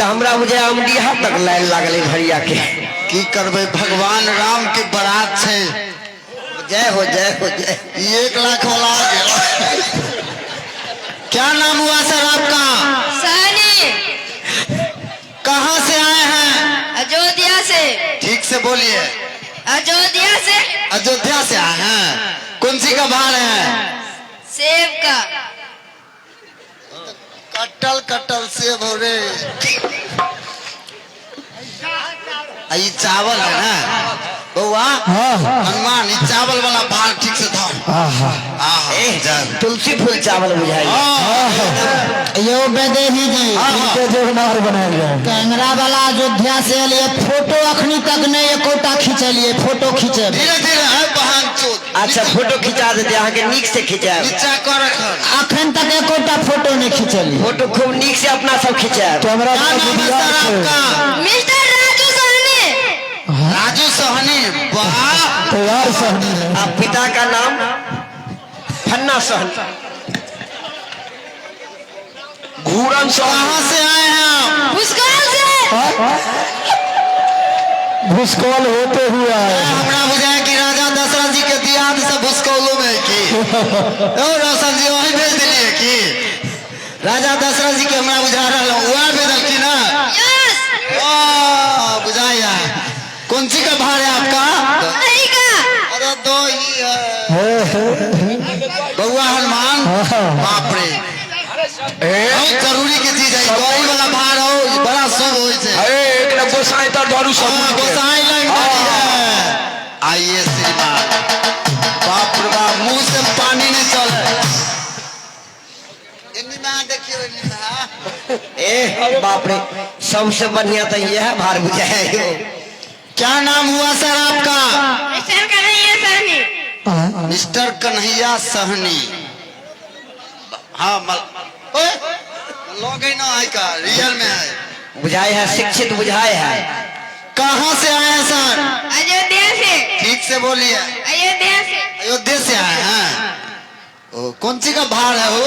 तऽ हमरा बुझाय अमडीहा तक लाइन लागल है भरिया के। की करबै, भगवान राम के बारात छै। जय हो, जय हो, जय। ई 1 लाख वाला आ गेल। क्या नाम हुआ सर आपका? सहनी। कहाँ से आए हैं? अयोध्या से। ठीक से बोलिए। अयोध्या से। अयोध्या से आए हैं। कौन सी का भार है? सेब का। कटल कटल सेब हो रे। आ, ई चावल है ना बउआ? हाँ। हनुमान, ई चावल वाला भार ठीक से धाओ। आहा। आहा, ए, जय। तुलसी फूल चावल बुझाई। यो वैदेही जी, हाँ, हाँ। इनके जोगनार बनायल जाए। कैमरा वाला अयोध्या से एलिए, फोटो अखनी तक नहीं एकोटा खिंचलिए, फोटो खींचे। धीरे धीरे है बहन चोद। अच्छा, फोटो खिंचा देते, अहाँ के नीक से खिंचायब। नीचा कर रखल। अखन तक एकोटा फोटो नहीं खिंचलिए। फोटो खूब नीक से अपना सब खिंचायब। कैमरा क्या नाम है सर आपका? मिस्टर राजू सहनी। राजू सहनी, वाह। तैयार सहनी है। आप पिता का नाम? फन्ना सहनी। घूरन सहनी। कहाँ से आए हैं आप? भुसकौल से। भूस्कौल होते हुए आए हैं। हमरा बुझाया कि राजा दशरथ जी के दियाद से भुसकौलो में है की। ओ रोशन जी वहीं भेज दिलिए की राजा दशरथ जी के? हमरा बुझा रहा वह भेजलखिन ना। यस। वाह, बुझाया। कौन सी का भार है आपका? दही का। अरे दो ही है बउआ हनुमान। बाप रे, बहुत जरूरी के चीज है दही वाला भार हो, ई बड़ा शुभ होइ छै। अरे एक गोसाई तर धरू सब। हाँ, गोसाई लग है। आइए श्रीमान। बाप रे बाप, मुंह से पानी नहीं चले। एन्नी में देखियो, एन्नी में, हाँ। ए बाप रे, सबसे बढ़िया तो यह भार बुझाए। क्या नाम हुआ सर आपका? मिस्टर कन्हैया सहनी। मिस्टर कन्हैया सहनी। हाँ, मल ओए, लोग ही ना है का रियल में है। बुझाए है, शिक्षित बुझाए है। कहाँ से आए हैं सर? अयोध्या से। ठीक से बोलिए। अयोध्या से। अयोध्या से आए हैं। ओ, कौन सी का भार है वो?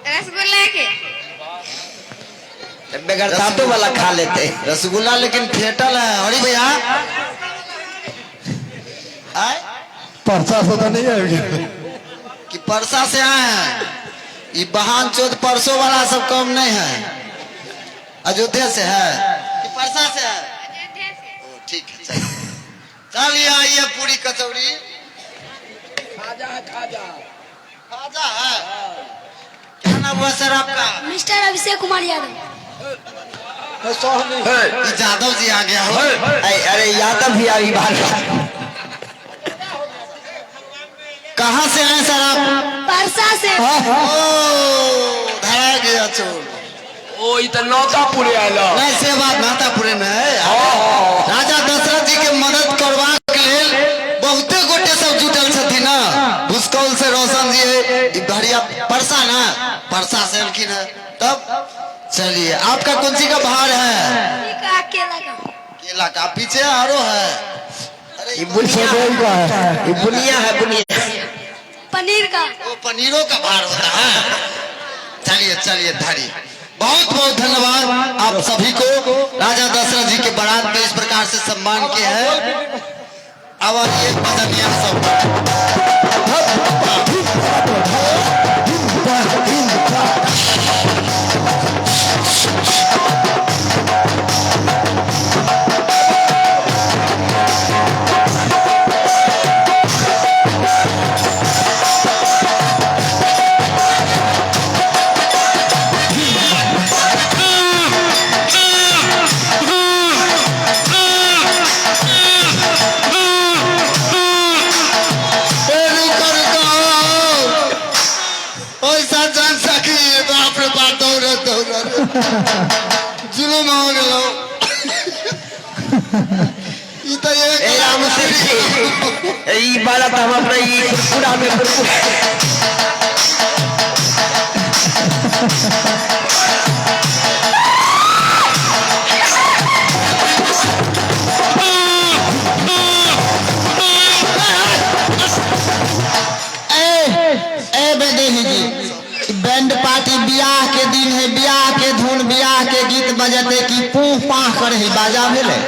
रसगुल्ला के। बगैर दांतों वाला खा लेते। रसगुल्ला लेकिन फेटल है। अरे भैया आए। परसा से तो नहीं आएगी। कि परसा से आए हैं? ये बहान चौथ परसों वाला सब कम नहीं है। अयोध्या से है कि परसा से है? अयोध्या से। ओ, ठीक है, चलिए चलिए, आइए। पूरी कचौड़ी खाजा है, खाजा खाजा है। क्या नाम हुआ सर आपका? मिस्टर अभिषेक कुमार यादव। ये जादव जी आ गया हो। अरे यादव भी आई बार। कहाँ से आए सर आप? परसा से। ओ, धरा गया चोर। ओ, ई तऽ नौतापुरे आयल। नहीं, से बात मातापुरे में है। राजा दशरथ जी के मदद करबाक लेल बहुते गोटे सब जुटल छथिन ना। भुसकौल से रोशन जी है, ई भरिया परसा ना, परसा से एलखिन है। तब चलिए, आपका कौन सी का भार है? का, केला का। केला का। पीछे आरो है? अरे ये बुनिया का है। ये बुनिया है, बुनिया। पनीर का। वो पनीरों का भार होता है। चलिए चलिए, धरी। बहुत बहुत धन्यवाद आप सभी को। राजा दशरथ जी के बारात में इस प्रकार से सम्मान किए हैं। अब ये भजनिया सब। ए, रुको रुको, पैसा जान सकी। बाप रे बाप, दौड़ दौड़, जुलुम हो गेलो। ई तो एक ए राम से ई बाला तो हम अपना ई कुरकुरा में कुरकुरा। ए ए वैदेही जी, बैंड पार्टी बियाह के दिन है, बियाह के धुन, बियाह के गीत बजते की पूह पाह करे है बाजा भेलै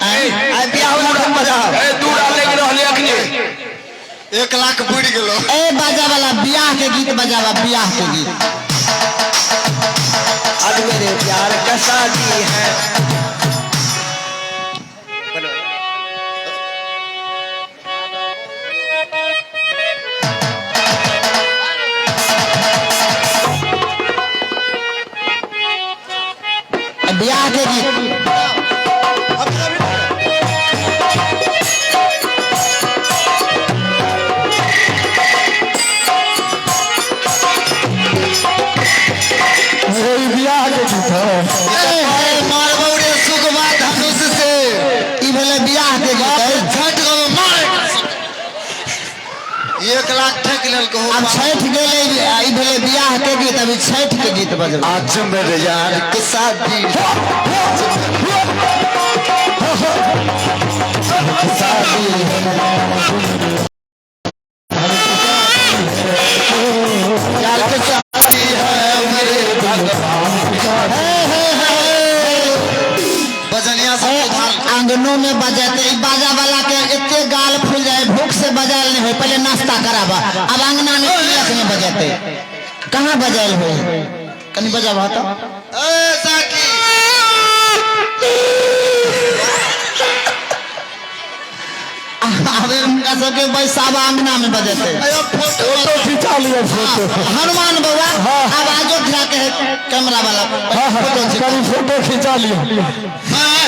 आइ बियाह वाला धुन बजाओ। ए दूरा लागि रहल अखनी। 1 लाख बुड़ि गेलो। ए बाजा वाला बियाह के गीत बजावा, बियाह के गीत। आज मेरे प्यार का शादी है। बियाह के गीत। ये बियाह के गीत है। मारबौ रे सुगवा धनुष से। ई भेलै बियाह के गीत। झट गो मार। 1 लाख ठकि लेलको। आब छठि गेलै, ई भेलै बियाह के गीत, अभी छठि के गीत बजबै। आज मेरे यार के शादी यार के शादी है मेरे भगवान। बजनिया सब उधार आंगनों में बजते ई बाजा वाला के एते गाल फूल जाए, भूख से बजायल नहीं होय, पहले नाश्ता कराबा। अब अंगना में तिलक में बजते, कहाँ बजायल होय? कनी बजाबा तो। ए साकी अब हुनका सबके बैसाबा अंगना में बजते। अयो फोटो फोटो खिंचा लिया फोटो। हनुमान बाबा अब अयोध्या के है कैमरा वाला हाँ हाँ फोटो खिंचा। कभी फोटो खिंचा लिया। हां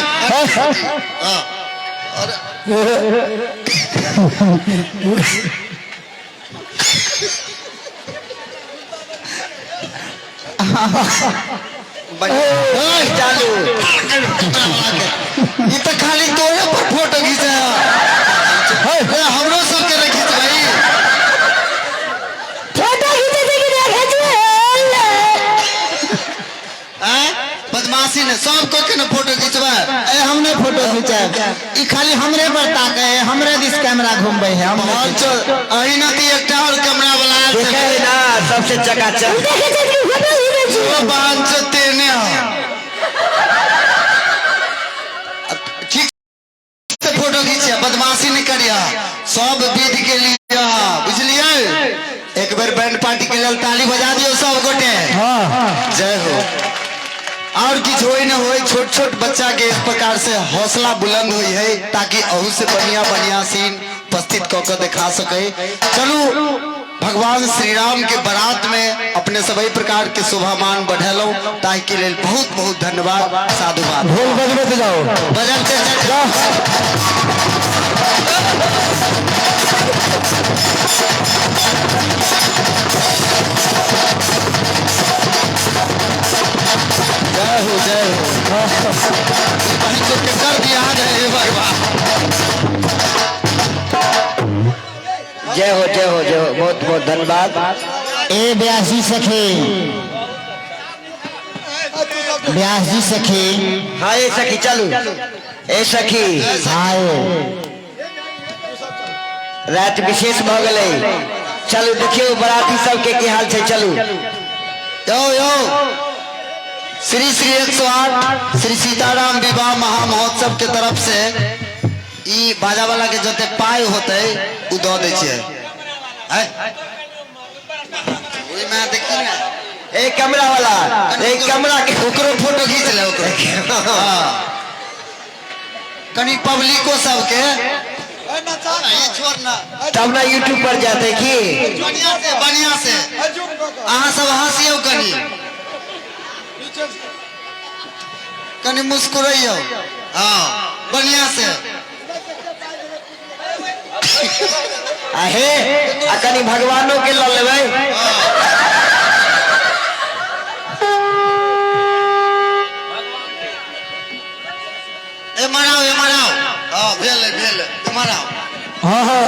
चालू। ई त खाली तोरे पर फोटो खींचे है, हमरो सबके ने खींचबई। फोटो खींचे थे कि नहीं खींचे? हैं बदमाशी ने सब को के ने फोटो खींचबा। ए हमने फोटो खिंचाए, ई खाली हमरे पर ताके है, हमरे दिस कैमरा घुमबै है। हम बहुत अही न ती एकटा और कैमरा वाला आयल छै। देखे ना सबसे चकाचक। देखे थे कि फोटो खींचे छी। ओ बांच तेने हो। ठीक से फोटो खींचिया, बदमाशी नहीं करिया, सब विध के लिए बुझलिए। एक बेर बैंड पार्टी के लेल ताली बजा दियो सब गोटे। हाँ जय हो। और किछु होय न होय, छोट छोट बच्चा के इस प्रकार से हौसला बुलंद हुई है ताकि अहू से बढ़िया बढ़िया सीन उपस्थित कऽ के दिखा सके। चलू भगवान श्री राम के बारात में अपने सभी प्रकार के शोभामान बढ़ेलहुँ, ताहि के लेल बहुत बहुत धन्यवाद, साधुवाद। ढोल बजबैत जाओ। बजबते जाओ। जय हो जय हो। बहन के कर दिया है हे भगवान। जय हो जय हो जय हो, बहुत बहुत धन्यवाद। ए व्यास जी सखी, व्यास जी सखी। हाँ ए सखी चलू, ए सखी। हाय रात विशेष भ गेलै, चलू देखियौ बराती सबके की हाल छै। चलू यो यो श्री श्री 108 श्री सीताराम विवाह महामहोत्सव के तरफ से ई बाजा वाला के जते पाई होते उ दऽ दै छियै। ओहिमे देखी ना ए कैमरा वाला, ए कैमरा के ओकरो फोटो खींच ले ओकरो। हाँ। कनी पब्लिको सबके छोड़ ना तब ना यूट्यूब पर जाते की। बढ़िया से बढ़िया से अहाँ सब हंसियौ, कनी कनी मुस्कुरैयौ। हाँ बढ़िया से। आहे आ कनी भगवानो के लऽ लेबै। ए मराओ ए मराओ। हाँ भेल भेल मराओ। हाँ हाँ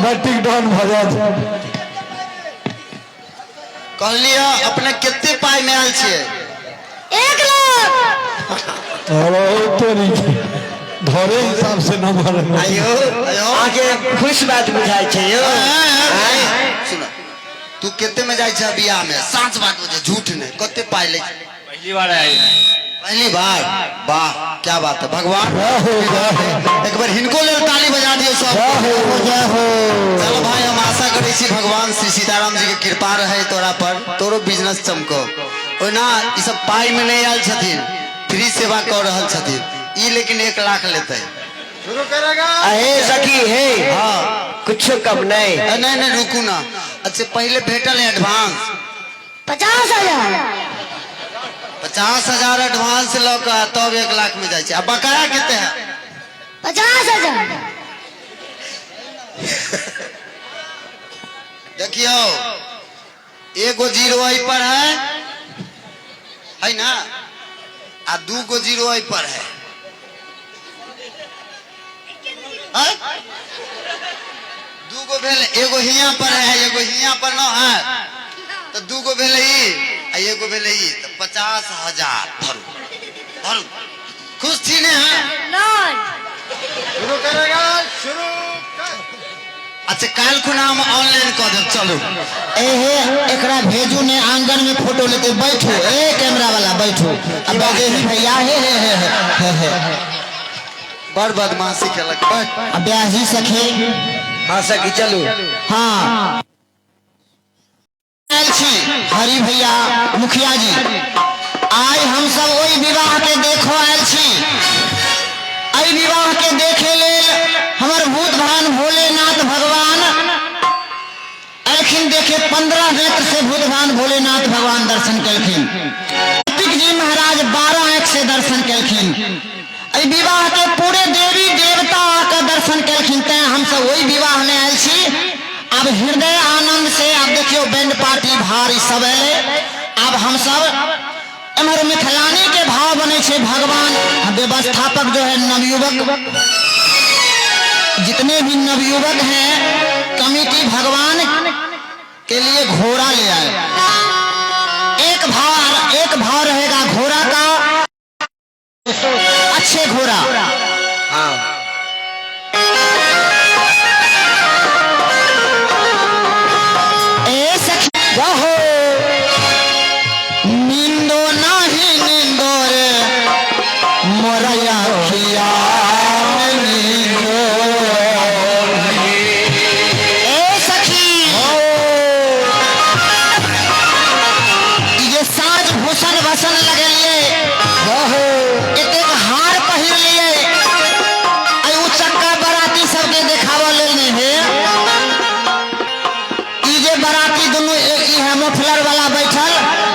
बैटिक डाउन भऽ जायत। कहलियै अपने कते पाई में आयल छियै? 1 लाख। अरे तोरी के घरे हिसाब से नंबर। आइयो अहाँके खुश बात बुझाइ छै यौ। सुन तू कते में जाइ छ बियाह में? साँच बात बुझे, झूठ नहीं। कते पाई लै? पहली बार आए हैं। पहली बार। वाह क्या बात है, भगवान एक बार हिनको लेल ताली बजा दियो सब। जय हो। चलो भाई, हम आशा करै छी भगवान श्री सीताराम जी के कृपा रहे तोरा पर, तोरो बिजनेस चमको। ओना ई सब पाई में नहीं आयल छथिन, फ्री सेवा कर रहल छथिन ई, लेकिन 1 लाख लेते। अहे सखी हे। हाँ। कुछो कम नहीं। नहीं नहीं रुकू ना। अच्छा पहले भेटल है एडवांस 50,000। 50,000 एडवांस लऽ कऽ तब 1 लाख में जाइ छै। आ बकाया कते है? 50,000। देखियो एगो जीरो एहि पर है, है ना, आ 2 गो जीरो एहि पर है। 2 गो भेल, एगो हियां पर है, एगो हियां पर न है, तो 2 गो भेल ई आ एगो भेल ई, तो 50,000 धरू धरू। खुश थी ने? है नहीं। अच्छा काल्हि खुना हम ऑनलाइन कऽ देब। चलू एहे एकरा भेजू ने आंगन में फोटो लेते। बैठो ए कैमरा वाला बैठो। अब बजेही भैया हे हे हे हे हे। बड़ बदमाशी केलक। बैठ। अब ब्याही सखी। हाँ सखी चलू। हाँ आयल छी हरि भैया मुखिया जी, आइ हम सब ओहि विवाह के देखो आयल छी। एहि विवाह के देखे लेल हमर भूत भान भोलेनाथ भगवान अलखिन। देखे 15 नेत्र से भूत भान भोलेनाथ भगवान दर्शन केलखिन। कार्तिक जी महाराज 12 आंख से दर्शन केलखिन। एहि विवाह के पूरे देवी देवता आके दर्शन केलखिन। तें हम सब ओहि विवाह में आयल छी। अब हृदय आनंद से अब देखियो बैंड पार्टी भारी सब एलै। अब हम सब एम्हर मिथिलानी के भाव बने छे। भगवान व्यवस्थापक जो है नवयुवक, जितने भी नवयुवक हैं कमिटी भगवान के लिए घोड़ा ले आए। एक भाव रहेगा घोड़ा का, अच्छे घोड़ा। हाँ ए सखी नींदो नाही नींदो रे मोरया खिया में नींदो। ए सखी ई जे साज भूषण वसन लगेलिए, एतेक हार पहिर लिए, आई उचक्का बराती सबके देखाबऽ लेल नहीं है। ई जे बराती दुनू ई है मफलर वाला बैठल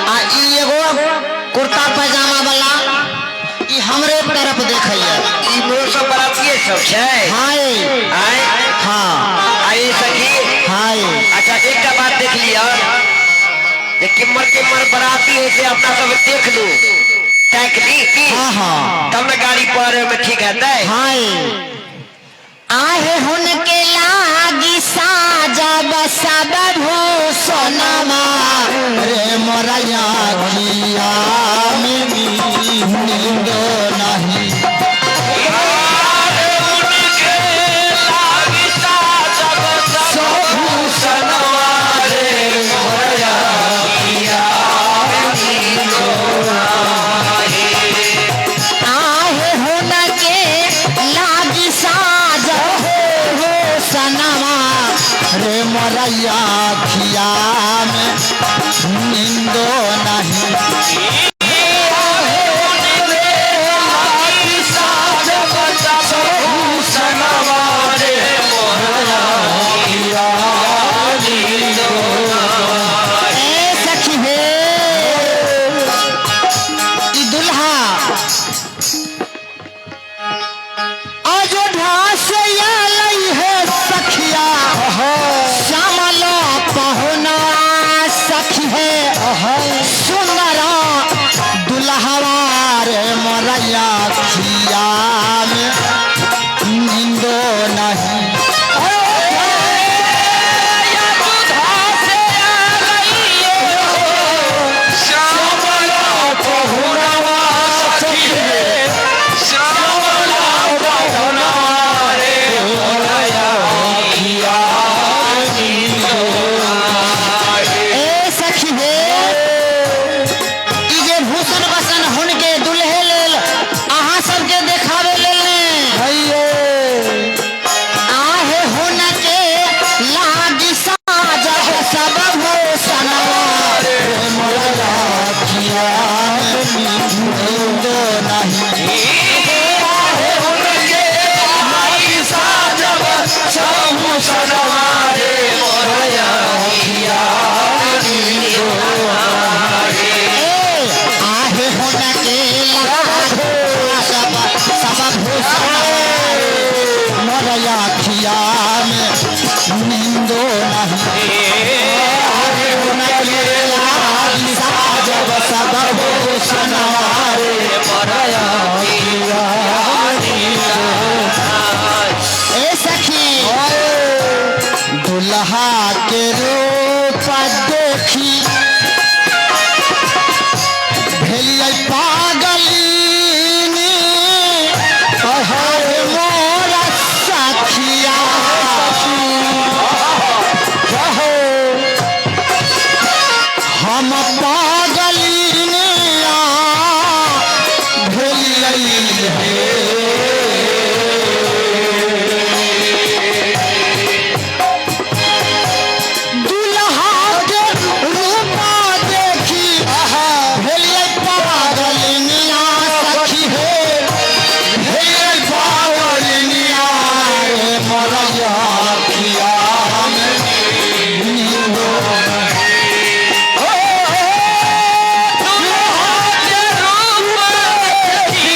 आ ई एगो कुर्ता पैजामा वाला, ई हमरे तरफ देखैया। ई मोर सब बरातिये सब छै। हाय। आय। हाँ। आई सखी। हाय। अच्छा एकटा बात देख लिअ जे किम्मर किम्मर बराती है से अपना सब देख लू, ताकि ली। हाँ हाँ। तब न गाड़ी पर में ठीक हेतै। हाय आहे हुनके लागी साजा बसब भूषणमा रे मोरया किया में नींदो नहीं। आहे हुनके लागी साजा भूषणमा रे मोरया खिया में नींदो नहीं। ए सखी हे ई दुल्हा अयोध्या से आलै है सखिया, श्यामल पहुना सखी है। मोरया खिया में नींदो नहीं। अरे उनके लाल साजब सब भूषण रे मोरया खिया ए सखी दुल्हा के रूप देखी भेलियै पागलिनी अहर मोर सखिया हम पागलिनी भेलियै हे। दुल्हा के रूपा देखी भेलियै पागलिनिया सखी हे, भेलियै पागलिनिया रे मोरया खिया में नींदो। ओ, दुल्हा के रूप देखी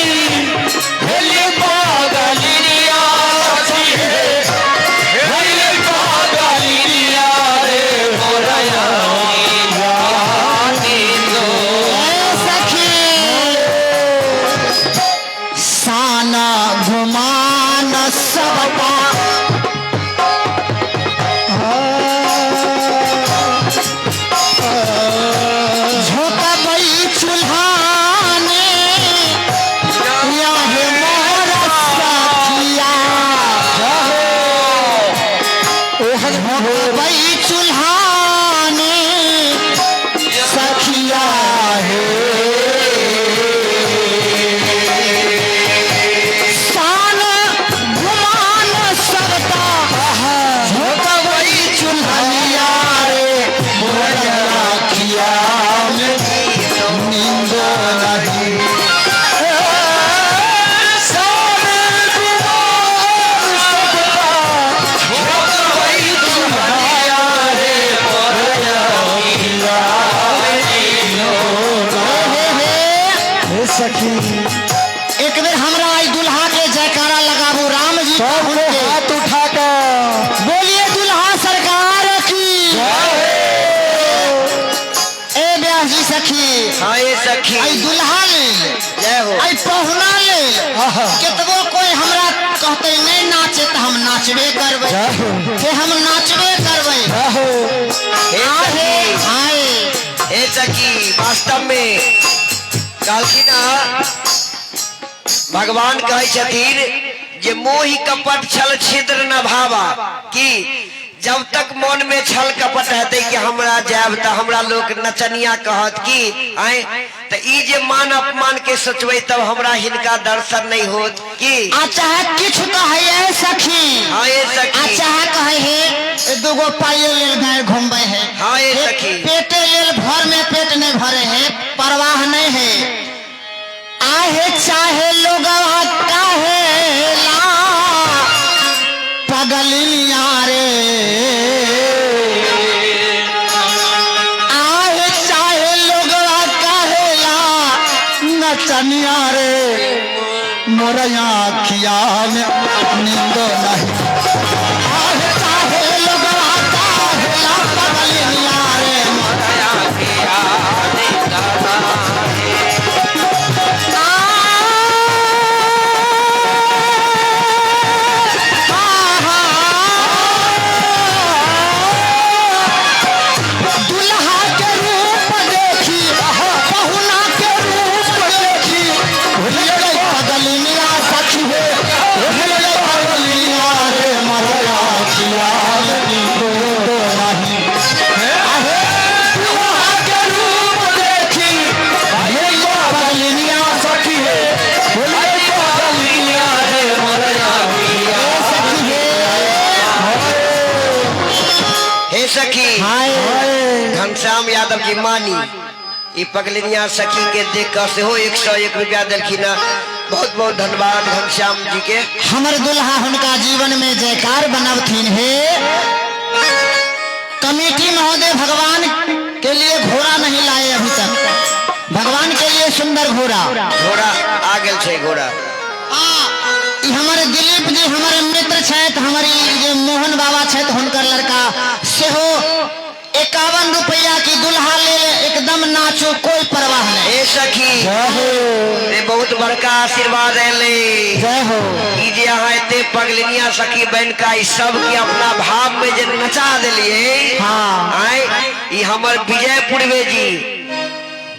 भेलियै पागलिनिया सखी हे, भेलियै पागलिनिया रे मोरया सखी। साना घुमान सबटा झोंकबै चूल्हाने याहे मोर सखिया, झोंकबै चूल्हाने सखिया हे। शान गुमान सबटा झोंकबै चूल्हनिया रे मोरया खिया में नींदो नहीं। शान गुमान सबटा झोंकबै चूल्हनिया रे मोरया खिया में नींदो नहीं। हे सखी एक बेर हमरा आई दुल्हा के जयकारा लगाबू राम जी सबको के। हाथ उठा कर बोलिए दुल्हा सरकार की। ए ब्याह जी सखी हाँ ये सखी आई दुल्हा लेल जय हो आई पहुना लेल आहा। केतबो कोई हमरा कहते नहीं नाचे तो हम नाचबे करबै जय हो। के हम नाचबे करबै। जय हो। हे आहे सखी हाय हे सखी वास्तव में कहलखिन हँ, भगवान कहै छथिन जे मोहि कपट छल छिद्र न भावा कि जब तक मन में छल कपट हेतै कि हमरा जायब तऽ हमरा लोक नचनिया कहत की आय तऽ ई जे मान अपमान के सोचबै तब हमरा हिनका दर्शन नहीं होत की। आ चाहे किछु कहै है सखी हाँ ये आ सखी चाहे कहै हे ए दूगो पाइये लेल गाय घुमबै है हाँ ये सखी पेटे लेल भर में पेट नहीं भरे है परवाह नहीं है। आहे चाहे लोग काहे ला पगलिया रे, आहे चाहे लोग काहे ला नचनिया रे मोरया खिया में नींदो नहीं। आहे चाहे लोग काहे ला पगलिया रे दुल्हा के रूप देखी पहुना के रूप देखी भूलियै पगलिया सखी हे, भूलियै पगलिया रे मोरया खिया में नींदो नहीं। आहे दुल्हा के रूप देखी भूलियै पगलिया सखी हे भूलियै पगलिया रे मोरया सखी हे। हे सखी हाय घनश्याम यादव की मानी ई पगलिनिया सखी के देख कर सेहो 101 रुपया देलखिन हँ। बहुत बहुत धन्यवाद घनश्याम जी के। हमर दुल्हा हुनका जीवन में जयकार बनवथिन हे। कमेटी महोदय भगवान के लिए घोड़ा नहीं लाए अभी तक, भगवान के लिए सुंदर घोड़ा। घोड़ा आ गेल छै घोड़ा। हाँ, ई हमर दिलीप जी हमारे मित्र छै। 51 रुपया की दुल्हा ले ले, एकदम नाचो, कोई परवाह नहीं। ए सखी, जय हो। रे बहुत बड़का आशीर्वाद एले। जय हो। ई जे अहाँ एते पगलिनिया सखी बन का ई सब के अपना भाव में जे नचा देलिए। हाँ। आय ई हमर विजय पूर्वे जी,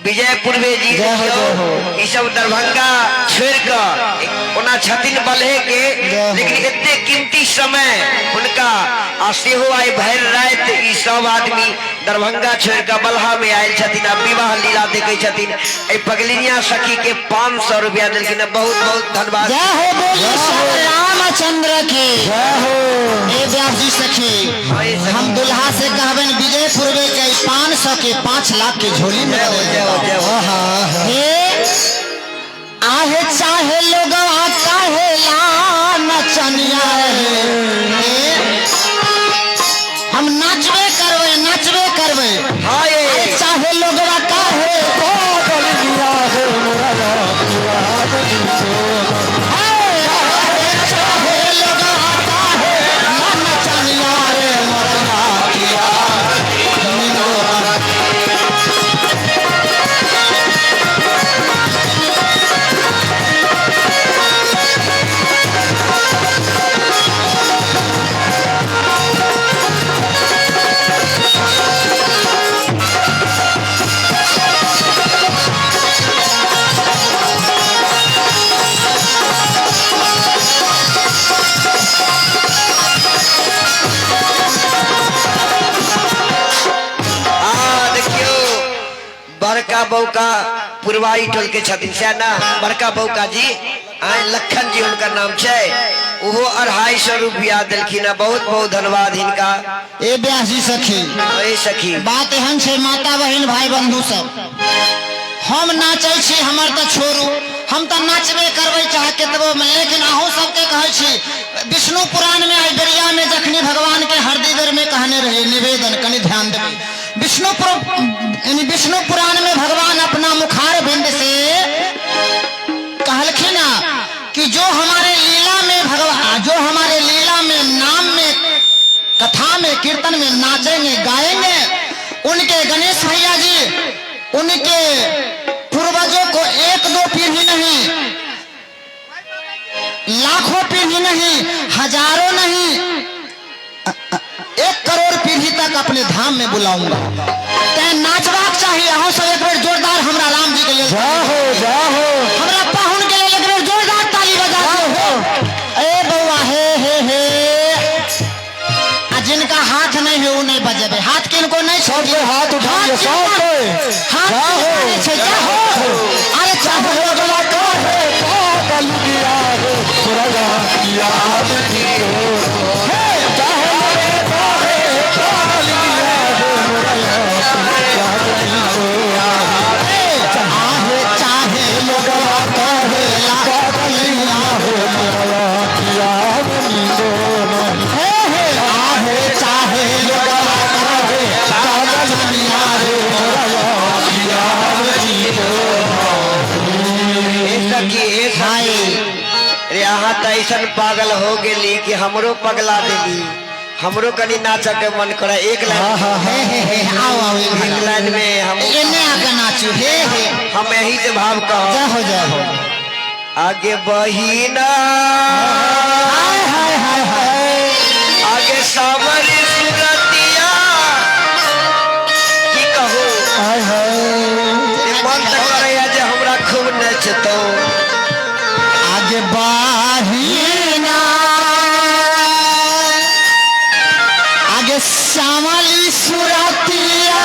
विजय पूर्वे जी जय हो, जय हो। ई सब दरभंगा छोड़ के ओना छथिन बलहे के, जय हो। लेकिन एते कीमती समय हुनका आ सेहो आइ भरि राति ई सब आदमी दरभंगा छोड़ के बलहा में आयल छथिन आ विवाह लीला देखे छथिन। एहि पगलिनिया सखी के 500 रुपया देलखिन, बहुत बहुत धन्यवाद। जय हो, बोलिए सब रामचंद्र की जय हो। ए व्यास जी सखी, हम दुल्हा से कहबन विजय पूर्वे के 500 के 5 लाख के झोली में जय हो, जय हो, जय हो। हे आहे चाहे लोग काहे ला नचनिया रे, हम नाचबे करबे, नाचबे करबे। हाँ ये। अरे चाहे लोग काहे पागल किया हो मोरा याद चाहे लोग काहे ला नचनिया रे मोरा किया। हाँ देखियो, बड़का बौका पुरवारी टोल के छथिन सैह ना, बड़का बौका जी आय लखन जी हुनकर नाम छै, ओहो 250 रुपया देलखिन, बहुत बहुत धन्यवाद हिनका। ए व्यास जी सखी, ए सखी, बात एहन छै माता बहिन भाई बंधु सब, हम नाचै छी, हमर तऽ छोड़ू, हम तऽ नाचबे करबै चाहे केतबो में, लेकिन अहूँ सबके कहै छी विष्णु पुराण में आई बेरिया में जखनी भगवान के हरदी बेर में कहने रहिए निवेदन, कनि ध्यान देबै। विष्णु पुराण में भगवान अपना मुखार बिंद से कहलखिन कि जो हमारे लीला में भगवान, जो हमारे लीला में नाम में कथा में कीर्तन में नाचेंगे गाएंगे, उनके गणेश भैया जी उनके पूर्वजों को 1-2 पीढ़ी नहीं, लाखों पीढ़ी नहीं, हजारों नहीं, 1 करोड़ पीढ़ी तक अपने धाम में बुलाऊंगा। तैं नाचबाक चाहिए। अहूँ सब एक बेर जोरदार हमरा राम जी के लिए, जय हो, जय हो, हमरा पाहुन के लिए एक बेर जोरदार ताली बजा दो। ए बउआ हे हे हे, आ जिनका हाथ नहीं है वो नहीं बजेबे, हाथ किनको नहीं सब कोई हाथ उठाइए, सब कोई। हाथ जय हो, किनको नहीं छै, जय हो। अरे चाहे अगला काहे पागल किया हो मोरा याद कियो, चाहे लगे काहे पागल किया हो मोरा याद कियो। आहे चाहे लोग काहे पागल किया हो मोरा याद कियो, हे हे आहे चाहे लोग काहे पागल किया हो मोरा याद कियो। ए सखी, ए सखी, रे अहाँ तऽ ऐसन पागल हो गेली कि हमरो पगला देली, हमरो कनि नाचऽ के मन करे। एक लाइन, हे हे हे, आओ आओ, एक लाइन में हम एने आके नाचू। हे हे, हम यही से भाव कहो। जय हो, जय हो। आगे बहिना, हाय हाय हाय हाय, आगे सावर सुरतिया, की कहू, हाय हाय, मन तऽ करैया जे हमरा खूब नचतौ। आगे बहिना, आगे सावली सुरतिया,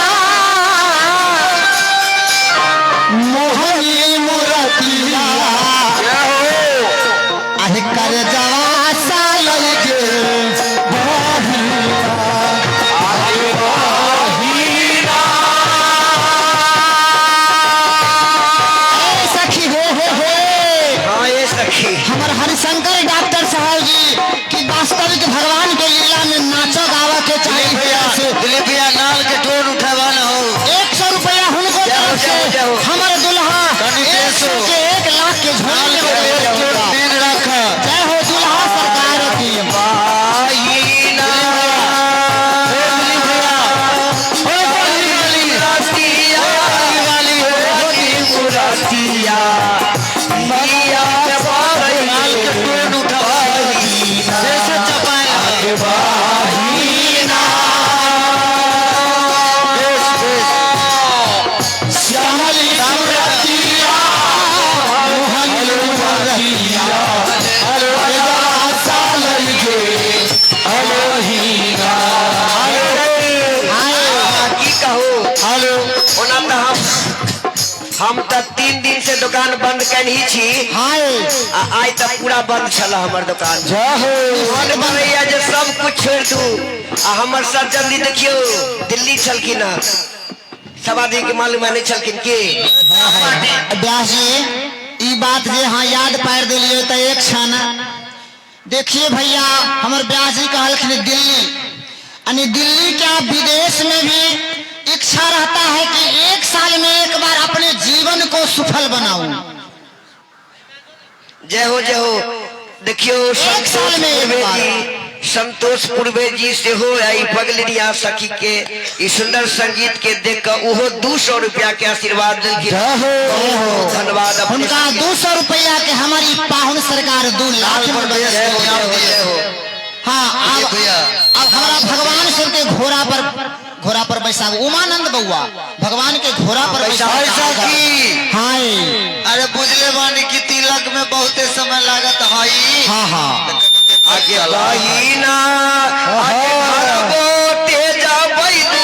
मोहनी मुरतिया, आहे कर जवा साल के ए सखी हे हे हे, हम तऽ 3 दिन से दुकान बंद केनही छी। हाय। आ आइ तऽ पूरा बंद छल हमर दुकान। जय हो। मन करैया जे सब कुछ छोड़ि दू। आ हमर सज्जन जी देखियौ दिल्ली छलखिन हँ, सब आदमी के मालूम है नहीं छलखिन की। व्यास जी ई बात जे हाँ याद पारि देलियै तऽ एक क्षण देखिए भैया, हमर व्यास जी कहलखिन दिल्ली, यानी दिल्ली क्या विदेश में भी इच्छा रहता है कि एक साल में एक बार अपने जीवन को सफल बनाऊं। जय हो जय हो। देखियो एक साल में एक पूर्वे बार। जी, संतोष पूर्वे जी सेहो आई पगलिया सखी के ई सुंदर संगीत के देख के ओहो 200 रुपया के आशीर्वाद देलखिन। जय हो। बहुत धन्यवाद अपने हुनका सबके। 200 रुपया के हमारी पाहुन सरकार 2 लाख लाल में प्रदेश जय हो जय हो जय हो। हाँ, अब भैया। अब हमारा भगवान सब के घोड़ा पर बैसाबू, उमानंद बउआ भगवान के घोड़ा पर बैसाबू। बैसाबू। ऐसा की हाय। अरे बुझले बानी कि तिलक में बहुते समय लागत हई। हाँ हाँ। आगे बहिना आगे भरबो तेजा बैदू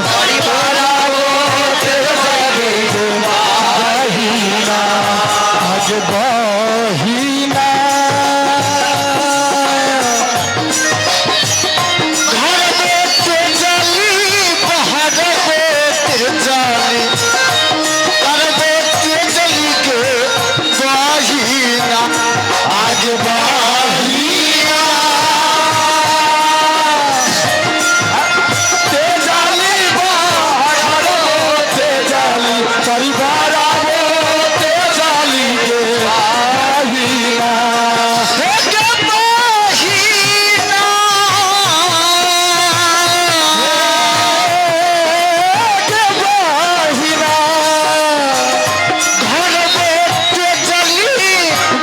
परिवार बहिना। बहिना घर में ते जली बाहर में ते जली, घर में ते जली के बहिना आज बहिना ते जली बाहर ते जली परिवार ते जली के बहिना हे के बहिना के बहिना घर में ते जली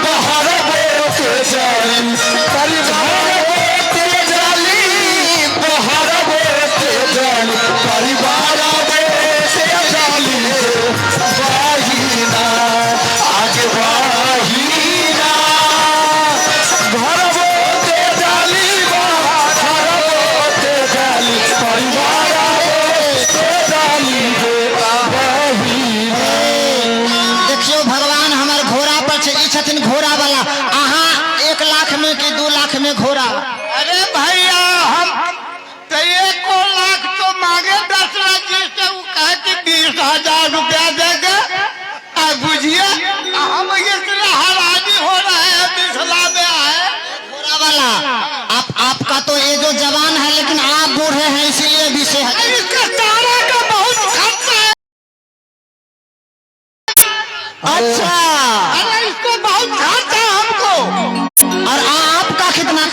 बाहर में ते जली परिवार में ते जली बाहर में ते जली परिवार में ते जली बहिना आज बहिना घर में ते जली बाहर में ते जली परिवार में ते जली बहिना। देखियो भगवान हमार घोड़ा पर छै, ई छथिन घोड़ा वाला। अहाँ 1 लाख में कि 2 लाख में घोड़ा? अरे भैया हम तो 1 लाख तो मांगे दशरथ जी से, वो कहे कि 20,000 रुपया देंगे। अब बुझिए हम इतना हरानी हो रहे हैं मिथिला में आए। घोड़ा वाला आप, आपका तो ये जो जवान है लेकिन आप बूढ़े हैं इसीलिए 20,000। इसका चारा का बहुत खर्चा है। अच्छा। अरे इसको बहुत खर्चा है हमको। और आपका कितना?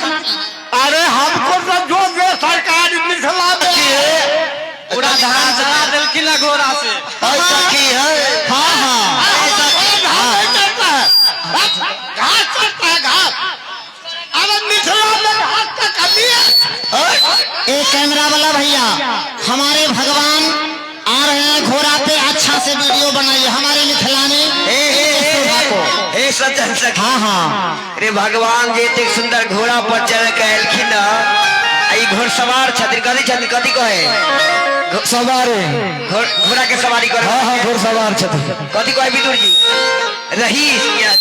अरे हमको तो जो दे सरकार मिथिला में पूरा धान जला देलखिन घोड़ा से। ऐसा की है। हाँ हाँ। घास चढ़ता है, घास चढ़ता है घास। अरे मिथिला में घास का कमी है। एक कैमरा वाला भैया, हमारे भगवान आ रहे हैं घोड़ा पे, अच्छा से वीडियो बनाइए हमारे मिथिला में। हे हे हे हे सज्जन सखी। हाँ हाँ। रे भगवान जे एतेक सुंदर घोड़ा पर चढ़ के एलखिन आ ई घोड़सवार छथिन, कथी छथिन, कथी कहे? सवारे। घोड़ा के सवारी करे। हाँ हाँ घोड़सवार छथिन। कथी कहे विदुर जी? रहीस या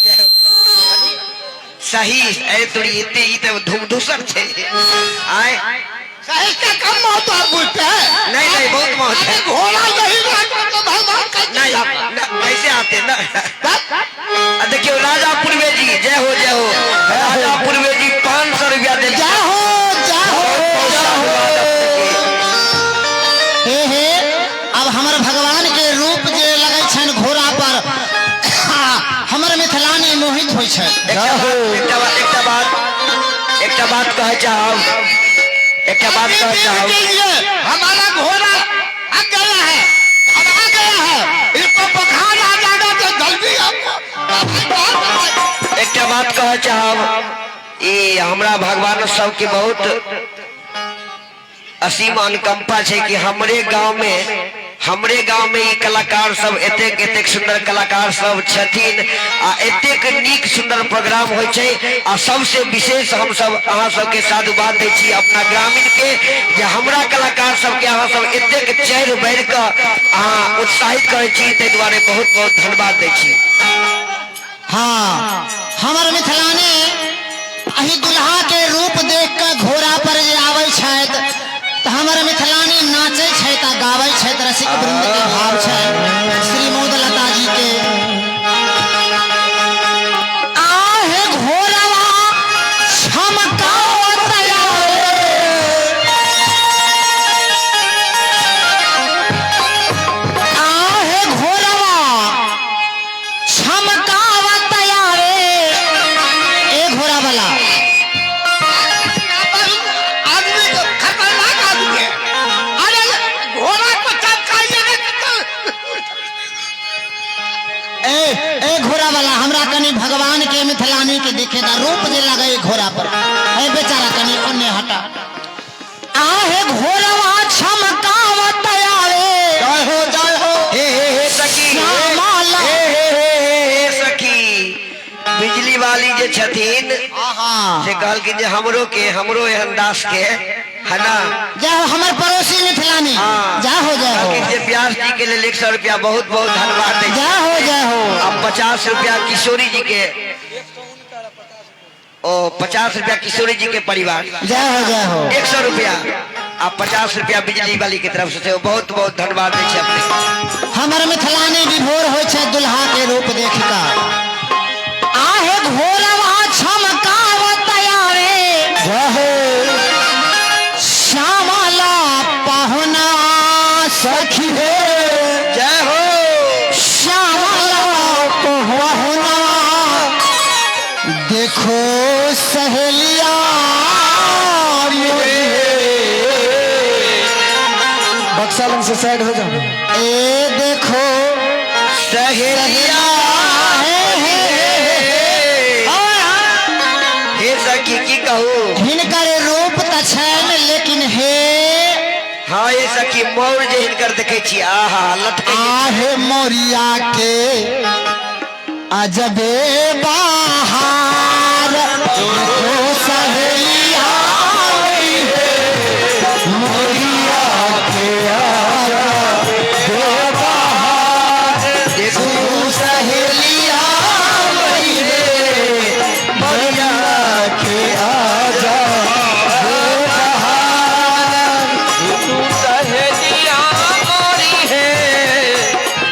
सही। अरे तोरी एते ई तऽ धूम धूसर छै आय। सही का कम महत्व आप बुझते हैं। नहीं नहीं बहुत महत्व है। अरे घोड़ा नहीं रहता तो भगवान कैसे नहीं आता? न, कैसे आते न। देखियो राजा पूर्वे जी, जय हो जय हो। राजा पूर्वे जी 500 रुपया दे। जय हो जय हो। हे हे अब हमर भगवान के रूप जे लगै छनि घोड़ा पर, हमर मिथिलानी मोहित होइ छै। एकटा बात कहै चाहब, एकटा बात कहै चाहब। के लिए हमारा घोड़ा आ गया है, अब आ गया है, इसको बुखार आ जाएगा तो जल्दी हमको एकटा बात कहै चाहब, ई हमरा भगवान सबके बहुत असीम अनुकंपा छै कि हमरे गांव में, हमरे गांव में ई कलाकार सब एतेक एतेक सुंदर कलाकार सब छथिन आ एतेक नीक सुंदर प्रोग्राम होइ छै। आ सबसे विशेष हम सब अहाँ सबके साधुवाद दै छी अपना ग्रामीण के, जे हमरा कलाकार सबके अहाँ सब एतेक चढ़ि बढ़ि कऽ अहाँ उत्साहित करै छी, ताहि दुआरे बहुत बहुत धन्यवाद दै छी। हाँ, हमर मिथिलानी अही दुल्हा के रूप देख के घोड़ा पर जे आबै छथि तऽ हमर मिथिलानी नाचै छथि आ गाबै छथि। रसिक वृंद के भाव छै श्रीमोद लता जी के आहे घोड़वा छमकावत आवे, आहे घोड़वा छमकावत आवे। ए घोड़ा वाला आदमी तो खतरनाक आदमी है। अरे घोड़ा को चमकाइए तो ए ए घोड़ा वाला, हमरा कनी भगवान के मिथिलानी के देखे दा रूप जे लगे घोड़ा पर। ए बेचारा कनी ओने हटा। आहे घोड़वा छमकावत आवे, जय हो जय हो। हे हे हे सखी, श्यामाला। हे हे हे हे हे सखी, बिजली वाली जे छथिन आहा से कहलखिन जे हमरो के, हमरो एहन दास के है ना। जय हो हमर पड़ोसी मिथिलानी। हाँ। जय हो जय हो। कहलखिन जे व्यास जी के लेल 100 रुपया, बहुत बहुत धन्यवाद दै छी। जय हो जय हो। अब 50 रुपया किशोरी जी के, ओ 50 रुपया किशोरी जी के परिवार। जय हो जय हो। 100 रुपया आ 50 रुपया बिजली वाली के तरफ से, बहुत बहुत धन्यवाद दै छी अपने। हमर मिथिलानी विभोर होइ छै दुल्हा के रूप देख कऽ। आहे घोड़वा छमकावत आवे, जय हो। श्यामला पहुना सखी हे, जय हो। श्यामला पहुना देखो सहेलिया मोरी। बक्सा लंग से साइड हो जाओ। ए देखो सहेलिया हे हे हे हे। हे सखी की कहू, हिनकर रूप तऽ छनि लेकिन हे हाँ ये सखी मोर जे हिनकर देखे छी, आहा लटके। आहे मोरिया के अजबे बहार, देखो सहेलिया मोरिया के अजबे बहार, देखो सहेलिया मोरिया के अजबे बहार, तू सहेलिया मोरी है,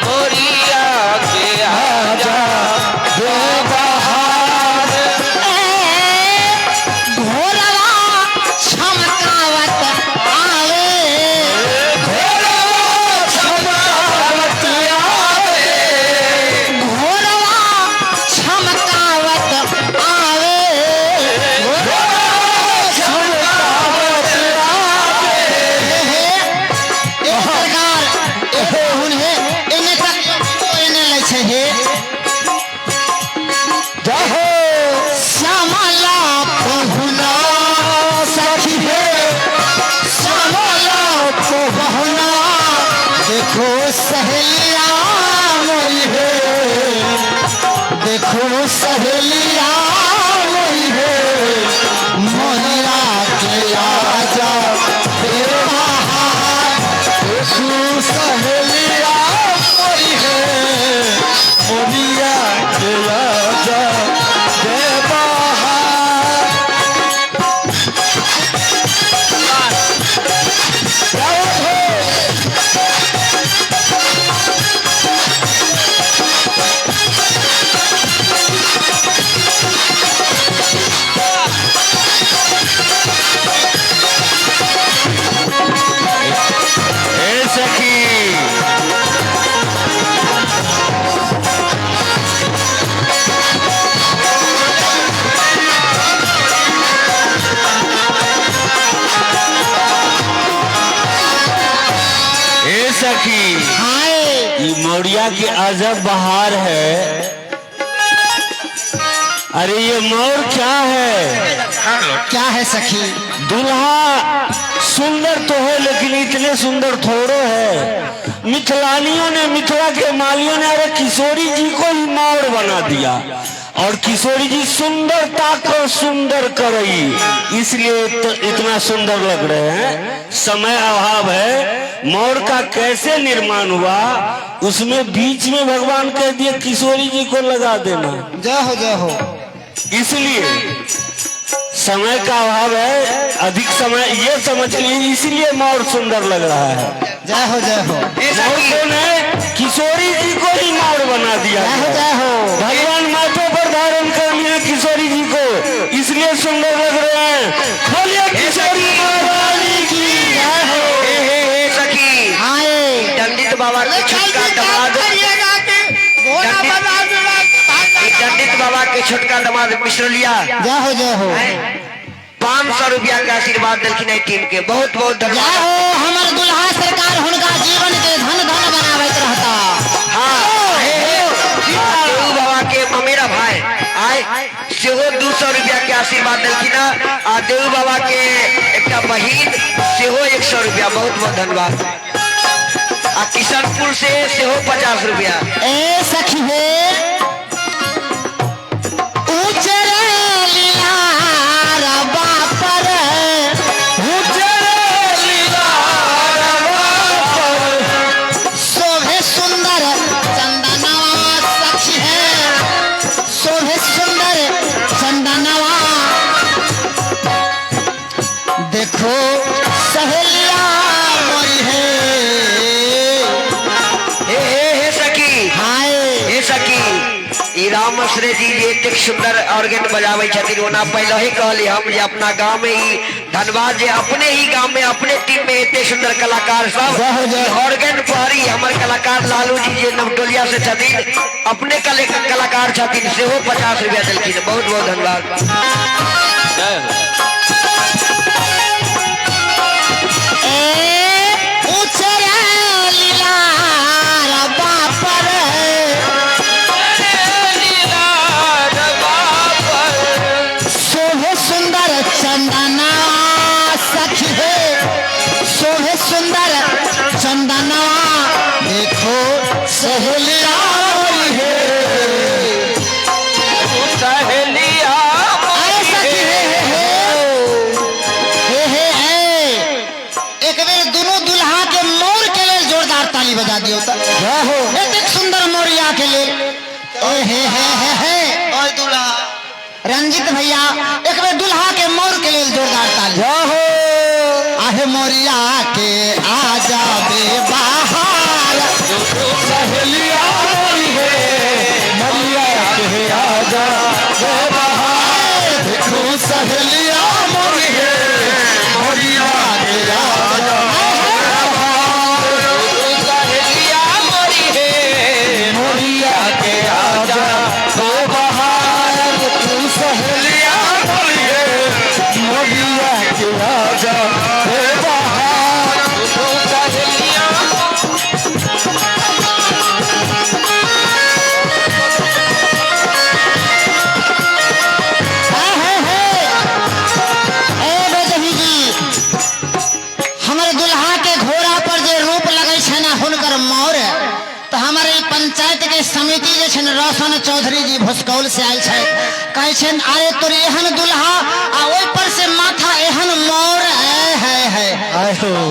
मोरिया के अजबे बहार। घोड़वा छमकावत आवे, छमकावत आवे, घोड़वा छमकावत आवे, छमकावत आवे। हे ए सरकार ए हुन हे एने तक एने लै छै हे। जय हो। श्यामला पहुना सखी हे, श्यामला पहुना देखो सहेलिया मोरी हे, देखो सहेलिया मोरी हे, मोरिया के आजा बहार, देखो सहेलिया मोरी है, मोरिया के अजबे बहार। जय हो। हे सखी हे सखी, हाय ई मोरिया के अजब बहार है। अरे ये मोर क्या है? क्या है सखी? दुल्हा सुंदर तो है लेकिन इतने सुंदर थोड़ो है। मिथिलानियों ने, मिथिला के मालियों ने अरे किशोरी जी को ही मोर बना दिया और किशोरी जी सुंदरता को सुंदर कर रही, इसलिए इतना सुंदर लग रहे हैं। समय अभाव है। मोर का कैसे निर्माण हुआ उसमें बीच में भगवान कह दिए किशोरी जी को लगा देना। जय हो जय हो। इसलिए समय का अभाव है, अधिक समय ये समझ लीजिए, इसलिए मोर सुंदर लग रहा है। जय हो जय हो। मोर कौन है? किशोरी जी को ही मोर बना दिया। जय हो जय हो। भगवान माथे पर धारण कर लिए किशोरी जी को, इसलिए सुंदर लग रहे हैं। बोलिए किशोरी महारानी की जय हो। हे हे हे सखी, आए दंडित बाबा के छोटका दमाद, दंडित बाबा के छोटका दमाद मिश्रलिया जय हो जय हो। 500 रुपया के आशीर्वाद दिलखिन एहि टीम के, बहुत बहुत जय धन्यवाद। हो। हमर दुल्हा सरकार हुनका जीवन के धन धन बनाबैत रहता। हाँ, हे हे, देऊ बाबा के ममेरा भाई आए सेहो 200 रुपया के आशीर्वाद दिलखिन आ देऊ बाबा के एकटा बहिन सेहो 100 रुपया, बहुत बहुत धन्यवाद। आ किशनपुर से सेहो 50 रुपया। ए सखी हे उजरे लीला रबा पर, शोभे सुंदर चंदनवा सखी है, शोभे सुंदर चंदनवा देखो सहेलिया मोरी है। हे हे हे सखी, हाय हे सखी, ई रामश्री जी जे एतेक सुंदर ऑर्गन बजाबै छथिन, ओना पहले ही कहली हम जे अपना गांव में ही धन्यवाद जे अपने ही गांव में अपने टीम में एते सुंदर कलाकार सब ऑर्गन पर ही हमर कलाकार लालू जी जे नवटोलिया से छथिन, अपने कलाकार छथिन, सेहो 50 रुपया देलखिन, बहुत बहुत धन्यवाद। शोभे सुंदर चंदना सखी है, शोभे सुंदर चंदना देखो सहेलिया है। सहेलिया अरे सखी हे हे हे हे हे हे, एक बेर दोनों दुल्हा के मोर के लेल जोरदार ताली बजा दियो त। जय हो। एतेक सुंदर मोरिया के लेल। ओ हे हे हे हे ओए दुल्हा रंजित भैया एक बेर दुल्हा के मोर के लेल जोरदार ताली। जय हो। आहे मोरिया के आ जाबे बाहर, सहेलिया मोरी है, मरिया के आजा रे बहार, देखो सहेलिया मोरी है, मरिया के आजा सहेलिया मोरी है, मरिया के आजा रे बहार, तू सहेलिया मोरी है, मरिया के आजा रे बहार। सहेलिया हे हे हे ए बेदही जी, हमर दुल्हा के घोड़ा पर जे रूप लगै छै ने हुनकर मोर, तऽ हमर ई पंचायत के समिति जे छै ने रोशन चौधरी जी भुसकौल से आयल छै, कहै छनि अरे तोर एहन दुल्हा आ ओहि पर से माथा एहन मोर, ए है है।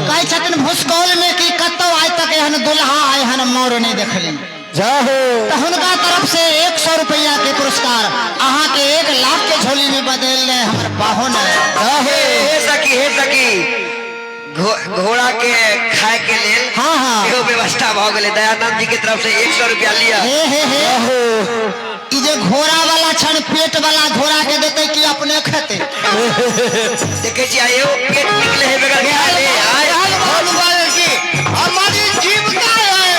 कहै छथिन भुसकौल में कि कतौ आइ तक एहन दुल्हा आ एहन मोर नहि देखली। जय हो। तऽ हुनका तरफ से 100 रुपया के पुरस्कार अहाँ के 1 लाख के झोली में बदल रहे हमर पाहुन। हे हे सखी, हे सखी, घोड़ा के खाए के लेल हाँ हाँ एगो व्यवस्था भऽ गेलै, दयानंद जी के तरफ से 100 रुपया लिया। हे हे हे ई जे घोड़ा वाला छन पेट वाला घोड़ा के देते कि अपने खेते? देखे छी आयो पेट निकले है बगैर खाए ले आय। हमारी जीविका है,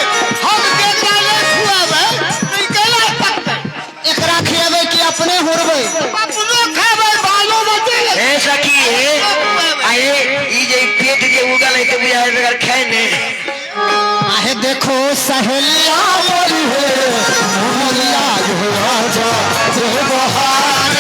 हम केकरा नहीं खुआबै तो ई केना पकतै? एकरा खियाबै कि अपने हुरबै? अपनो खेबै बालो बच्चे। हे सखी, हे आये ई जे पेट जे उगल है ते बुझाय बगैर खाए ने। आहे देखो सहेलिया मोरी है, मोरिया जो आजा रे बहार।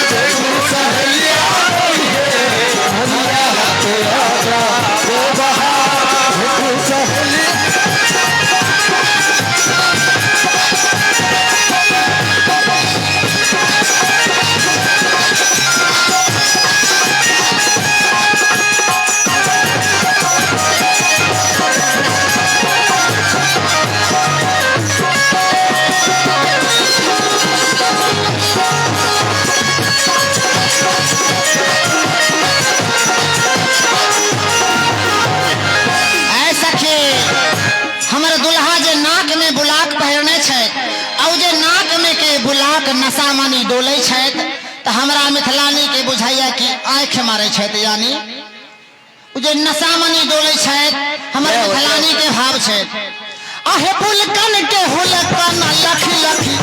नशा मानी डोलै छथि तऽ हमरा मिथिलानी के बुझाइया कि आँखि मारै छथि, यानी ओ जे नशा मनी डोलै छथि हमर मिथिलानी के भाव छै। आहे पुलकन के हुलकन लखी लखी,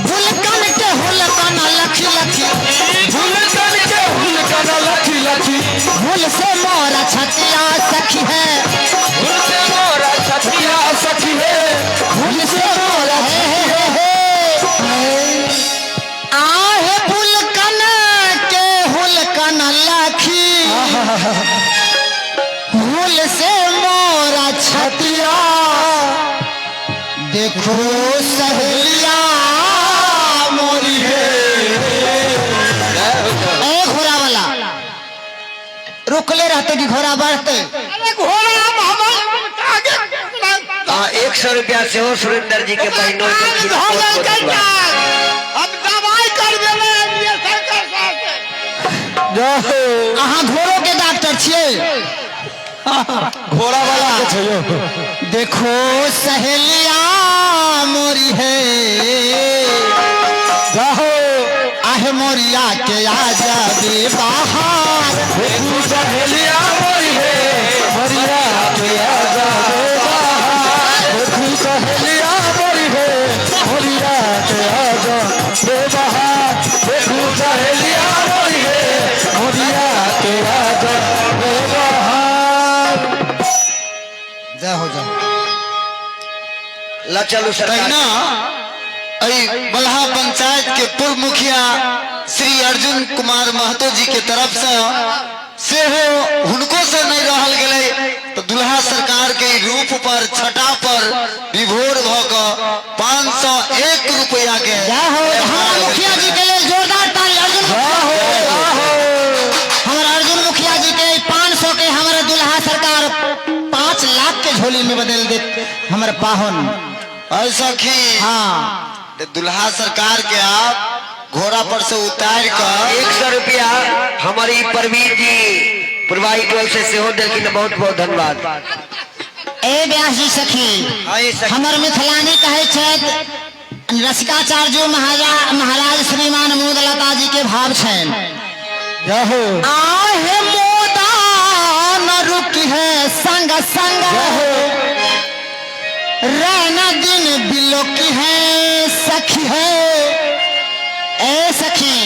हुलकन के हुलकन लखी लखी, हुलकन के हुलकन लखी लखी, भूल से मोरा छतिया सखी है, भूल से मोरा छतिया सखी है, भूल से मोरा हे हे हे हे। आहे पुलकन के हुलकन लखी, भूल से मोरा छतिया, देखो सहेलिया मोरी है। ए घोड़ा वाला रुकले रहते कि घोड़ा बढ़ते? अरे घोड़ा हम हमारे आगे आ 100 रुपया सेहो सुरेंद्र जी के बहिनों के हम दवाई कर देले ये शंकर साहब से। अहाँ घोड़ो के डॉक्टर छियै? घोड़ा वाला के छै यौ। देखो सहेलिया मोरी है, जाहो आहे मोरिया के आ जाबे बाहर, देखू सहेलिया मोरी है, मोरिया के आ जाबे बाहर, देखू सहेलिया मोरी है, मोरिया के आ जाबे बाहर, देखू सहेलिया मोरी है, मोरिया के आ जाबे बाहर। जय हो जाओ। ल चलू सरकार। तहिना एहि बलहा पंचायत के पूर्व मुखिया श्री अर्जुन कुमार महतो जी के तरफ से सेहो हुनको से नहीं रहल गेलै तो दुल्हा सरकार के रूप पर छटा पर विभोर भऽ कऽ 501 रुपया के जय हो। हमारा मुखिया जी के लेल जोरदार ताली। अर्जुन, हमारा अर्जुन मुखिया जी के 500 के हमारे दुल्हा सरकार 5 लाख के झोली में बदल दे हमारे पाहुन। ऐसा की हाँ दुल्हा सरकार के आप घोड़ा पर से उतार कर 100 रुपया हमारी परवीर जी पुरवाही टोल से सेहो देलखिन, बहुत बहुत धन्यवाद। ए व्यास जी सखी, हाँ ये सखी। हमर मिथिलानी कहै छथि रसिकाचार्य महाराज श्रीमान मोदलता जी के भाव छनि। जाहो आहे मोदा न रुकी है संग संग, रहना दिन बिलो की है सखी है। ए सखी,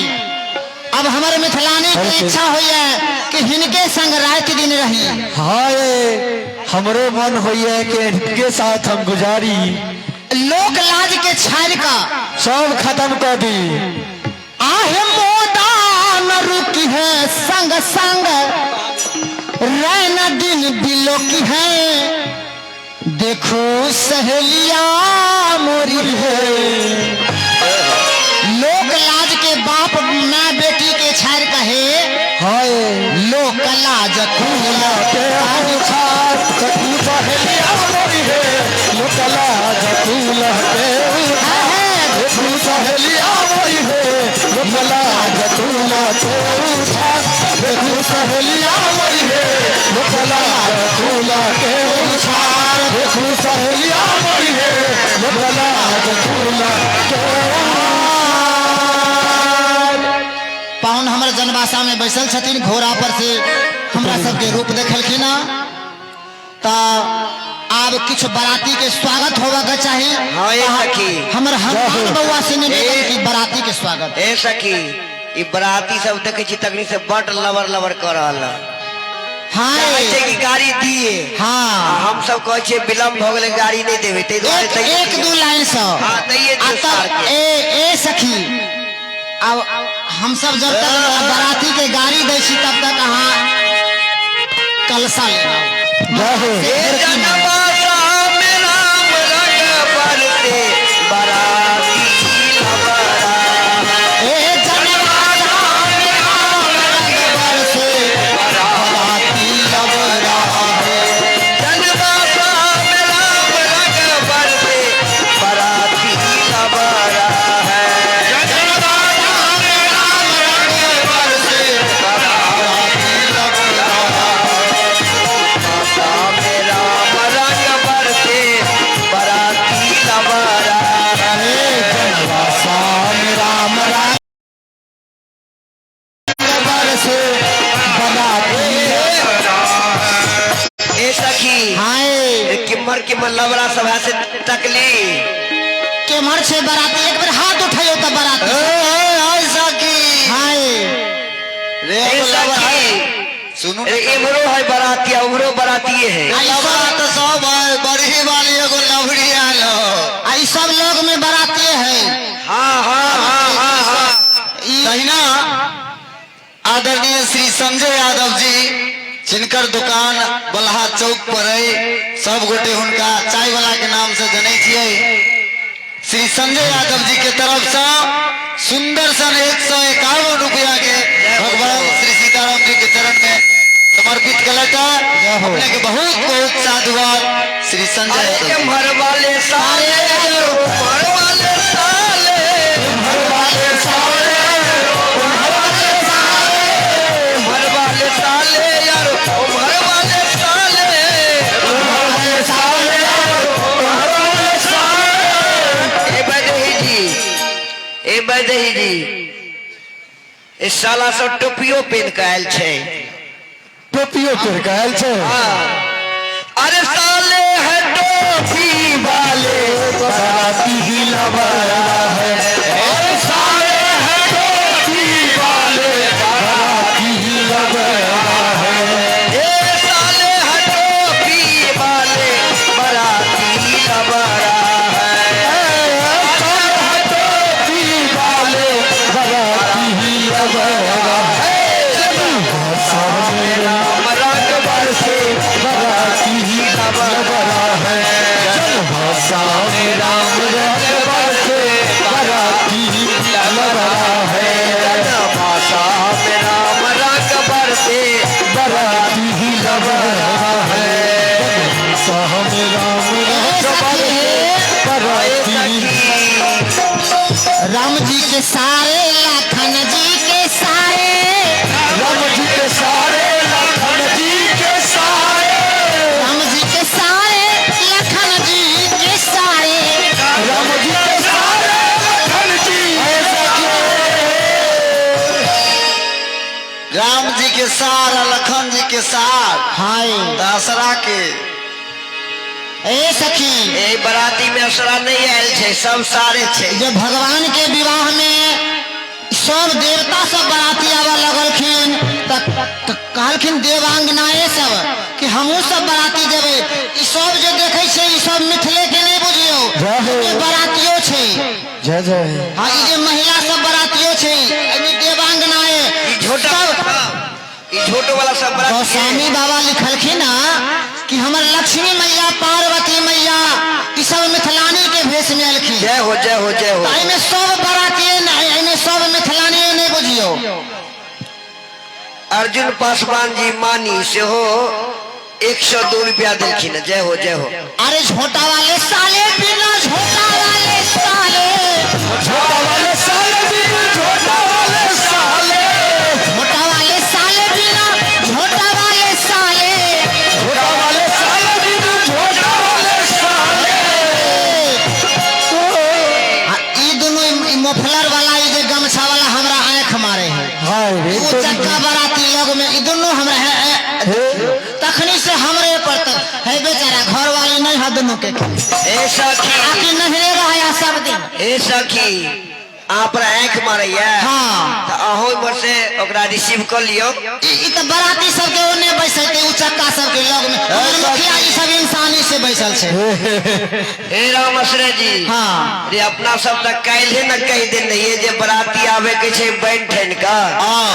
अब हमारे मिथिलानी के इच्छा हुई है कि हिनके संग रात दिन रही। हाय हमरो मन होइए कि इनके साथ हम गुजारी, लोक लाज के छाड़ का सब खत्म कर दी। आहे मोदा न रुकी है संग संग, रहना दिन बिलो की है, देखो सहेलिया मोरी है। लोक लाज के बाप माँ बेटी के छाड़ कहे, हाय लोक लाज के उछाल सखी सहेलिया मोरी है, लोक लाज फूल के उछाल, देखू सहेलिया मोरी है, लोक लाज फूल के उछाल, देखू सहेलिया मोरी है, लोक लाज फूल के उछाल, देखू सहेलिया मोरी है, लोक लाज फूल के उछाल। पाहुन हमर जनवासा में बैसल छथिन, घोड़ा पर से हमरा सबके रूप देखलखिन। त आब किछु बाराती के स्वागत होबा के चाही। हाँ ये सखी। हमर हनुमान बउआ से निवेदन की बाराती के स्वागत। ए सखी, ई बराती सब देखे छी तखनी से बड लवर लवर कर रहल है। हाँ चाहै छै कि गाड़ी दिए। हाँ हम सब कहै छियै विलम्ब भऽ गेलै गाड़ी नहि देबै, ताहि दुआरे एक एक दू लाइन से। हाँ दैये आ दियौ तब सार के। ए ए सखी, अब हम सब जब तक बाराती के गाड़ी दै छी तब तक अहाँ कलसा लेना। ए जनवासा में राम रंग बरसे बराती लबरा। ए जनवासा में राम रंग बरसे बाराती लबरा है। जनवासा में राम रंग बरसे बराती लबरा है। जनवासा में राम रंग बरसे बाराती लबरा है। माता में राम रंग वाला सब है से तकली। केम्हर छै बराती? एक बेर हाथ उठैयो तऽ बराती। ऐसा की हाय रे ए सखी, सुनू अरे इम्हरो है बराती आ उम्हरो बरातिए है। लबड़ा तो सब है, बरही वाली एगो लबड़ी आयल हो। आ ई सब लोग में बराती है। हाँ हाँ हाँ हाँ हाँ। तहिना आदरणीय श्री संजय यादव जी, जिनकर दुकान बलहा चौक पर है, सब गोटे हुनका चाय वाला के नाम से जनै छियै। श्री संजय यादव जी के तरफ से सुंदर सन 151 रुपया के भगवान श्री सीताराम जी के चरण में समर्पित कलक। अपने के बहुत बहुत साधुवाद श्री संजय अरे यादव जी। उम्हर वाले साले, उम्हर वाले साले, उम्हर वाले साले, उम्हर वाले साले, उम्हर वाले साले यार, उम्हर वाले साले, उम्हर वाले साले, उम्हर वाले साले। ए बैदेही जी, ए बैदेही जी, इस साला सब टोपियो पहन के आयल छै। टोपियो पहिर के आयल छै। हाँ। अरे साले है टोपी वाले बराती ही लबरा है। अरे साले है टोपी वाले बराती ही लबरा है। ए साले है टोपी वाले बराती लबरा है। साले है टोपी वाले बराती ही लबरा है। राम रंग बरसे बराती ही लबरा है। सामने राम रंग बरसे बराती ही लबरा है। भाषा में राम रंग बरसे बराती ही लबरा है। सामने राम रंग बरसे बराती ही। राम जी के सारे लखन जी के सारे, राम जी के सारे लखन जी के सारे, राम जी के सारे लखन जी के सारे, राम जी के सारे लखन जी के सारे। राम जी के सार आ लखन जी के सार हाय दसरा के। ए सखी, ए बराती में असरा नहीं आयल छै, सब सारे छै। जब भगवान के विवाह में सब देवता सब बराती आबऽ लगलखिन तऽ कहलखिन देवांगनाए सब कि हमहूँ सब बराती जेबै। ई सब जे देखै छै ई सब मिथिले के नहि बुझियौ, जय हो। ई बरातियो छै। जय जय। हाँ, ई जे महिला सब बरातियो छै, एहिमे देवांगनाए ई झोटा, ई झोटो वाला सब बराती है। गोस्वामी बाबा लिखलखिन कि हमर लक्ष्मी मैया पार्वती मैया ई सब मिथिलानी के भेष में एलखिन। जय हो जय हो जय हो। तऽ एहिमे सब बरातिये नहि, एहिमे सब मिथिलानी नहि बुझियौ। अर्जुन पासवान जी मानी सेहो 102 रुपया देलखिन। जय हो जय हो। अरे झोटा वाले साले बिना झोटा वाले साले, झोटा वाले साले बिना झोटा वाले साले, झोटा वाले साले बिना झोटा वाले साले, झोटा वाले साले बिना झोटा वाले साले। आ, ई दुनू ई मोफलर वाला ई जे गमछा वाला हमरा आँख मारे है। हाय रे। उ चक्का बराती लोग में ई दुनू हमरा है, तखनी से हमरे पर तक है बेचारा घर वाली नहीं है दुनू के। ए सखी, आकि नहीं रहा सब दिन। ए सखी, अहाँ पर आँख मारैया? हाँ। तऽ अहूँ इम्हर से ओकरा रिसीव कऽ लियौ। ई तऽ बराती सबके ओने बैसेतै, उ चक्का सबके लग में। हमर मुखिया जी सब इंसानी से बैसल छै। हे राम आश्रय जी। हाँ। रे अपना सब तऽ काल्हे न कहि देने रहियै जे बराती आबे के छै बनि ठनि कऽ। हाँ।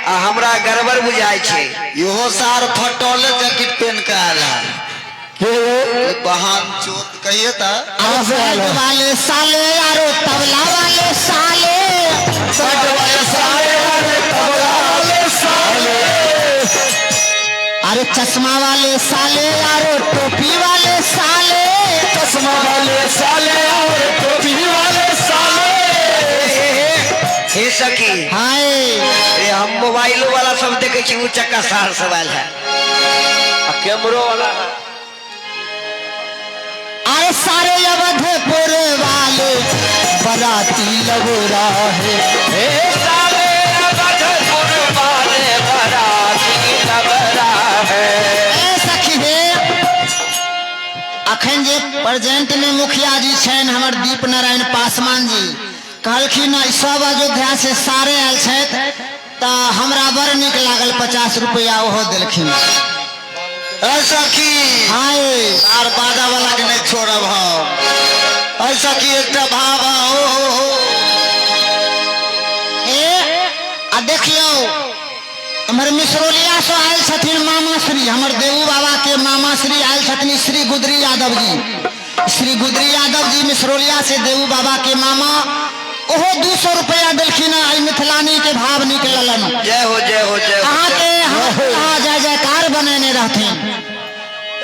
आ हमरा गड़बड़ बुझाइ छै। इहो सार फटौले जैकेट पहन के आयल है। के? बहान चोत कहिए त। कहाँ से आयल है? वाले साले यारो तबला वाले साले, सट वाले साले अरे तबला वाले साले, अरे चश्मा वाले साले यारो टोपी वाले साले, चश्मा वाले साले और टोपी वाले साले। हे सखी, हाय रे हम मोबाइलो वाला सब देखे छी, उ चक्का सार सब आयल है आ कैमरो वाला। अरे सारे अवधपुर वाले बराती लगोरा है। हे साले अवधपुर वाले बराती लबरा है। ए सखी हे, आ अखन जे प्रेजेंट में मुखिया जी छनि हमर दीप नारायण पासवान जी कहलखिन ई सब अयोध्या से सारे आयल छथि तऽ हमरा बड़ नीक लागल 50 रुपया ओहो देलखिन। ऐ सखी, हाय आर बाजा वाला के नहीं छोड़ब हम। ऐ सखी एकटा भाव हो हो हो। ए आ देखियौ हमर मिश्रोलिया से आयल छथिन मामा श्री, हमर देवू बाबा के मामा श्री आयल छथिन श्री गुदरी यादव जी। श्री गुदरी यादव जी मिश्रोलिया से देवू बाबा के मामा, ओहो 200 रुपया देलखिन। एहि मिथिलानी के भाव निकललन। जय हो, जय हो, जय हो। अहाँके अहाँ जय जयकार बनेने रहथिन।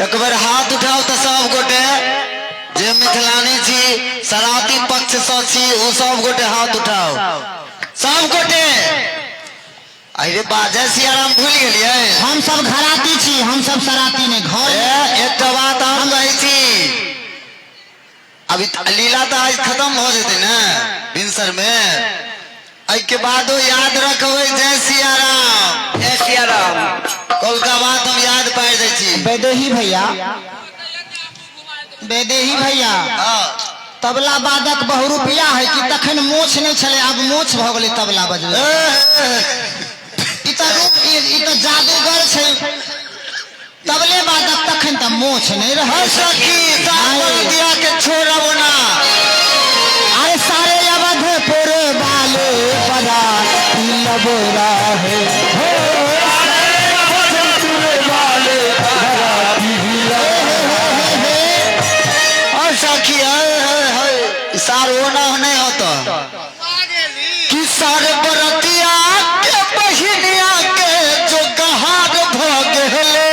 एक बेर हाथ उठाओ तो सब गोटे जे मिथिलानी छी, सराती पक्ष से छी, ओ सब गोटे हाथ उठाओ, सब गोटे। अरे बाजे सियाराम भूल गेलियै। हम सब घराती छी, हम सब सराती नहीं घर। ए, एकटा बात हम कहै छी, अभी लीला तो आज खत्म हो जेतै ने भिनसर में, एहि के बादो याद रखबै जय सियाराम। जय सियाराम। कोलका बात हम याद पारि दै छी। वैदेही भैया, वैदेही भैया, हाँ। तबला बादक बहुरुपिया है कि तखन मोछ नहीं छलै, आब मोछ भऽ गेलै तबला बजबै। ई तऽ रूप, ई तऽ जादूगर छै तबले बादक, तखन तऽ मोछ नहीं रहै। सखी सात के छोड़ब ना। अरे सारे अवधपुर वाले बड़ा लबोरा है। सखी है सार ओना नहीं होता कि सार बरतिया के बहिनिया के जो गहार भ गेले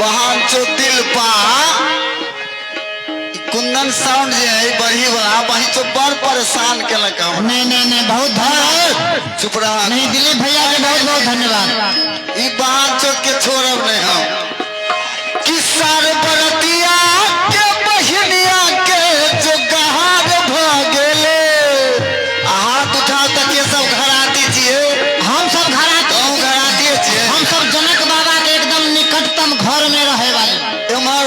बहान चो दिल पा। कुंदन साउंड जे है बढ़ी वाला बही चो बड़ परेशान केलक हमरा। नहीं नहीं नहीं, बहुत धन्यवाद। चुप रहा। नहीं, दिलीप भैया के बहुत बहुत धन्यवाद। ई बहान चोट के छोड़ब नहीं हम कि सार बरतिया के बहिनिया के जो गहार भ गेले। आ हाथ उठाओ तक के सब घराती छियै। हम सब घराती, अहूँ घराती छियै। हम सब जनक बाबा के एकदम निकटतम घर में रहे वाले। एम्हर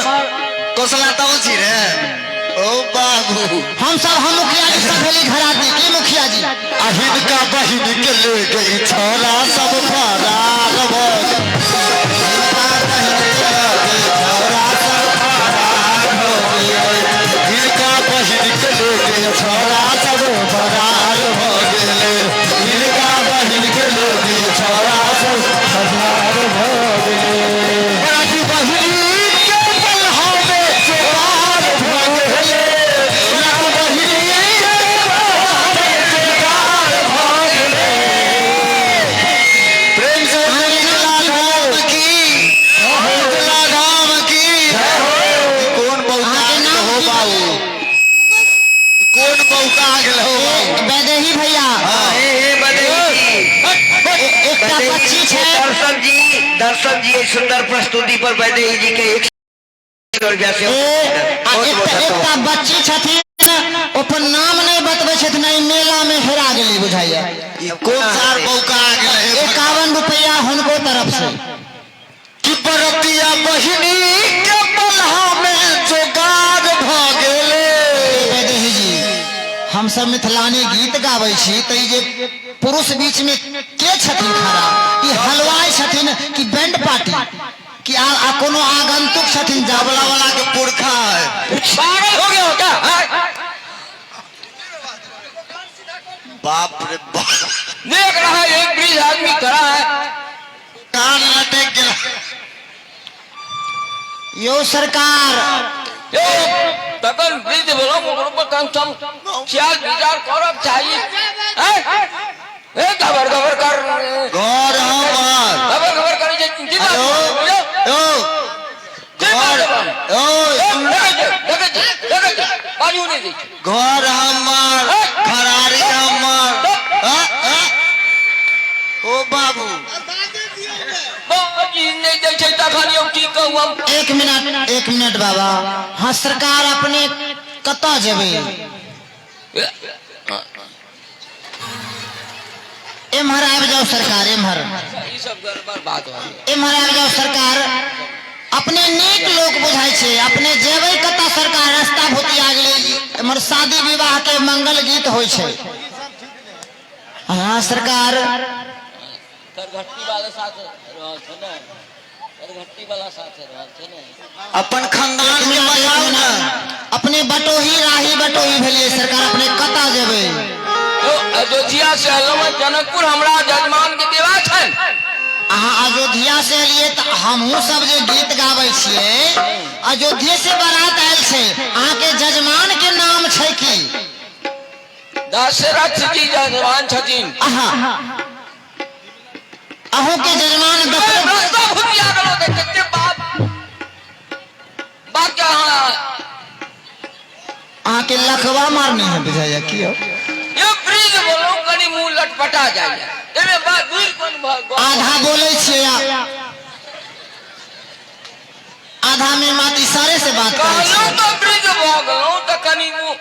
कौशला तब छी रे ओ बाबू। हम सब, हम मुखिया जी सब भेली घराती की मुखिया जी। आ हिनका बहिन के ले गई छोरा सब फरार भ गेल। हिनका बहिन के ले गई छोरा सब फरार भ गेलै। हिनका बहिन के ले गई छोरा सब फरार भ गेलै। बड़की बहिनी के बलहा में चोरार भ गेलै। बड़की बहिनी के बलहा में चोरार भ गेलै। प्रेम से मिथिला धाम की, मिथिला धाम की। कोन बौका गेल हो बाबू, कोन बौका गेल हो बाबू। वैदेही भैया, हे हे वैदेही जी, एकटा बच्ची छै। दर्शन जी, दर्शन जी, एहि सुंदर प्रस्तुति पर वैदेही जी के 100 रुपया से ए, आ बहुत बहुत एकटा धन्यवाद। एकटा बच्ची छथिन, अपन नाम नहीं बतबै छथिन, एहि मेला में हेरा गेली बुझाइया। ई कोन सार बौका गेल हे? 51 रुपया हुनको तरफ से। कि बरतिया बहिनी के बलहा में जोगार भ गेलै। वैदेही जी, हम सब मिथिलानी गीत गाबै छी तऽ ई जे पुरुष बीच में के छथिन खड़ा, ई हलवाई छथिन कि बैंड पार्टी कि आ, आ कोनो आगंतुक छथिन? तबला वाला के पुरखा है। पागल हो गया हो क्या? बाप रे बाप। देख रहा है एक वृद्ध आदमी खड़ा है। कान लटक गेल। यो सरकार, यो तखन वृद्ध भेलहुँ, ओकरो पर कम सम ख्याल विचार करब चाही। हैं? ए खबर खबर कर। घर हमर। खबर खबर करै छै जिंदा। हेलो, यो घर, ओ देखै छी, देखै छी, बाजू नहि दै छै। घर हमर, घरारी हमर। आ, आ? ओ बाबू, बाजी नहि दै छै तखन यौ की कहू हम? एक मिनट, एक मिनट बाबा। हाँ सरकार, अपने कतऽ जेबै? एम्हर आबि जाउ सरकार, एम्हर। ई सब गड़बड़ बात हो। एम्हर आबि जाउ सरकार। अपने नीक लोक बुझाइ छै। अपने जेबै कतऽ सरकार, रास्ता भुतिया गेलै। एम्हर शादी विवाह के मंगल गीत होइ छै। हाँ सरकार। करघट्टी वाला साथ रहल छै ने, करघट्टी वाला साथ रहल छै ने। अपन खानदान के बचाउ ने। अपने बटोही राही बटोही भेलियै सरकार, अपने कतऽ जेबै? यौ, अयोध्या से एलहुँ हँ जनकपुर, हमरा जजमान के विवाह छनि। अहाँ अयोध्या से एलियै तऽ हमहूँ सब जे गीत गाबै छियै, अयोध्या से बारात आयल छै। अहाँके जजमान के नाम छै की? दशरथ जी जजमान छथिन। अहाँ अहूँ के जजमान दशरथ? रास्ता भुतिया गेलो तऽ कते बाप बाप के अहाँ अहाँके लखवा मारने है बुझाइया की हो? यो ब्रिज बोलो कनी मुंह लटपटा जाइए, एमे बात दूर कोन भऽ आधा बोलै छियै आ आधा में मात इशारे से बात करै कहलहुँ छियै। तऽ ब्रिज भऽ गेलहुँ तऽ कनी मुंह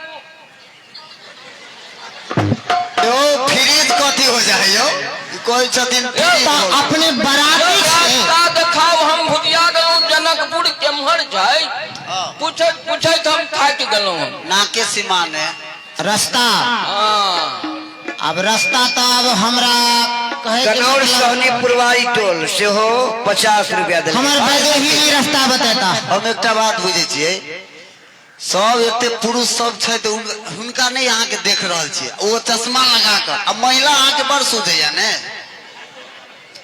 यौ, फ्रिज कथी हो जाइ यौ? ई कहै छथिन फ्रिज तऽ हो गेल। अपने बराती छियै? रास्ता देखाउ, हम भुतिया गेलहुँ। जनकपुर केम्हर जाइ? पूछैत पूछैत हम थाकि गेलहुँ हम। नाके सीमा ने रास्ता? हँ। अब रास्ता तऽ अब हमरा कहै के गनौर मतलब- सोहनी पुरवारी टोल सेहो 50 रुपया देलकै। हमर वैदेही ई रास्ता बतेता। हम एकटा बात बुझै छियै, सब एते पुरुष सब छै तऽ हुनका नहि अहाँके देख रहल छियै, ओ चश्मा लगा कऽ, आ महिला अहाँके बड़ सुझैया ने।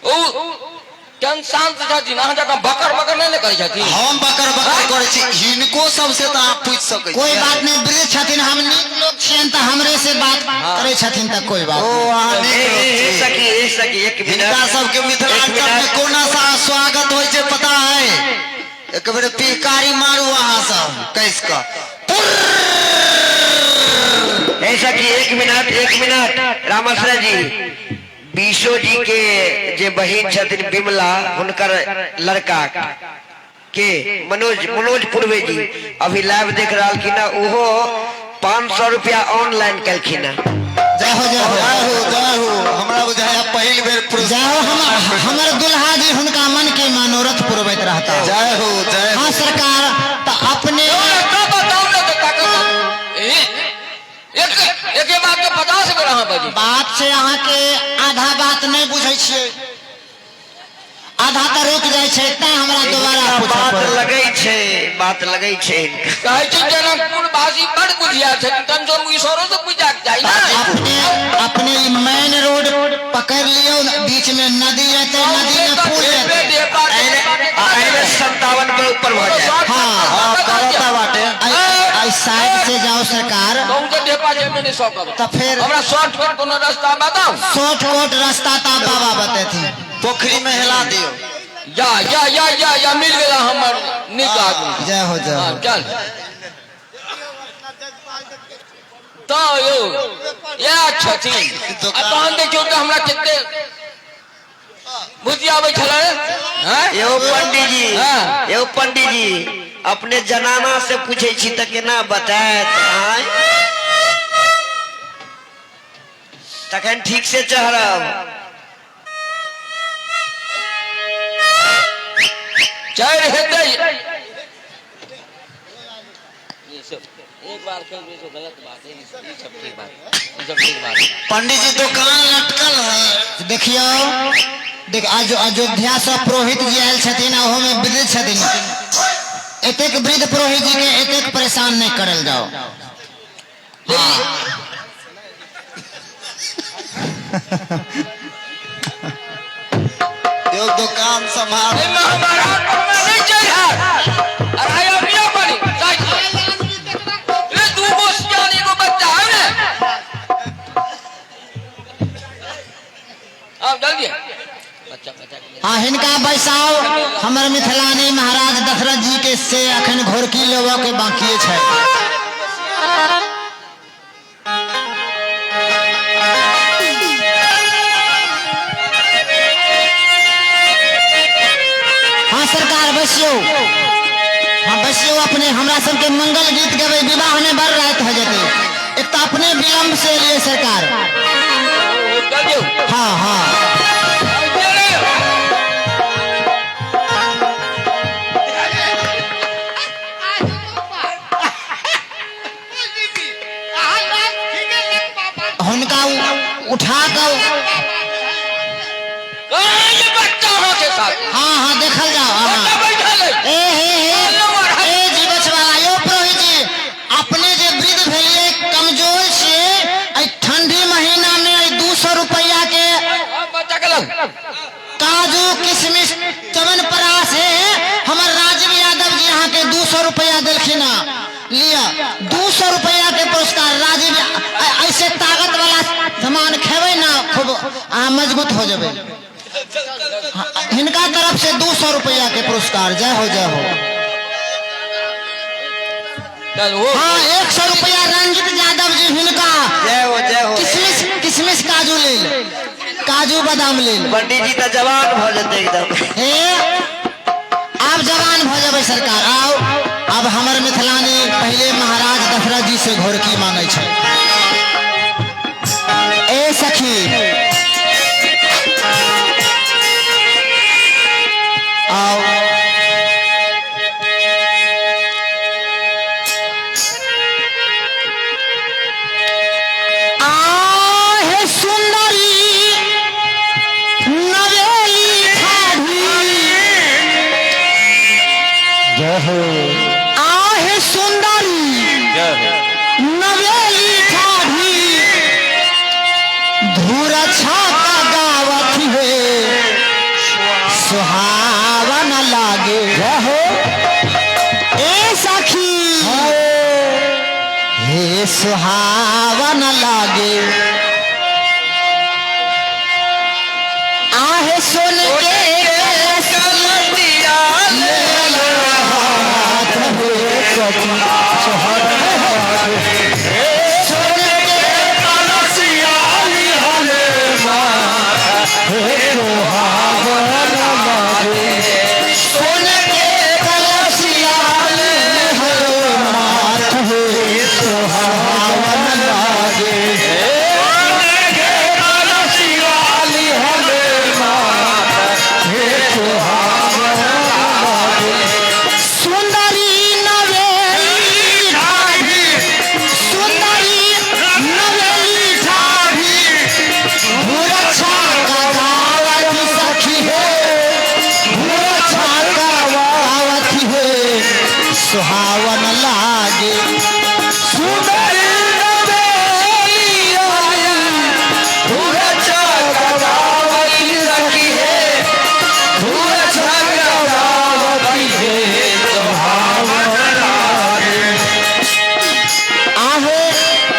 ओ केहन शान्त छथिन, अहाँ जकाँ बकर बकर नहि ने करै छथिन। हम बकर बकर करै छी? हिनको सबसे तऽ अहाँ पूछि सकै कोई छियै। बात नहीं, वृद्ध छथिन, हम नीक लोक छियनि तऽ हमरे से बात करै छथिन तऽ कोई बात ओ नहीं। अहाँ नीक ए, लोक ए, ए, छी। सखी, ए सखी, एक मिनट। हिनका सबके एक मिथिलांचल में मिनट। कोना सा स्वागत होइ छै पता है? एक बेर पिहकारी मारू अहाँ सब कस कऽ। ए सखी, एक मिनट, एक मिनट। रामाश्रय जी, बीसो जी के जे बहिन छथिन बिमला, हुनकर लड़का के मनोज, मनोज पूर्वे जी अभी लाइव देख रहलखिन हँ, ओहो 500 रुपया ऑनलाइन केलखिन हँ। जय हो, जय हो। जय हो, जय हो। हमरा बुझाया पहिल बेर जय हो। हम हमर दुल्हा जी हुनका मन के मनोरथ पुरबैत रहता। जय हो, जय हो। हाँ सरकार, तऽ अपने रास्ता बताउ ने तऽ ताकत ए, एक एके बात के 50 बेर अहाँ बजी। बात छै अहाँके आधा बात नहि बुझै छियै, आधा तऽ रुकि जाइ छै, तैं हमरा दोबारा हिनका पूछऽ बात पड़ल। लगै छै, बात लगै छै हिनका। कहै छी जनकपुर वासी बड़ बुझिया छै, कम ईश्वरो से पूजा के चाही ने। अपने अपने ई मेन रोड पकड़ लियौ, बीच में नदी एतै, नदी में पुल एतै। एन 57 पर ऊपर भऽ जाए। हाँ। करता बाटे। एहि साइड से जाओ सरकार। तऽ फिर- हमरा शॉर्टकट कोनो रास्ता बताउ। शॉर्टकट रास्ता तऽ बाबा बतेथिन। पोखरी में हेला दियौ। या या या या या, मिल गेला हमर नीक आदमी। जय हो, जय हाँ, हो। चल तऽ यौ, इएह छथिन। आ तहन देखियौ तऽ हमरा कते बुद्धि आबै छलै हैं? यौ पंडीजी। हाँ। यौ पंडीजी, अपने जनाना से पूछै छी तऽ केना बतायत? आँय, तखन ठीक से चढ़ब। चारि हेतै। ये सब एक बार खेल, ये सब गलत बात है। ई सब ठीक बात, ई सब ठीक बात है। पंडित जी, दुकान लटकल है। देखियौ, देख, अयोध्या से पुरोहित जी आयल छथिन आ ओहोमे वृद्ध छथिन। एतेक वृद्ध पुरोहित जी के एतेक परेशान नहि करल जाओ। यौ, दुकान सम्हार। एहिमे हमारा नहि चढ़त। अढ़ाई आदमी बनी रे, दू गो सियान, एगो बच्चा है ने। आब जल्दी बच्चा बच्चा के। हाँ, हिनका बैसाओ। हमर मिथिलानी महाराज दशरथ जी के से अखन घोरकी लेबऽ के बाकिए छै। हाँ सरकार, बैसियौ। हाँ, बैसियौ अपने। हमरा सबके मंगल गीत गेबै, विवाह में बड़ राति हो जेतै। एक तऽ अपने विलम्ब से एलियै सरकार। जल्दी। हाँ हाँ। रे। काजू किशमिश च्यवनप्राश है। हमर राजीव यादव जी अहाँ के 200 रुपया देलखिन हँ। लिअ 200 रुपया के पुरस्कार राजीव। ऐसे ताकत वाला सामान खेबै ना खूब अहाँ मजबूत हो जेबै। हिनका तरफ से 200 रुपया के पुरस्कार। जय हो जय हो। चल वो हाँ 100 रुपया रंजित यादव जी हिनका। जय हो जय हो। किशमिश किशमिश काजू लेल, काजू बादाम लेल। पंडित जी तऽ जवान भऽ जेतै एकदम। हे आब जवान भऽ जेबै सरकार। आओ अब हमर मिथिलानी पहिले महाराज दशरथ जी से घोरकी मांगे छै। ए सखी आओ आहे सुंदरी नवेली ठाढ़ी। जय हो। आहे सुंदरी जय हो। नवेली ठाढ़ी धूर छाता गावत हे सुहावन लागे। जय हो। ए सखी हे सुहावन लागे। आहे सुन के कलतिया ले हाथ हे सखी सुन के सुन के कलसिया ले माथ हे सुहावन लागे। सुंदरी नवेली ठाढ़ी, सुंदरी नवेली ठाढ़ी भूरछा का गावत सखी है, भूरछा का गावत है सुहावन लागे। सुंदरी नवेली धूरछा गावती सखी है, धूरछा गावती है आहे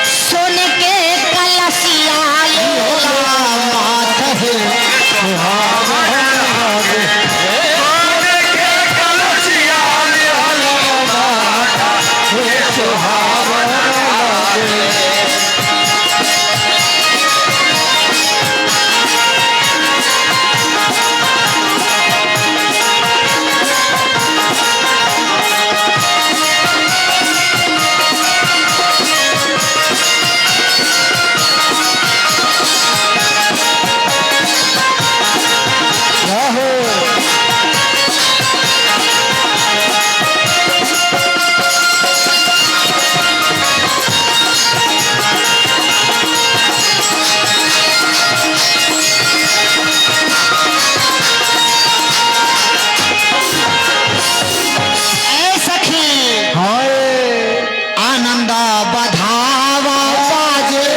सुन के कलसिया लेला माथ है ए सखी आनंद बधावा बाजे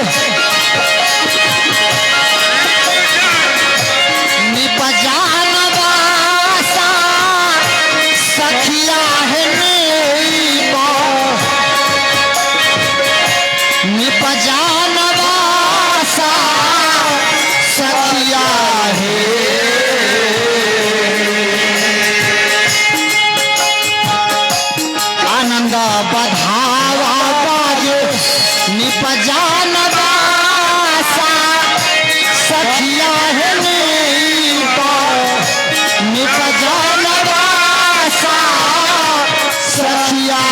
निपजान बासा सखिया है नीपा निपजान बासा सखिया है। आनंद बधावा बाजे निपजान बासा सखिया है नीपा निपजान बासा सखिया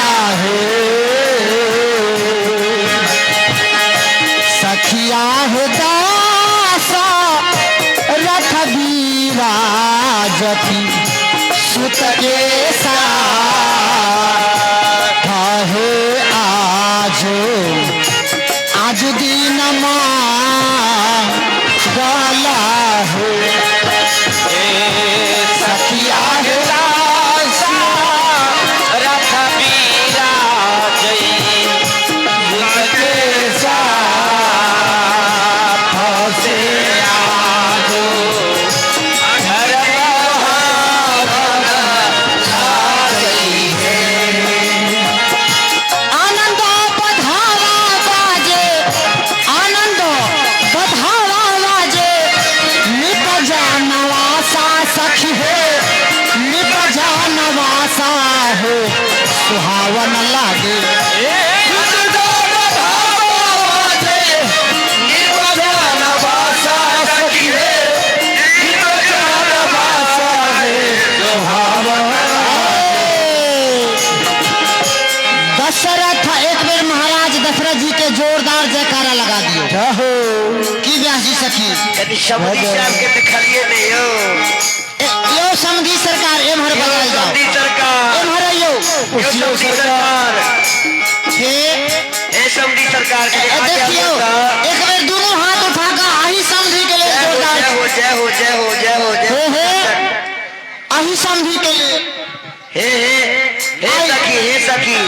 है, सखिया है दासा रथ बीराजती सुत के साथ हे आज आज दिन माँ गला है सखिया है रथ बीराजई के साथ से आजो धर्म न लागे। दशरथ एक बेर महाराज दशरथ जी के जोरदार जयकारा लगा दियो। की व्यास जी सखी कनी समधी साहब के देखलिए नहीं यो। ए, यो समधी सरकार एम्हर यो बजायल जाओ। समधी सरकार। एम्हर अइयो। यो समधी सरकार। हे ए समधी सरकार के ए, देखियो एक बेर दोनों हाथ उठा के आही समधी के लिए जय हो जोरदार। जय हो जय हो जय हो जय हो जय हे हो। हे आही समधी के लिए। हे हे हे सखी हे सखी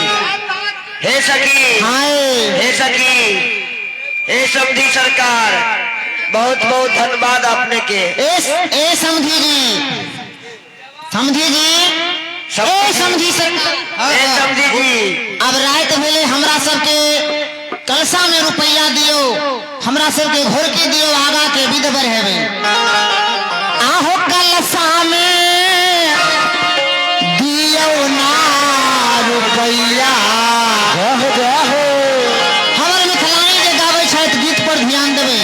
हे सखी हाय हे सखी हे समधी सरकार, बहुत बहुत धन्यवाद आपने के। ए ए समधी जी, समधी जी, ए समधी सरकार, हे समधी जी। अब रात भेले हमरा सबके कलशा में रुपया दियो, हमरा सबके घोर के दियो, आगा के विध बढ़ेबे। आहो कलशा में दियो ना रुपया। हमर मिथिलानी जे गाबै छथि गीत पर ध्यान देबै।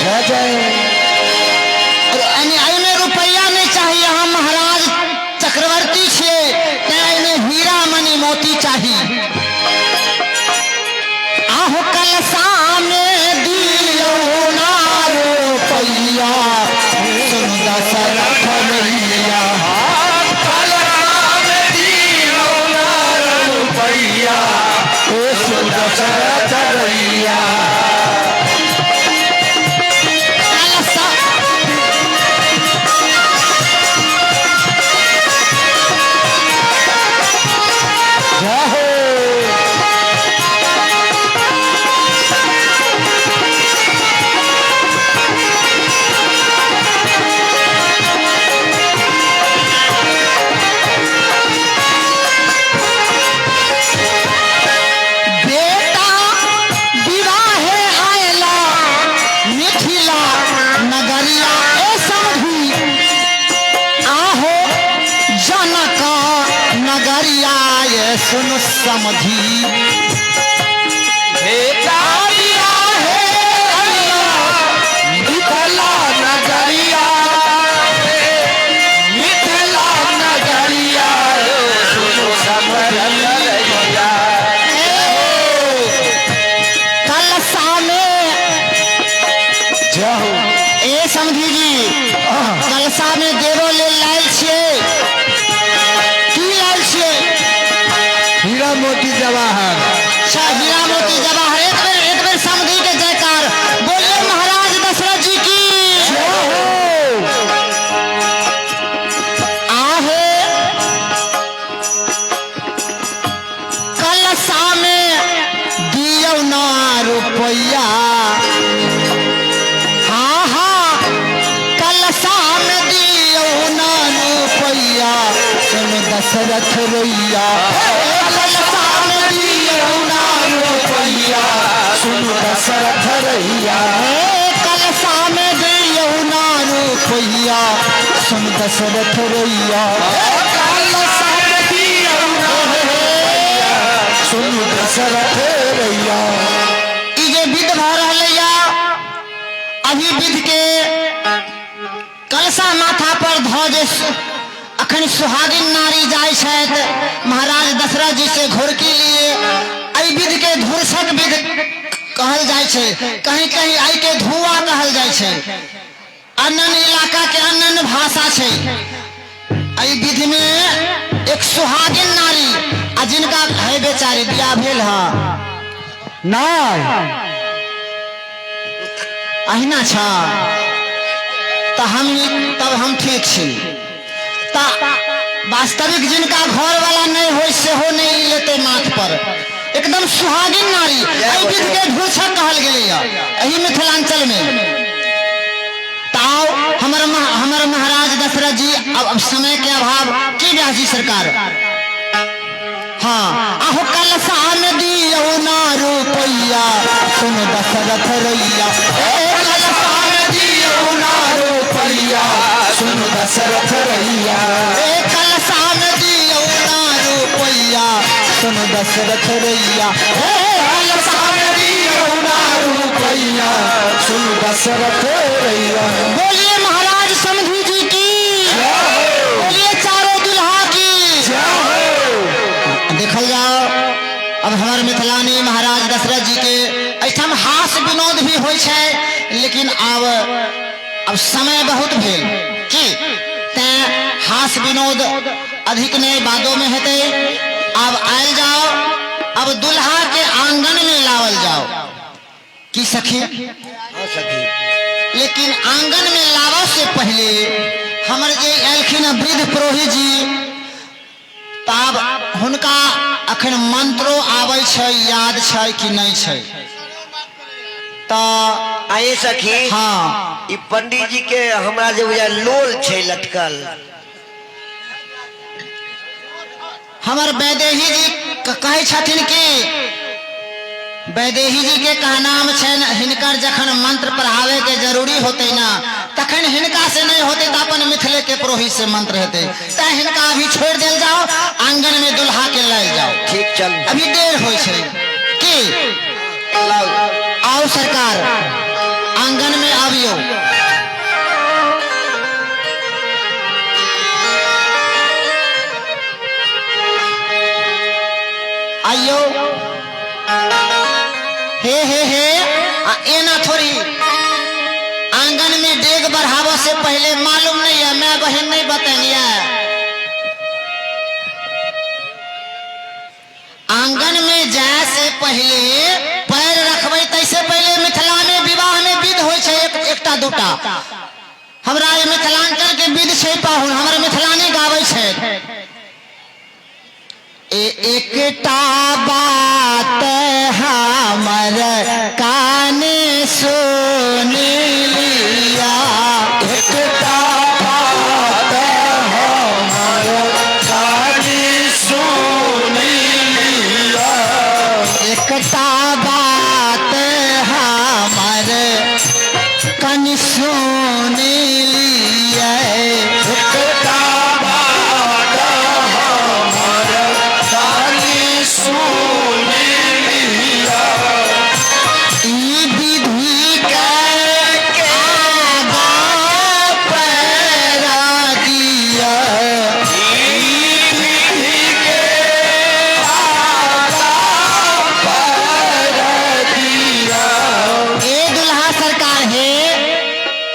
एहिमे रुपया नहीं चाहिए, हम महाराज चक्रवर्ती छियै, तें एहिमे हीरा मणि मोती चाही। आहो कलशा में दियो ना रुपया, सुन दशरथ रैया। कलशा बेटा विवाहे आयला मिथिला नगरिया, ए समधी आहो जनक नगरिया, ये सुन समधी। बेटा विवाहे आयला मिथिला नगरिया, मिथिला नगरिया, सुनो समझिया। कलशा में ए समधी जी, कलशा में देवो ले लायल छियै। की लायल छियै? हीरा मोती जवाहर। अच्छा हीरा मोती जवाहर। एक बेर एक बेर समधी के जयकार बोलिए महाराज दशरथ जी की। आहे कलशा में दियो ना रुपया, हाँ हाँ कलशा में दियो ना रुपया, सुन दशरथ रैया। कलशा में दियो ना रुपया, सुन दशरथ रैया। कलशा में दियो ना रुपया, सुन दशरथ रैया। कलशा में दियो ना रुपया, सुन दशरथ रैया। ई जे विध भऽ रहलैया, अभी विध के कलशा माथा पर धऽ जे अखन सुहागिन नारी जाइ छथि महाराज दशरथ जी से घोरकी लिए, एहि विध के धुरसक विध कहल जाइ छै, कहीं कहीं एहि के धुआ कहल जाइ छै। अन्य अन्य इलाका के अन्य अन्य भाषा छै। एहि विध में एक सुहागिन नारी आ जिनका है बेचारी बियाह भेल है नहीं अहिना छ त हम तब हम ठीक छी। त वास्तविक जिनका घर वाला नहीं हो सेहो नहीं लेते माथ पर, एकदम सुहागिन नारी एहि विध के धुरछक कहल गेलैया एहि मिथिलांचल में। ताओ हमर महाराज दशरथ जी अब समय के अभाव की व्यास जी सरकार। हाँ आहो कलशा में दियो ना रुपैया, सुन दशरथ रैया। ए कलशा में दियो ना रुपैया, सुन दशरथ रैया। ए कलशा में दियो ना रुपैया, सुन दशरथ दशरथ रैया, हे लसार दियौ ना रुपैया, सुन दशरथ रैया। बोलिए महाराज समधी जी की, बोलिए चारों दुल्हा की। देखल जाओ अब हमार मिथिलानी महाराज दशरथ जी के एहिठाम हास विनोद भी होइ छै, लेकिन आब अब समय बहुत भेल की तैं हास विनोद अधिक नहीं बादो में हेतै। आब आयल जाओ, अब दुल्हा के आंगन में लावल जाओ की सखी। हाँ सखी। लेकिन आंगन में लावा से पहले हमर जे एलखिन वृद्ध पुरोहित जी, तब हुनका अखन मंत्रो आबै छै, याद छै कि नहीं छै? तऽ आये सखी। हाँ। ई पंडित जी के हमरा जे बुझाय लोल छै लटकल। हमर वैदेही जी कहै छथिन कि वैदेही जी के कहनाम छनि हिनकर जखन मंत्र पढ़ावे के जरूरी होते ना तखन हिनका से नहीं होते तो अपन मिथिले के पुरोहित से मंत्र हेतै, तैं हिनका अभी छोड़ देल जाओ, आंगन में दुल्हा के लायल जाओ। ठीक चल, अभी देर होइ छै की। लाउ। आओ सरकार आंगन में आबियो। आइयो हे हे हे, आ एना थोड़ी आंगन में डेग बढ़ावो से पहले मालूम नहीं है, मैं बहन नहीं बतैनिया। आंगन में जाए से पहले पैर रखबै तैसे पहले मिथिला में विवाह में विध होइ छै एकटा दूटा। हमरा ई मिथिलांचल के विध छै पाहुन, हमर मिथिलानी गाबै छै। एकटा बात हमर कान सुनि लिया, एकटा बात हमर कान सुनि लिया, एकटा बात हमर कान सुनि लिया, एकटा बात हमर कान सुनि लिया। ई विधि के आगाँ पैरा दिया, ई विधि के आगाँ पैर दिया। ए दुल्हा सरकार हे,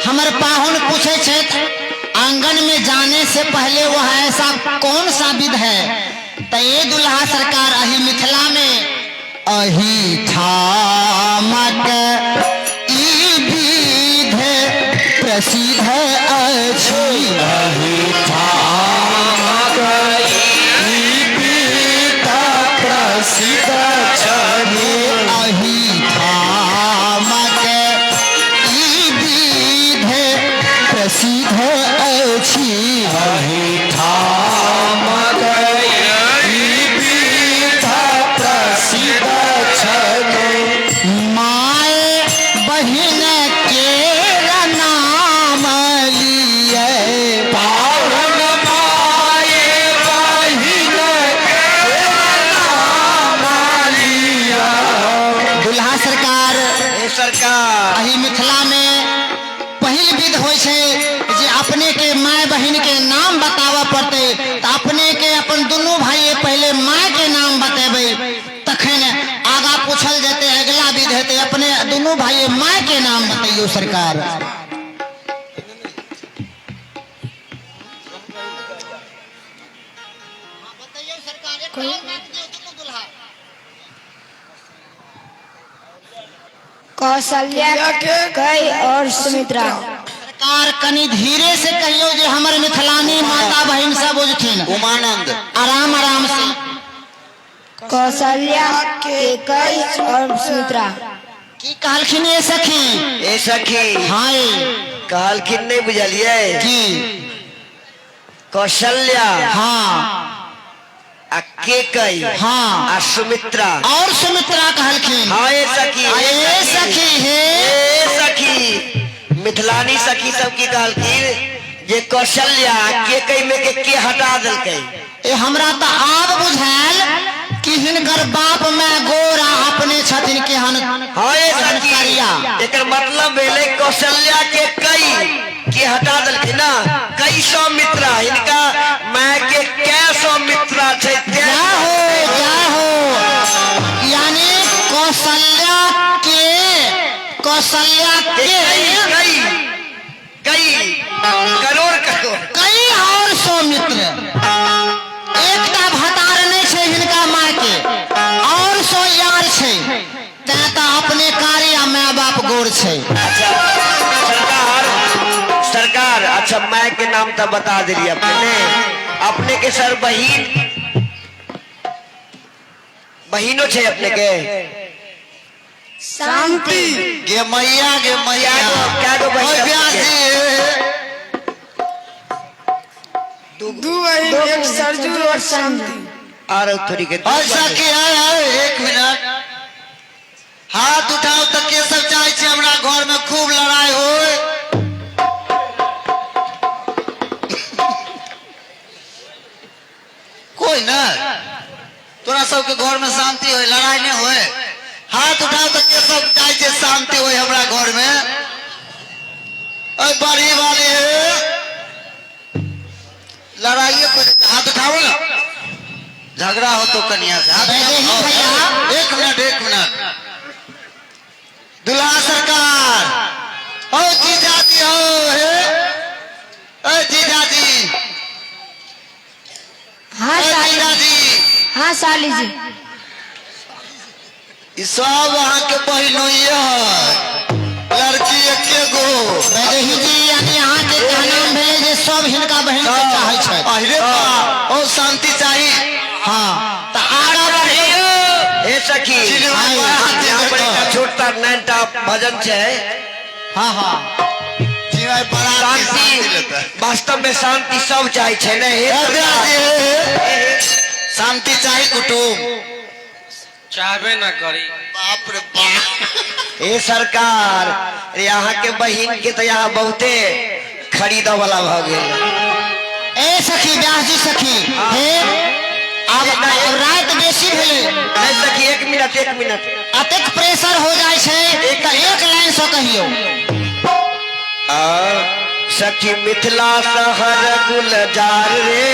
हमर पाहुन पूछे छथि आंगन में जाने से पहले वह ऐसा कौन सा विध है? तो ये दुल्हा सरकार अही मिथिला में अही ठामक ई विध प्रसिद्ध अछि, अही ठामक ई विध प्रसिद्ध छनि, अही ठामक ई विध प्रसिद्ध अछि, अही ठामक ई विध प्रसिद्ध छनि। माय बहिन के नाम लिये, पाहुन माय बहिन के नाम लिया। दुल्हा सरकार ए सरकार अही मिथिला में पहिल विध होइ छै जे अपने के माय बहिन के नाम बताबऽ पड़तै, तऽ अपने के अपन दुनू भाई पहले माय के नाम बतेबै तखन आगा पूछल जेतै, अगला विध हेतै। अपने दुनू भाई माय के नाम बतैयौ सरकार। कौशल्या कई और सुमित्रा। सरकार कनी धीरे से कहियो जे हमर मिथिलानी माता बहिन सब बुझथिन, उमानंद आराम आराम से। कौशल्या के कई और सुमित्रा। की कहलखिन ये सखी? ए सखी। हाँ कहलखिन नहीं बुझलिए की? कौशल्या हाँ आ के कई हाँ आ सुमित्रा और सुमित्रा कहलखिन। हाँ ए सखी, ए सखी हे ए सखी, मिथिलानी सखी सब की कहलखिन जे कौशल्या के कई में के हटा देलकै। ए हमरा तो आब बुझायल कि कि हिनकर बाप माय गोर आ अपने छथिन केहन हाँ ये केहन सखी करिया। एकर मतलब भेलै कौशल्या के कई के हटा देलखिन ना, कई सौ मित्रा, हिनका माय के कै सौ मित्रा छै। जय हो जय हो। यानी कौशल्या के, कौशल्या के कई कई कई करोड़ करोड़ कई और सौ मित्र। एकटा भतार नहि छै हिनका माय के, और सौ यार छै, तैं तऽ अपने कारी आ my बाप गोर छै। अच्छा सरकार, सरकार, अच्छा माय के नाम तो बता दिलिए अपने। अपने के सर बहिन, बहिनो छै अपने के? शांति। गे मैया, गे मैया। क्या गो बहिन ओए अपने व्यास के? जी। दू बहिन, एक सरजू और शांति। आर थोड़ी के ऐसा की है, है, एक मिनट हाथ उठाओ तऽ के सब चाहे छी हमरा घर में खूब लड़ाई होय? कोई ना? तोरा सबके घर में शांति होय, लड़ाई नहीं होय? हाथ उठाओ तऽ के सब चाहे छै शांति होय हमरा घर में? अरे बड़ी वाली है, लड़ाइए पर हाथ उठाओ ना, झगड़ा हो तो कनिया से हाथ वैदेही उठाओ। भैया। एक मिनट, एक मिनट। दुल्हा सरकार, ओ जीजाजी, हो हे, ओ जीजाजी। हाँ ओ साली। जीजाजी। हाँ साली जी। ई सब अहाँके बहिनोइए है, लड़की एके गो। वैदेही जी, यानी अहाँके कहनाम भेलै जे सब हिनका बहिन के चाहै छथि। अरे बा, ओ शांति चाही। हाँ, तऽ आगाँ बढ़ियौ। हे सखी, चिड़िया बड़ा हाथी यहाँ पर एकटा देखो। छोटा नैनटा भजन छै। हाँ हाँ। चिड़िया बड़ा हाथी शांति शांति लेता है। वास्तव में शांति सब चाहे छै ने हे ए सरकार? व्यास जी, हे, हे, शांति चाही कुटुम्ब? चाहबे ना करी। बाप रे बाप। हे सरकार, अरे अहाँ के बहिन के तो यहाँ बहुते खरीदऽ वाला भऽ गेल। ए सखी, व्यास जी, सखी, हे आब आब राति बेसी भेलै। नहीं सखी, एक मिनट, एक मिनट। अतेक प्रेशर हो जाइ छै तऽ एक लाइन से कहियौ। आ, सखी मिथिला शहर गुलजार रे,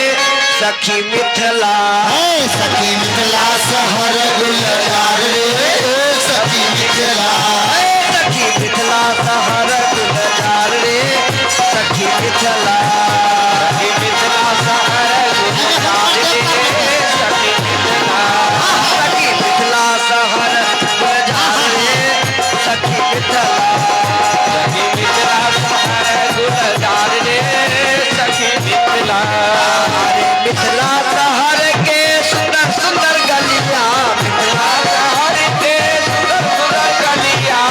सखी मिथिला। हे सखी मिथिला शहर गुलजार रे, सखी मिथिला। ए सखी मिथिला शहर गुलजार रे, सखी मिथिला। सखी मिथिला शहर गुलजार रे, सखी मिथिला। सखी मिथिला शहर गुलजार रे, सखी मिथिला। सखी मिथिला शहर गुलजार रे, सखी मिथिला। अरे मिथिला शहर के सुंदर सुंदर गलिया, मिथिला शहर के सुंदर सुंदर गलिया,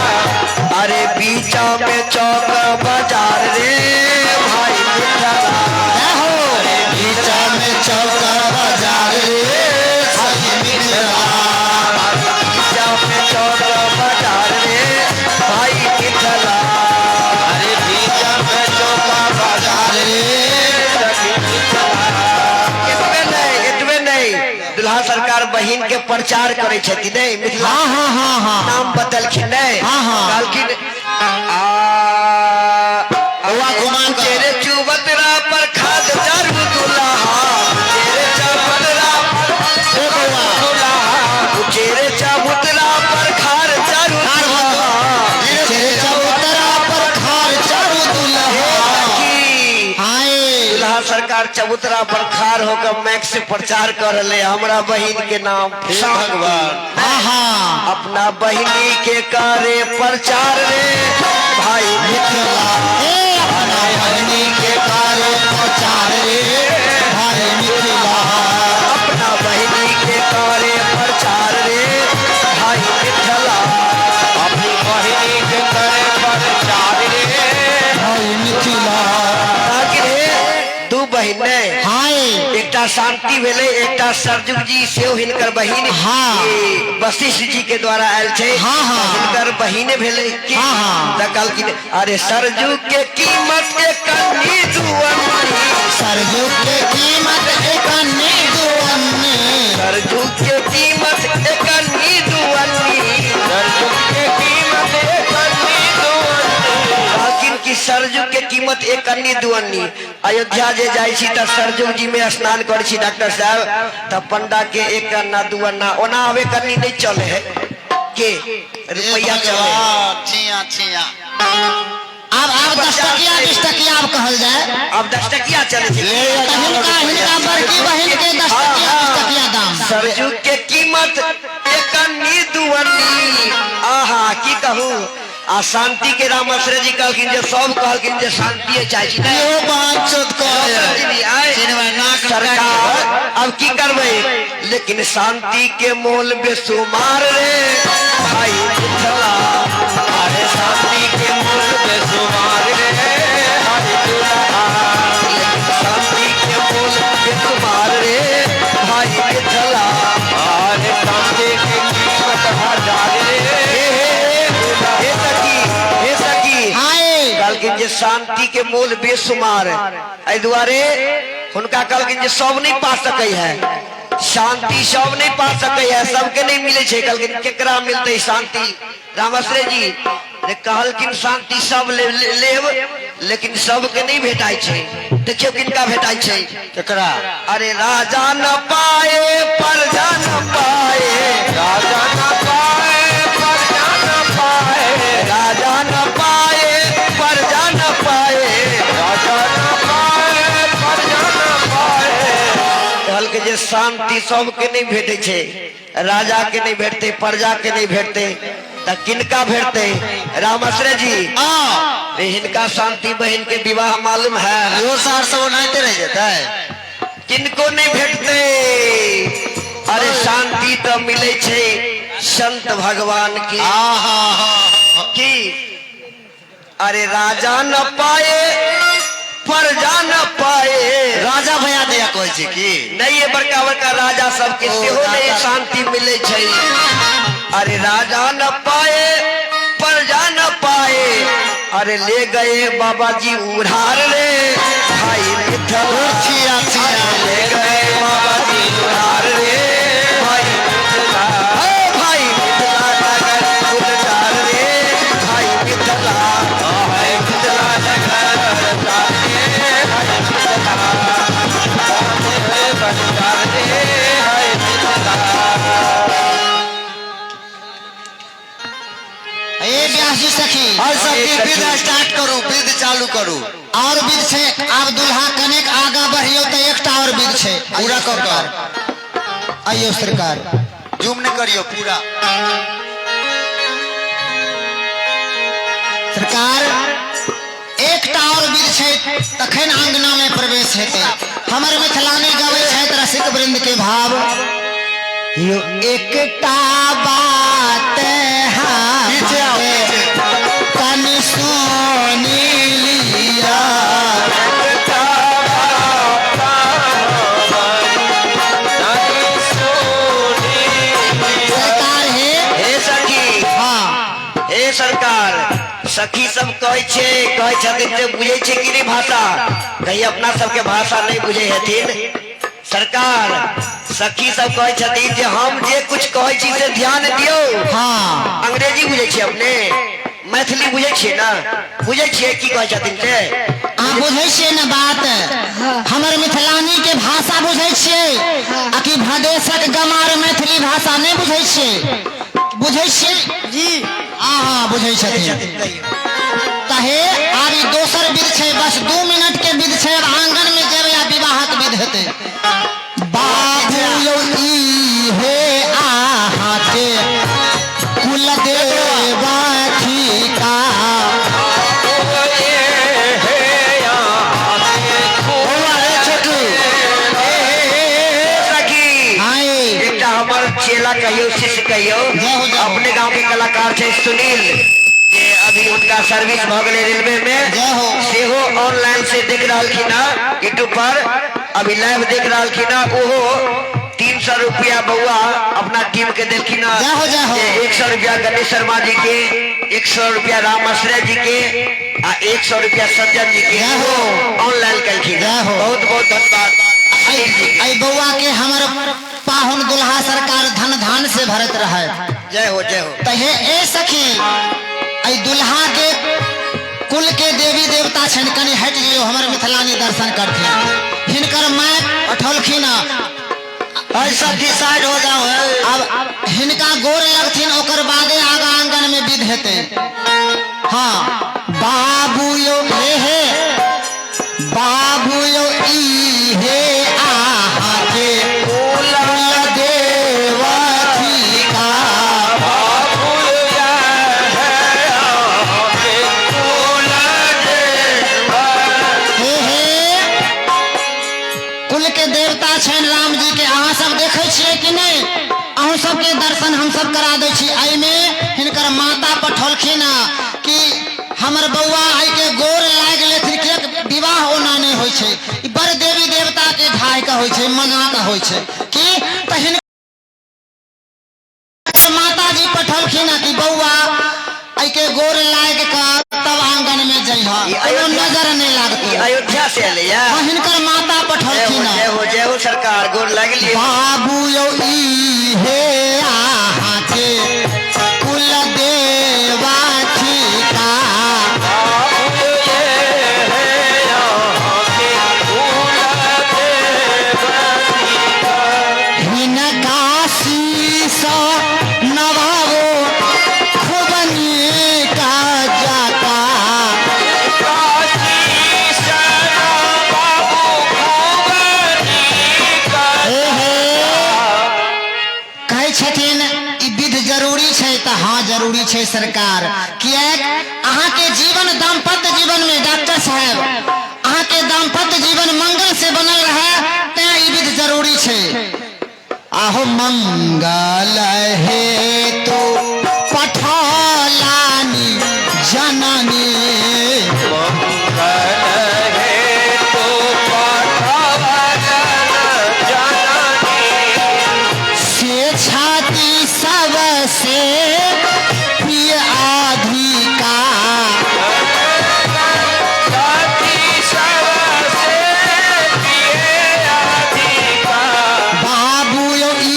अरे बीचा में चौक बाजार रे भाई मिथिला। जय हो। बीचा में चौका बाजार रे, सखी मिथिला। बीचा में चौक बाजार रे भाई मिथिला। अरे बीचा में चौका बाजार रे सखी मिथिला। एतबे नहीं, एतबे नहीं, दुल्हा सरकार बहिन के प्रचार करे छथिन नहीं मिथिला? हाँ हाँ हाँ हाँ। नाम बदलखिन नहीं? हाँ, हाँ। कहलखिन आ बौआ घुमा कऽ। तेरे चुबतरा पर खाद चारू दुल्हा, तेरे चबूतरा पर दुल्हा, तेरे चबूतरा पर खार चारू दुल्हा। तेरे चबूतरा पर खार चारू दुल्हा। सखी, हाय। दुल्हा सरकार चबूतरा पर खार होकर मैक से प्रचार कर रहे हमरा बहिन के नाम। हे भगवान। हाँ हाँ। अपना बहिनी के करे प्रचार रे भाई मिथिला। ए अपना बहिनी के करे प्रचार रे भाई मिथिला। अपना बहिनी के करे प्रचार रे भाई मिथिला। अपनी बहिनी के करे प्रचार रे भाई मिथिला। ताकि रे दू बहिन ने हाय। एकटा शांति भेलै, एकटा सरजुग जी सेहो हिनकर बहिन। हाँ। ई वशिष्ठ जी के द्वारा आयल छै। हाँ, हाँ। हिनकर बहिने भेलै की? हाँ, हाँ। तऽ कहलखिन अरे सरजुग के कीमत के कन्नी दुअन्नी। सरजुग के कीमत एक अन्नी दुअन्नी। सरजुग के कीमत सरजुग के कीमत एक अन्नी दू अन्नी। अयोध्या जे जाइ छी तऽ सरजुग जी में स्नान करै छी डॉक्टर साहब, तऽ पंडा के एक अन्ना दू अन्ना, ओना आब एक अन्नी नहीं चले है के रुपया चले है। छिया छिया। आब आब 10 टकिया 20 टकिया आब कहल जाय। अब 10 टकिया चले छै। तऽ हिनका हिनका बड़की बहिन के 10 टकिया 20 टकिया दाम। सरजुग के कीमत एक अन्नी दू अन्नी। आहा की कहू। आ शांति के रामाश्रय जी कहलखिन जे सब कहलखिन जे शांतिए चाहे छी। नहि। इहो बात चोत रामाश्रय जी भी आए। सरकार अब की करबै, लेकिन शांति के मोल बेसुमार रे भाई मिथिला। अरे शांति के मोल बेसुमार रे भाई मिथिला। लेकिन शांति के मोल बेसुमार रे भाई मिथिला। अरे शांति के कीमत हजार रे। हे सखी, हे सखी, हाय। कहलखिन जे शांति के मोल बेसुमार, एहि दुआरे हुनका कहलखिन जे सब नहीं पा सकै है शांति, सब नहीं पा सकै है, सबके नहीं मिले छै। कहलखिन केकरा मिलतै शांति? रामाश्रय जी रे कहलखिन शांति सब ले, ले, लेब, लेकिन सबके नहीं भेटाइ छै। देखियौ किनका भेटाइ छै। केकरा? अरे राजा न पाए प्रजा न पाए, राजा न पाए प्रजा न पाए, राजा न पाए प्रजा न पाए, राजा न पाए प्रजा न पाए। कहलकै जे शांति सबके नहीं भेटै छै, राजा के नहीं भेटतै, प्रजा के नहीं भेटतै, तऽ किनका भेटतै? रामाश्रय जी हाँ। रे हिनका शांति बहन के विवाह मालूम है? इहो सार सब ओनाहिते रहि जेतै। किनको नहीं भेटतै। अरे शांति तऽ मिलै छै संत भगवान के। आहा की अरे राजा न पाए प्रजा न पाए। राजा भैया दिया कहै छै की? नहीं, ये बड़का बड़का राजा सबके ओ, सेहो नहीं राजा। शांति मिले छै। अरे राजा न पाए प्रजा न पाए, अरे ले गए बाबा जी उधार रे भाई मिथिला। छिया छिया। अरे ले गए बाबा जी उधार रे भाई मिथिला। ओ भाई मिथिला नगर गुलजार रे भाई मिथिला। भाई मिथिला नगर गुलजार रे भाई मिथिला। गुलजार रे भाई मिथिला। ए व्यास जी सखी, और सबके विध स्टार्ट करू, विध चालू करू। और विध छै। आब दुल्हा कनेक आगा बढ़ियौ तऽ एकटा और विध छै। पूरा कऽ कऽ। आइयो सरकार। जूम नहि करियौ पूरा। सरकार एकटा और विध छै तखन अंगना में प्रवेश हेतै। हमर मिथिलानी गबै छथि रसिक वृंद के भाव। यो एकटा बात पीछे आओ, पीछे। कनि सुनि लिया। सरकार हे। हे सखी। हाँ। हे सरकार, सखी सब कहै छै, कहै छथिन जे बुझै छै कि नहि भाषा? कहीं अपना सबके भाषा नहि बुझै हेथिन। सरकार सखी सब कहै छथिन जे हम जे कुछ कहै छी से ध्यान दियौ। हाँ। अंग्रेजी बुझै छियै अपने? मैथिली बुझै छियै ने? बुझै छियै की कहै छथिन से? अहाँ बुझै छियै ने बात? हमर मिथिलानी के भाषा बुझै छियै आ कि भदेशक गमार मैथिली भाषा नहि बुझै छियै? बुझै छियै? जी। हाँ हाँ, बुझै छथिन। तहे आब ई दोसर विध छै, बस 2 मिनट के विध छै। आब आंगन में जेबै आ विवाहक विध हेतै। बाबू यौ ई हे अहाँके कुल देवा ठीका। बौआ रे छोटू। हे सखी, हाय। एकटा हमर चेला कहियौ, शिष्य कहियौ, जय हो, जय हो। अपने गांव के कलाकार छै सुनील, जे अभी हुनका सर्विस भऽ गेलै रेलवे में। जय हो। सेहो ऑनलाइन से देख रहलखिन हँ, यूट्यूब पर अभी लाइव देख रहलखिन हँ। ओहो 300 रुपया बउआ अपना टीम के देलखिन हँ। जय हो, जय हो। जे 100 रुपया गणेश शर्मा जी के, 100 रुपया रामाश्रय जी के आ 100 रुपया सज्जन जी के जय हो। ऑनलाइन कलखिन। जय हो। बहुत बहुत धन्यवाद सुनील जी के। ऐ बउआ के हमर पाहुन दुल्हा सरकार धन धान से भरत रहे। जय हो, जय हो। तहे ए सखी, ऐ दुल्हा के कुल के देवी देवता छनि, कनि हटि जइयौ, हमर मिथिलानी दर्शन करथिन। हिनकर माय पठौलखिन। ऐसा की साइड हो जाओ है। अब हिनका गोर लगथिन, ओकर बादे आगा आंगन में विध हेतै। हाँ बाबू यो हे हे बाबू यो ई हे आहा के कुल देवथिका। हे हे कुल के देवता छनि राम जी के। अहाँ सब देखै छियै कि नहि? अहूँ सबके दर्शन हम सब करा दै छी। एहिमे हिनकर माता पठौलखिन कि हमर बौआ आइ के गोर लागि लेथिन, किएक विवाह ओना नहि होइ छै, ई बड़ देवी देवता के ढाहि के होइ छै, मना के होइ छै। की तऽ हिनकर माताजी पठौलखिन कि बौआ एहि के गोर लागि कऽ तब आंगन में जइह, कोनो नजर नहि लागतौ। अयोध्या से एलैया? हाँ, हिनकर माता पठौलखिन। जय हो जय हो सरकार, गोर लगलियै। बाबू यौ ई हे अहाँ के कुल देवा थिका। हिनका शीश नवाबो खूब नीक जका। हे हे कहै छथिन ई विध जरूरी छै, तऽ हाँ जरूरी छै सरकार, किएक अहाँके जीवन दाम्पत्य जीवन में डॉक्टर साहेब अहाँके दाम्पत्य जीवन मंगल से बनल रहे, तें ई विध जरूरी छै। आहो मंगल हे तो पठौलानी जननी। से छाती सबसे प्रिय अधिकार। बाबू यौ ई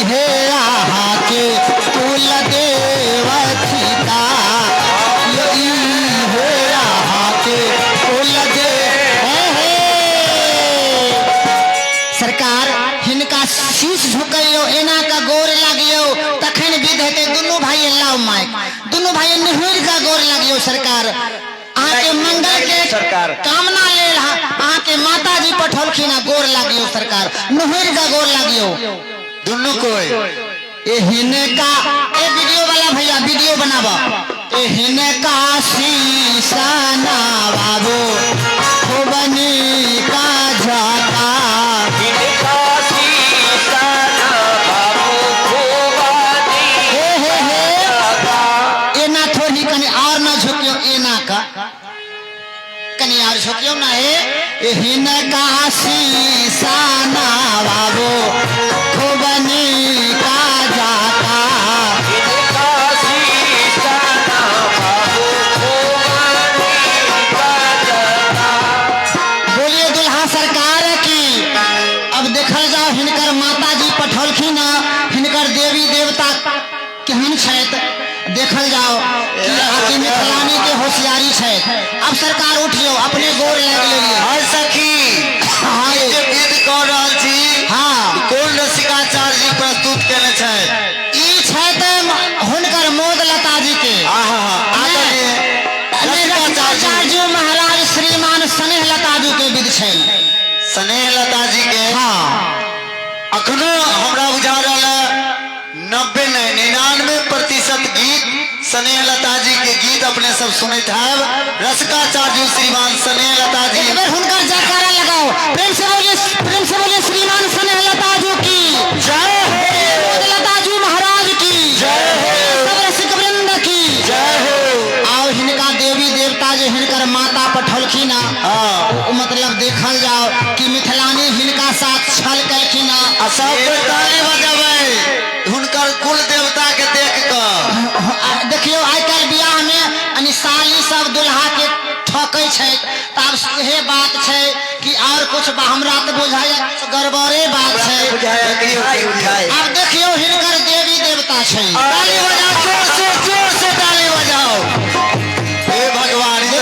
हे अहाँ के कुल देवथिका। यौ ई हे अहाँ के कुल देव। हे हे सरकार हिनका शीश झुकैयौ, एना का गोर लागियौ, तखन विध हेतै। दुनू भाई लाउ माइक, दुनू भाई निहुरि का गोर लागियौ सरकार। अहाँके मंगल के सरकार। कामना लेल अहाँके माताजी पठौलखिन, गोर लागियौ सरकार, निहुरि का गोर लागियौ दुनू कोई। ए हिनका ए वीडियो वाला भैया वीडियो बनाबा। ए हिनका शीश नवाबो खूब नीक जका। हे हे हे एना थोड़ी कनि और न झुकियो, एना का कनि और झुकियो ना। हे ए हिनका शीश नवाबो खूब नीक जका। बोलिए दुल्हा सरकार की। अब देखल जाओ हिनकर माताजी पठौलखिन, हिनकर देवी देवता केहन छथि, देखल जाओ कि आकि मिथिलानी के होशियारी छथि। अब सरकार उठियो, अपने गोर लागि लेलियै। हर सखी हाँ ई जे विध कऽ रहल छी, हाँ कोन रसिकाचार्य जी प्रस्तुत केने छथि? ई छथि हुनकर मोद लता जी के। आहा आदरणीय नहीं, रसिकाचार्य रसिकाचार्य महाराज श्रीमान स्नेह लता जी के विध छनि। स्नेह लता जी के। हाँ अखनो हमरा बुझा रहल है 90 नहीं 99% गीत स्नेह लता जी के गीत अपने सब सुनैत हैब। रसिकाचार्य श्रीमान स्नेह लता जी एक बेर हुनकर जयकारा लगाओ, प्रेम से बोलिए, प्रेम से बोलिए श्रीमान स्नेह लता जी की जय हो, मोद लता जी महाराज की जय हो, सब रसिक वृंद की जय हो। आओ हिनका देवी देवता जे हिनकर माता पठौलखिन, हाँ ओ मतलब देखल जाओ कि मिथिलानी हिनका साथ छल कलखिन। आ सब कोई ताली बजाबै हुनकर कुल देवता के देख कऽ। देखियौ आइ काल्हि बियाह में यानी साली सब दुल्हा के ठकै छै, तऽ आब इहे बात छै कि और कुछ हमरा तऽ बुझाइए किछु गड़बड़े बात छै। बुझाया कि उठाई उठाई। आब देखियौ हिनकर देवी देवता छै। ताली बजाओ, जोर से जोर से ताली बजाओ। हे भगवान, ई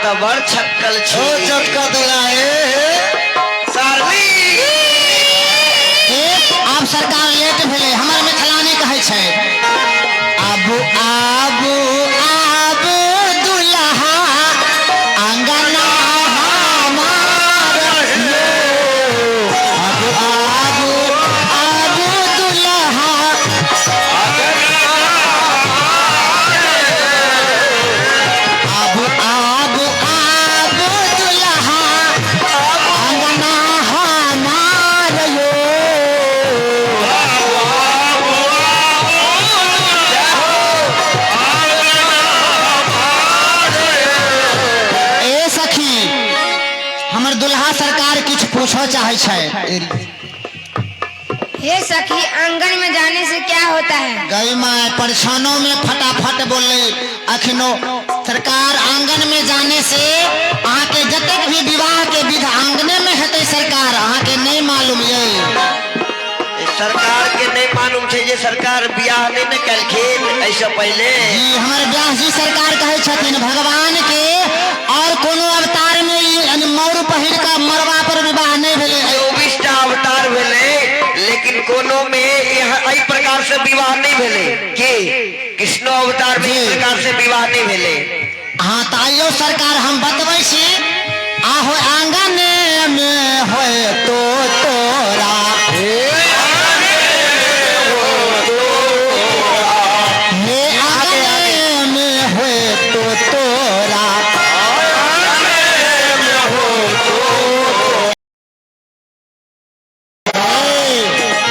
तऽ बड़ छक्कल ओ छी। चटका दुल्हा हे हे। सारली। ए, आब सरकार लेट भेलै। हमर मिथिलानी कहै छै, आबू आबू आबू दुल्हा अंगना हमार लो। आबू आबू आबू दुल्हा, आबू आबू आबू दुल्हा अंगना हमार यो। ए सखी, हमर दुल्हा सरकार किछु पूछऽ चाहै छै। हे सखी, आंगन में जाने से क्या होता है? गई माय, परेशानों में फटाफट बोले अखनो। सरकार, आंगन में जाने से अहाँके जतेक भी विवाह के विध आंगने में हेतै। सरकार, अहाँके नहीं मालूम ये? सरकार के नहीं मालूम छै जे सरकार बियाह नहीं ने केलखिन एहिसँ पहिले। जी, हमर व्यास जी सरकार कहै छथिन, भगवान के और कोनो अवतार में ई यानी मौर पहिर कऽ मरबा पर विवाह नहीं भेलै। 24टा अवतार भेलै, लेकिन कोनो में एहि प्रकार से विवाह नहीं भेलै। की कृष्णो अवतार में एहि प्रकार से विवाह नहीं भेलै। हाँ, तऽ आइयो सरकार हम बतबै छी। आहो आंगन में होए तो तोरा, हे आंगन में होए तो तोरा,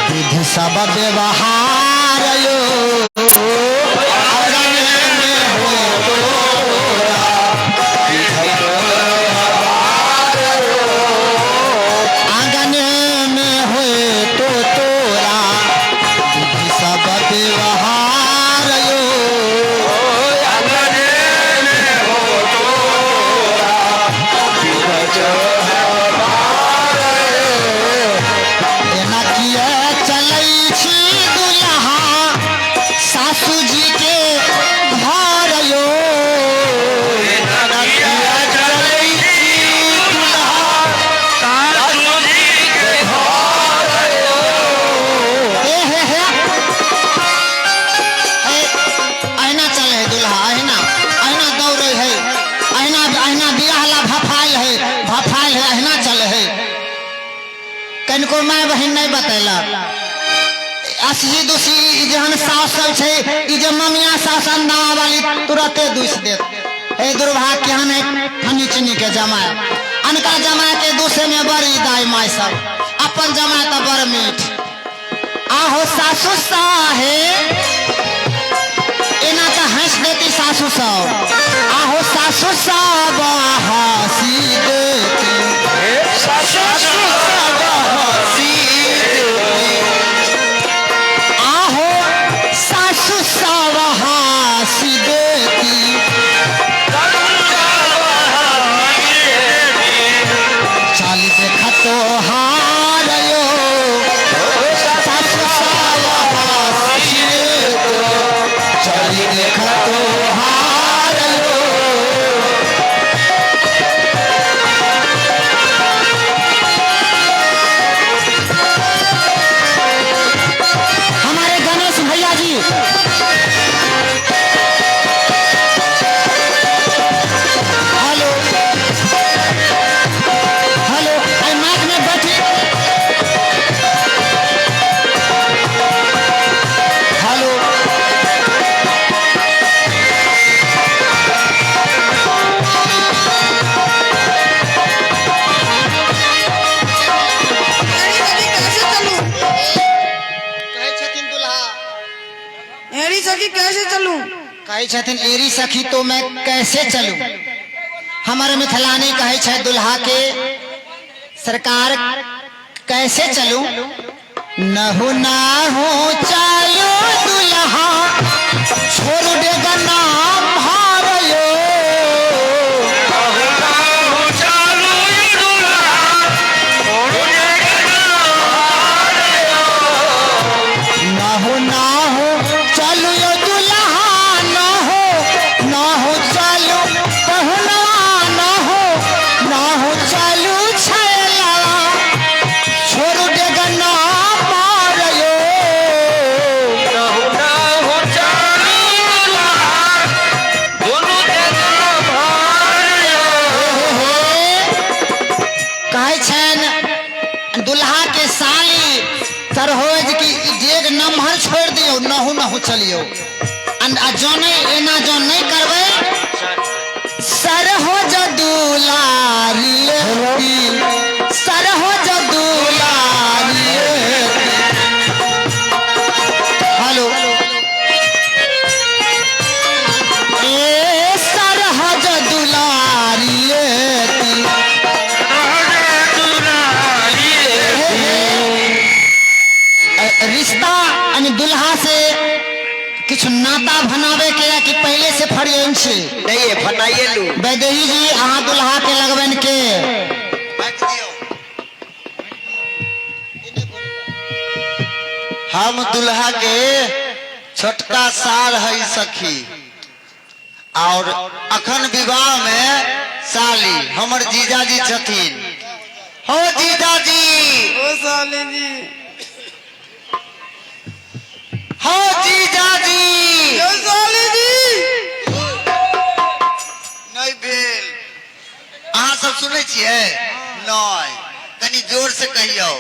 विधि सब व्यवहार यो। आंगन में होए तोरा, आंगन में होए तो तोरा, विधि सब व्यवहार यो। एना किए चलै छी दुल्हा सासू जी के घर यो? एना किए चलै छी दुल्हा ए हे हे ए, अहिना चले है दुल्हा, अहिना अहिना दौड़े है, अहिना अहिना बियाह ला भफाइल है, भफाइल है, अहिना चले है। कनिको माय बहिन नहीं बतेलक। असही दुसी ई जेहन सास सब छै, ई जे ममिया सास अंदावा वाली तुरते दुस देत। हे दुर्भाग्य केहन है फनी चीनी के जमाय। अनका जमाय के दूसे में बड़ी दाई माय सब, अपन जमाय तऽ बड़ मीठ। आहो सासु साहे, एना तऽ हंस देती सासु सब। आहो सासु सब हंसी देती, सासु सब हंसी देती, आहो सासु सब हंसी देती। चाल देख तोहार यो, सासु सब हंसी देती, चाल देख तोहार यो। हमारे गणेश भैया जी, हेलो हेलो, आई माइक में बैठी। हेलो। एरी सखी, कैसे चलूं? कहै छथिन दुल्हा। एरी सखी, कैसे चलूं? कहै छथिन, एरी सखी तो मैं कैसे चलूं? हमर मिथिलानी कहै छै दुल्हा के, सरकार कैसे चलूं? नहु नाहु चलू दुल्हा, छोड़ देगा भार यो। नहु नाहु चलू यो दुल्हा, नहु नाहु चलू पहुनवा। कहै छनि दुल्हा के साली सरहोज की ई डेग नमहर छोड़ि दियौ, नहु नहु चलियौ। आ जँ नहि एना जँ नहि करबै, सरहोज दुलारी लेती, सरहोज दुलारी लेती। हेलो ए सरहज दुलारी लेती। रिश्ता यानी दुल्हा से किछु नाता बनावे के या कि पहले से फरियन छी? नहीं है, फनाइए लू। वैदेही जी अहाँ दुल्हा के लगबन के हम दुल्हा के छोटका सार है सखी, और अखन विवाह में साली हमर जीजाजी छथिन। हो जीजाजी, ओ साली जी, हो जीजाजी, ओ साली जी। नहीं भेल। अहाँ सब सुनै छियै? नहीं, कनी जोर से कहियौ।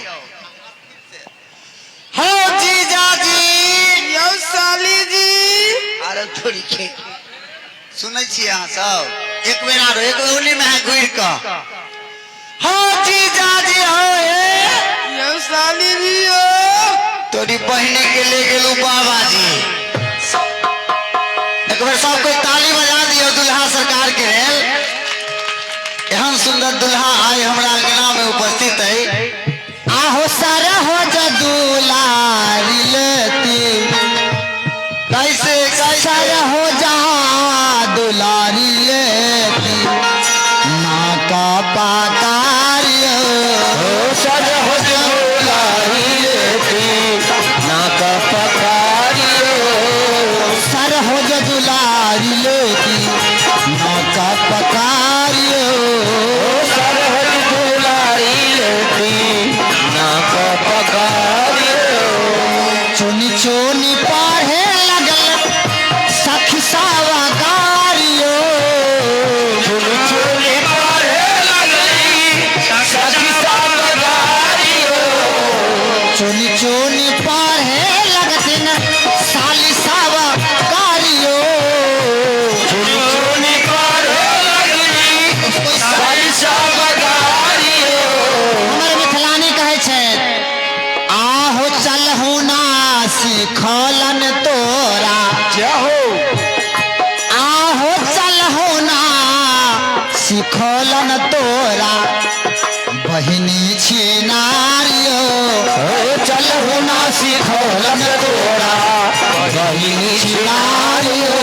हो जीजाजी, यौ साली जी। अरे थोड़ी के सुनै छियै अहाँ सब? एक बेर आरो, एक बेर ओली में घुरि कऽ। हो जीजाजी, हो हे यौ साली जी, ओ तोरी बहिनी के ले गेलू बाबाजी। एक बेर सब कोई ताली बजा दियौ दुल्हा सरकार के लेल। एहन सुंदर दुल्हा आइ हमरा अंगना में उपस्थित है। आहो सरहोज दुलारी लेती, कैसे कैसे सरहोज दुलारी लेती, नाका पाकारियो। सरहोज दुलारी लेती, नाका पकारियो। सरहोज दुलारी लेती, नाका पकारियो। सरहोज दुलारी लेती, नाका पकारियो। चुनी चुनी पढ़े लगल सखी सावा गारियो। चुनी चुनी पढ़े लगली सखी सावा गारियो। चुनी चुनी पढ़े लगतिन साली सावा गारियो। चुनी चुनी पढ़े लगली साली सावा गारियो। हमर मिथिलानी कहै छै, आहो चलहु ना सिखलन तोरा, जय हो। आहो चलहु ना सिखलन तोरा, बहिनी छिनारियो। चलहु ना सिखलन तोरा, बहिनी छिनारियो।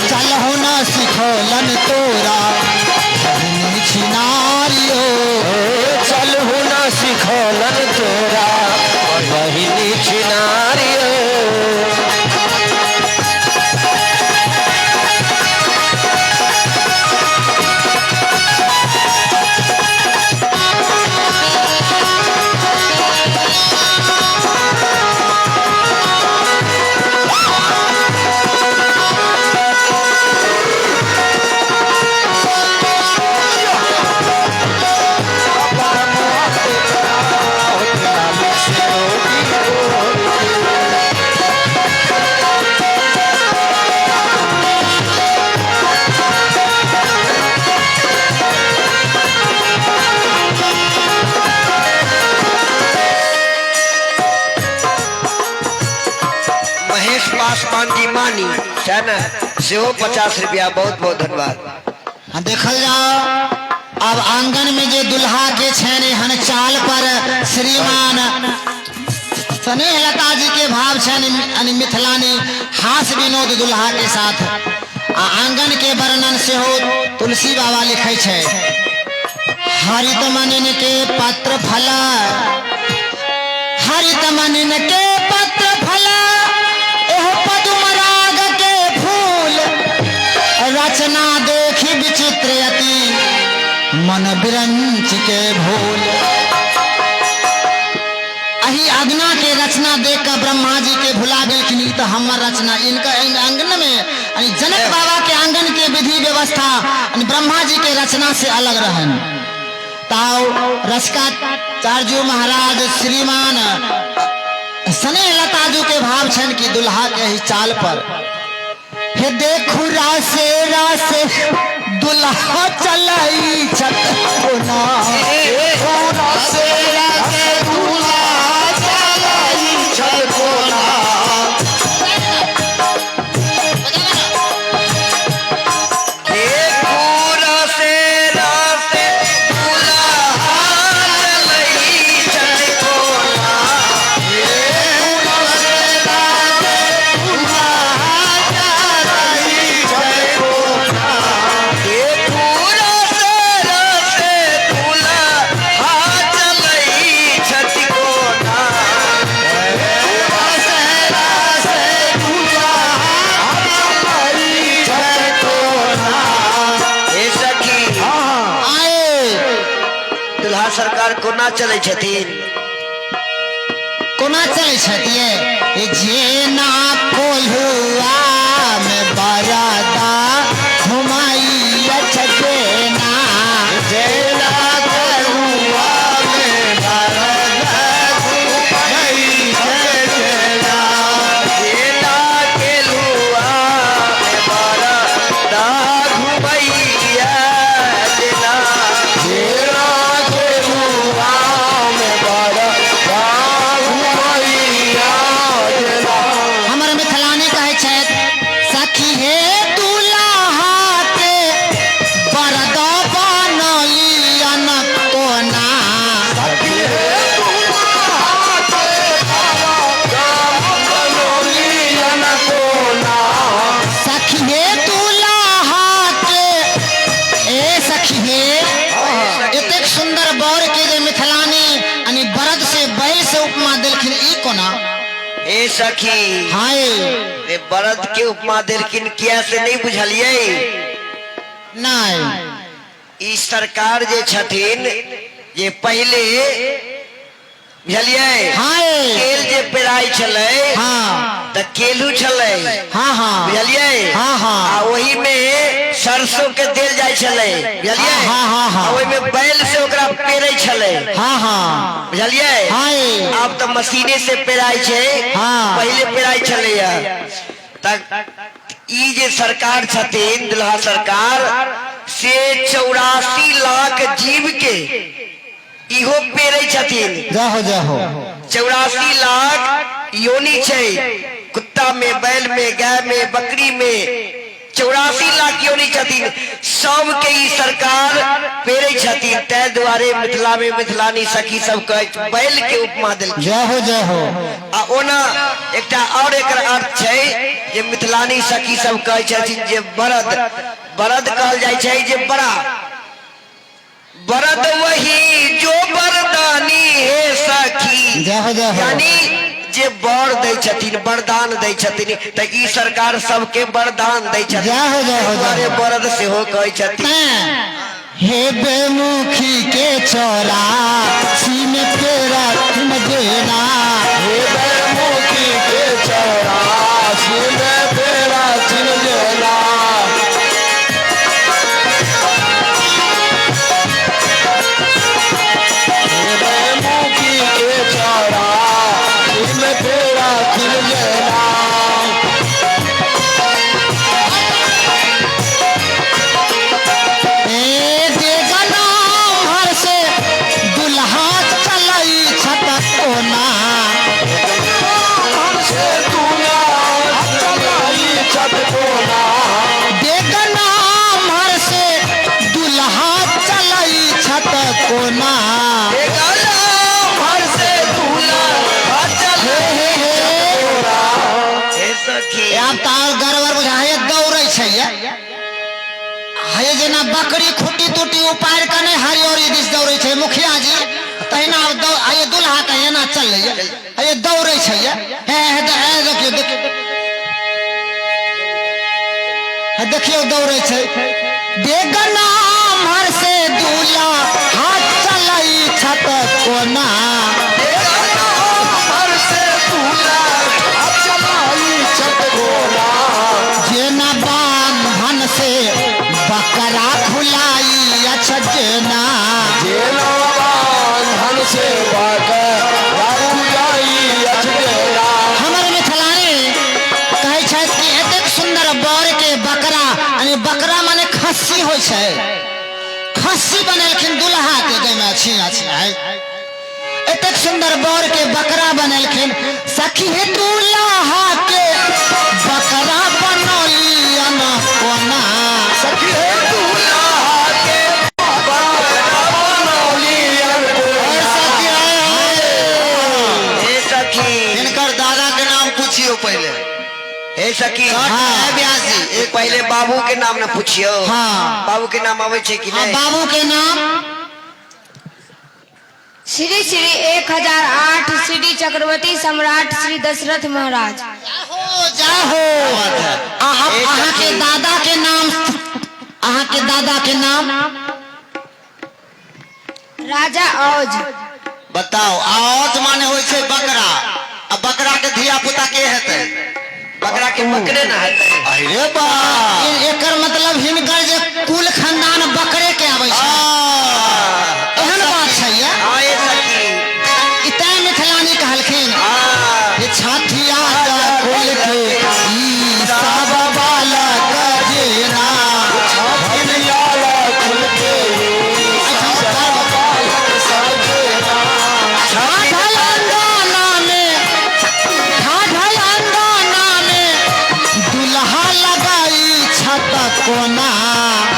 चलहु ना सिखलन तोरा, बहिनी छिनारियो। चलहु ना सिखलन तोरा, बहिनी छिनारियो। महेश पासवान जी मानी है ना, सेहो 50 रुपया, बहुत बहुत धन्यवाद। हाँ, देखल जाओ अब आंगन में जे दुल्हा के छनि एहन चाल पर श्रीमान स्नेह लता जी के भाव छनि यानी मिथिलानी हास विनोद दुल्हा के साथ। आ आंगन के वर्णन सेहो तुलसी बाबा लिखै छै। हरित मनिन के पत्र फल, हरित मनिन के पत्र फल, एहो पदुम राग के फूल, रचना देखी विचित्र अति मन बिरंच के भूल। अही अगना के रचना देख कर ब्रह्मा जी के भुला गेलखिन, ई तो हमर रचना। इनका इन आंगन में यानी जनक बाबा के आंगन के विधि व्यवस्था यानी ब्रह्मा जी के रचना से अलग रहन। ताओ रसिकाचार्य महाराज श्रीमान स्नेह लताजू के भाव छन कि दुल्हा के ही चाल पर हे देखू रासे रासे दुल्हा चलई छत कोना। रासे रासे दुल्हा चलई छत कोना। देखू रासे रासे दुल्हा चलई छत कोना। देखू रासे रासे दुल्हा चलई छत कोना। हे सखी, आए दुल्हा सरकार कोना चलै छथिन? कोना चलै छथिए? जेना कोल्हुआ में बरदा घुमाई जेना, जेना कोल्हुआ में बरदा घुमाई जेना। जेना केलुआ में बरदा घुमैया जेना। जेना कोल्हुआ में बरदा घुमैया जेना। हमर मिथिलानी कहै छथि सखी हे दुल्हा के बरदा बनलियन कोना। सखी हे दुल्हा के, ए सखी हे, एतेक सुंदर बर के जे मिथिलानी यानी बरद से बैल से उपमा देलखिन ई कोना? हे सखी, हाय रे बरद के उपमा देलखिन किया से नहीं बुझलियै? नहीं। ई सरकार जे छथिन जे पहिले बुझलियै हाय केल जे पेराइ छलै हाँ तऽ केलू छलै, हाँ हाँ बुझलियै? हाँ हाँ। आ ओही में सरसों के देल जाइ छलै, बुझलियै? हाँ, हाँ, हाँ। आ ओहि में बैल से ओकरा पेरै छलै, हाँ हाँ बुझलियै? हाय आब तऽ मशीने से पेराइ छै, हाँ। पहिले पेराइ छलैया। तऽ ई जे सरकार छथिन दुल्हा सरकार से 84 लाख जीव के इहो पेरै छथिन। जय हो जय हो। 84 लाख योनि छै, कुत्ता में, बैल में, गाय में, बकरी में 84 लाख योनि छथिन, सबके ई सरकार पेरै छथिन। ताहि दुआरे मिथिला में मिथिलानी सखी सब कहै बैल के उपमा देलखिन। जय हो जय हो। आ ओना एकटा और एकर अर्थ छै जे मिथिलानी सखी सब कहै छथिन जे बरद, बरद कहल जाइ छै जे बड़ा बरद वही जो बरदानी हे सखी, जय हो जय हो। यानी जे वर दै छथिन, वरदान दै छथिन, तऽ ई सरकार सबके वरदान दै छथिन। जय हो जय हो जय दुआरे हो। बरद सेहो कहै छथिन। हे बेमुखी के चौरा सीन तेरा तुम देना। हे बेमुखी के चौरा सीन तेरा चिन देना। हे बेमुखी के चौरा सीन तेरा चिन देना। ए देगना हर से दुल्हा चलई छत कोना। से दुल्हा चलई छत कोना। देगना हर से दुल्हा चलई छत कोना। हर से दुल्हा हे हे हे। हे सखी, आब तऽ गड़बड़ बुझाइ दौड़ै छै ये। हे जेना बकरी खुट्टी तुट्टी उपारि कऽ नहि हरियरी दिस दौड़ै छै मुखिया जी, तहिना आइ दुल्हा के एना चललै ये, दौड़ै छै ये। हे हे हे देखियौ देखियौ हे देखियौ दौड़ै छै। देगना हर से दूल्हा हाथ चलै छत कोना। हर से दूल्हा चलई छत कोना। जेना बान्हन से बकरा खुलाई अच्छा जेना। जेना बनेलखिन दुल्हा के गैमा छी छी है एतेक सुंदर बर के बकरा बनेलखिन सखी हे दुल्हा के बकरा बनलियन कोना सखी हे दूल्हा के बकरा बनौलियन और सखी आए हैं। हे सखी हिनकर दादा के नाम पूछियो पहले हे सखी हाँ व्यास जी एक पहले बाबू के नाम न पूछियो हाँ। बाबू के नाम आवे छै कि हाँ नहीं बाबू के नाम श्री श्री 1008 श्री चक्रवर्ती सम्राट श्री दशरथ महाराज हो जाहो अहाँ अहाँ के दादा के नाम अहाँ के दादा के नाम राजा औज बताओ आौत माने होइ छै बकरा आ बकरा के धिया पुता के हेतै बकरा के बकरे ना हेतै अरे बा एकर मतलब हिनकर जे कुल खानदान बकरे के आबै छै एहन बात छै ये हाँ ये सखी ई तैं मिथिलानी कहलखिन हाँ ये छठिया का कुल के ई सब बालक जेना ठाढ़ल अंगना में ठाढ़ल अंगना में दुल्हा लगाई छत कोना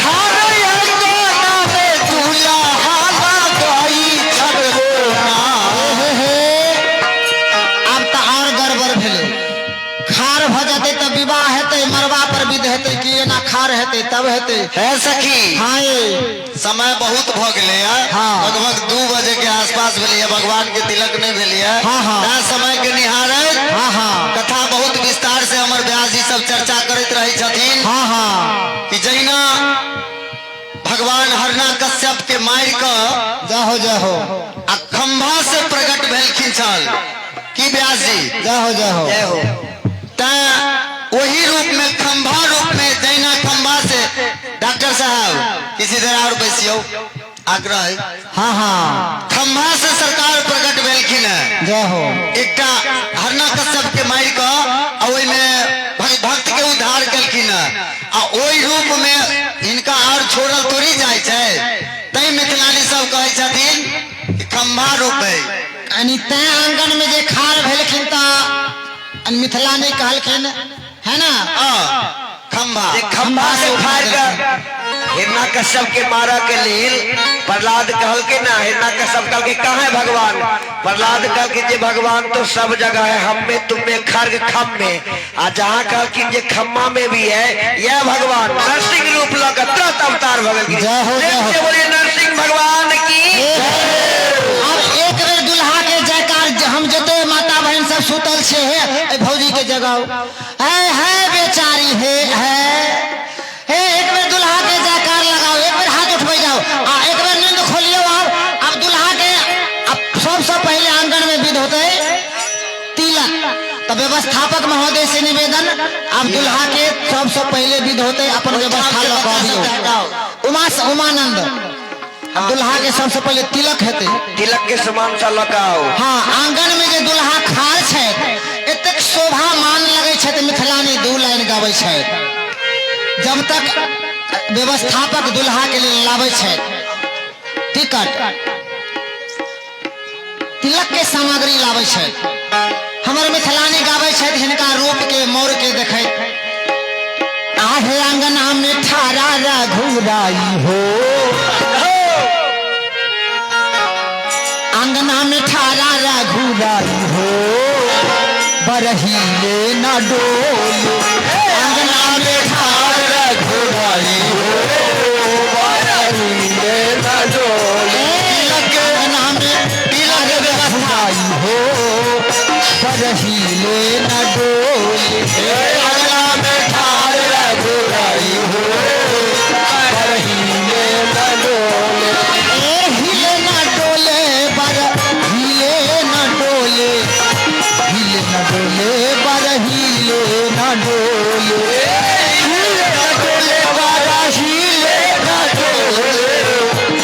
ठाढ़ल अंगना में दुल्हा लगाई छत कोना हे हे आब तऽ आओर गड़बड़ भेलै खार भऽ जेतै तऽ विवाह हेतै मरबा पर विध हेतै कि एना खार हेतै तब हेतै है सखी हाँ ये समय बहुत भऽ गेलै है हाँ। लगभग 2 बजे के आसपास भेलै है भगवान के तिलक नहीं भेलै है हाँ, हाँ। तैं समय के निहारैत हाँ हाँ कथा बहुत विस्तार से हमर व्यास जी सब चर्चा करैत रहै छथिन हाँ हाँ कि जहिना भगवान हरना कश्यप के मारि कऽ जाहो जाहो आ खंभा से प्रकट भेलखिन छल की व्यास जी जाहो जाहो जय हो तैं वही रूप में खंभा रूप में जहिना खंभा से डॉक्टर साहब किसी तरह और बैसियो आग्रह है हाँ हाँ खंभा से सरकार प्रकट भेलखिन है जय हो एकटा हरना कश्यप के मारि कऽ आ ओहिमे भक्त के उद्धार केलखिन है आ ओहि रूप में हिनका और छोड़ल थोड़ी जाइ छै तै मिथिलानी सब कहै छथिन कि खंभा रूप है यानी तैं आंगन में जे खार भेलखिन तऽ मिथिला नहि कहलखिन है ना हाँ, खंभा जे खंभा से फाड़ कर हिरणा कश्यप के मारा के लेल प्रहलाद कहलके ना हिरणा कश्यप कहलके कहाँ है भगवान प्रहलाद कहलके जे भगवान तो सब जगह है हम में तुम में खर्ग खम में आ जहाँ कहलखिन जे खम्मा में भी है यह भगवान नरसिंह रूप लऽ के तुरंत अवतार भऽ गेलखिन जय हो, जय हो। प्रेम से बोलिए नरसिंह भगवान की आब एक बेर दुल्हा के जयकार हम जते माता बहन सब सुतल छे हे ए भौजी के जगाओ है है बेचारी हे है हे एक बेर दुल्हा के जयकार लगाओ एक बेर हाथ उठबै जाओ आ एक बेर नींद खोलियो आब अब दुल्हा के अब सबसे पहले आंगन में विध होते तिलक तो व्यवस्थापक महोदय से निवेदन अब दुल्हा के सबसे पहले विध होते अपन व्यवस्था लऽ कऽ अबियौ उमा उमानंद अब दुल्हा के सबसे पहले तिलक हेतै तिलक के समान सा लऽ कऽ आउ हाँ आंगन में जे दुल्हा खार छथि एतेक शोभा मान लगै छथि मिथिलानी दू लाइन गाबै छथि जब तक व्यवस्थापक दुल्हा के लेल लाबै छथि टिकट तिलक के सामग्री लाबै छथि हमर मिथिलानी गाबै छथि हिनका रूप के मोर के देखैत आहे अंगना में ठारा रघुराई हो अंगना में ठारा रघुराई हो बरहीले न डोले अंगना में ठारा रघुराई हो बरहीले न डोले अंगना में तिलक रघुराई हो बरहीले न डोले अंगना में ठार रघुराई हो बरहीले न डोले ए हिले न डोले बर हिले न डोले हिले न डोले बर हिले न डोले हिले न डोले बर हिले न डोले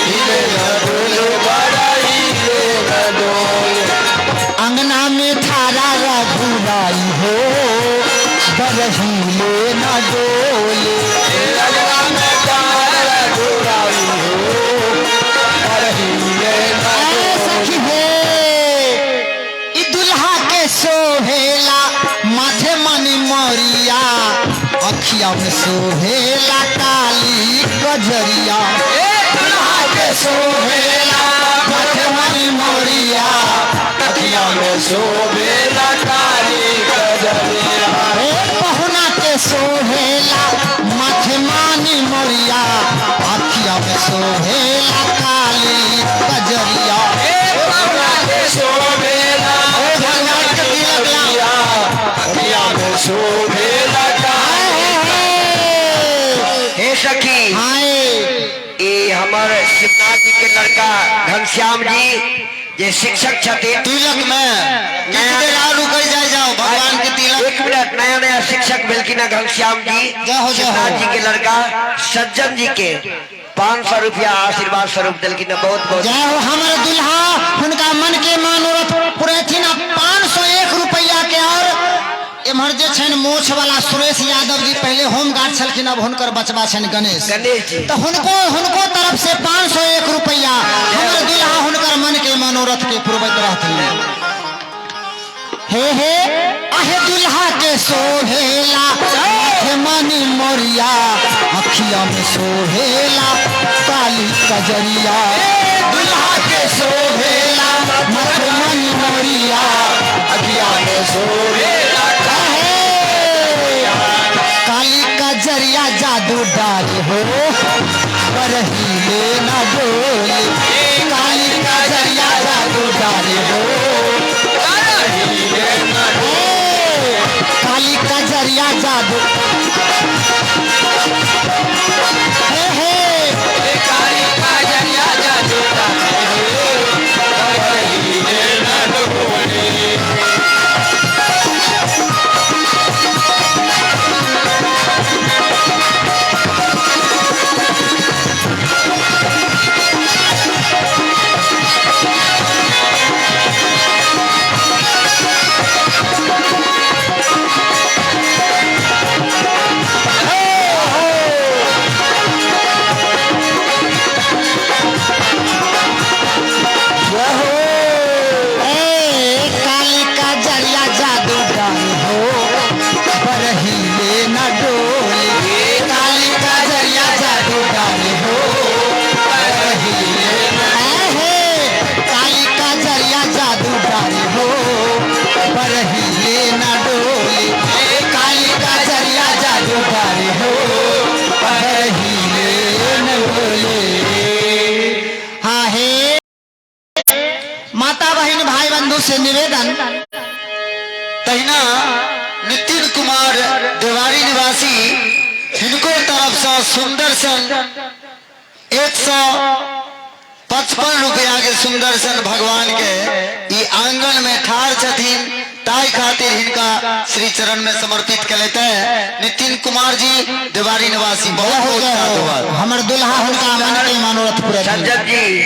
हिले न डोले बर हिले न डोले अंगना में थारा रघुराई हो बर सोहेला काली कजरिया, दुल्हा के सोहेला मथमनी मोरिया, अखिया में शोभेला काली कजरिया। हे पहुना के सोहेला मथमानी मोरिया, अखिया में सोहेला काली कजरिया। पहुना के शोभेला हे भगवान के तिलक ला। अखिया में शोभेला काली। हे सखी, हाय ई हमर शिवनाथ जी के लड़का घनश्याम जी जे शिक्षक छथिन, तिलक में किछु देर आर रुकै जाय जाओ भगवान के तिलक। एक मिनट, नया नया शिक्षक भेलखिन हँ घनश्याम जी, जय हो, जय हो। शिवनाथ जी के लड़का सज्जन जी के 500 रुपया आशीर्वाद स्वरूप दिलखिन हँ, बहुत बहुत जय हो। हमर दुल्हा हुनका मन के मनोरथ पुरेथिन 501 रुपया के। और एम्हर जे छनि मोछ वाला सुरेश यादव जी पहले होमगार्ड छलखिन, अब हुनकर बचबा छनि गणेश, गणेश जी, तो हुनको हुनको तरफ से 501 रुपया हमर दुल्हा हुनकर मन के मनोरथ के पुरबैत रहथिन। हे हे अहे दुल्हा के सोहेला मनी मोरिया, अखिया में सोहेला काली कजरिया, दुल्हा के सोहेला मनी मोरिया, अखिया में शोभेला काली कजरिया जादू डाल हो पर हिले ना डोले, काली कजरिया जादू डाल हो, काली कजरिया जादू, हे हे काली कजरिया जादू डाले हो पर हिले ना डोले। ए काली कजरिया जादू डाल हो पर हिले ना डोले, काली कजरिया जादू डाल हो पर हिले ना, हे काली कजरिया जादू डाल हो पर हिले ना डोले, काली कजरिया जादू डाल हो पर हिले ना डोले। हाँ हे माता बहन भाई बंधु से निवेदन, तहिना नितिन कुमार देवारी निवासी हिनको तरफ से सुंदर सन 155 रुपया के सुंदर सन भगवान के ई आंगन में ठार छथिन, ताई खातिर हिनका श्री चरण में समर्पित कलेते नितिन कुमार जी देवारी निवासी, बहुत बहुत धन्यवाद। हमर दुल्हा हुनका मन के मनोरथ पूरा सज्जन जी,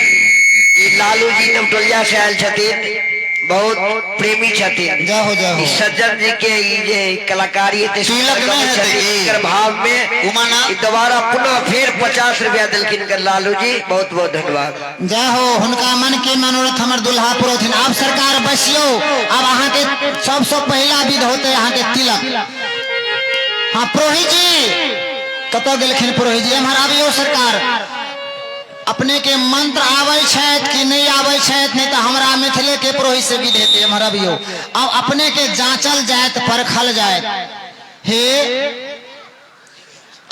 ई लालू जी नवटोलिया से आयल छथिन, बहुत प्रेमी छथिन। जय हो, जय हो। ई सज्जन जी के ई जे कलाकारी एते तिलक सुंदर नहि गबै हेतै छथिन, की? एकर भाव में उमाना? ई दोबारा पुनः फिर 50 रुपया दिलखिन कर लालू जी, बहुत बहुत धन्यवाद। जय हो, हुनका मन के मनोरथ हमर दुल्हा पुरोथिन। अब सरकार बसियो, अब अहाँ के सबसे पहिला विध होते अहाँ के तिलक। हाँ पुरोहित जी कतऽ गेलखिन? पुरोहित जी एम्हर आबियो सरकार, अपने के मंत्र आबै छथि कि नहि आबै छथि? नहि तऽ हमरा मिथिले के पुरोहित से विध हेतै। एम्हर अबियो, अब अपने के जाँचल जायत परखल जायत। हे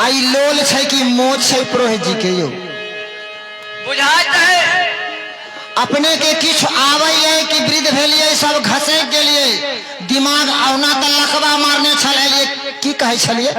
आई लोल छै कि मोछ छै पुरोहित जी के? यो बुझाइत है अपने के किछु आबैये कि वृद्ध भेलियै सब घसकि गेलियै दिमाग औना तऽ लकवा मारने छलियै, की कहै छलियै?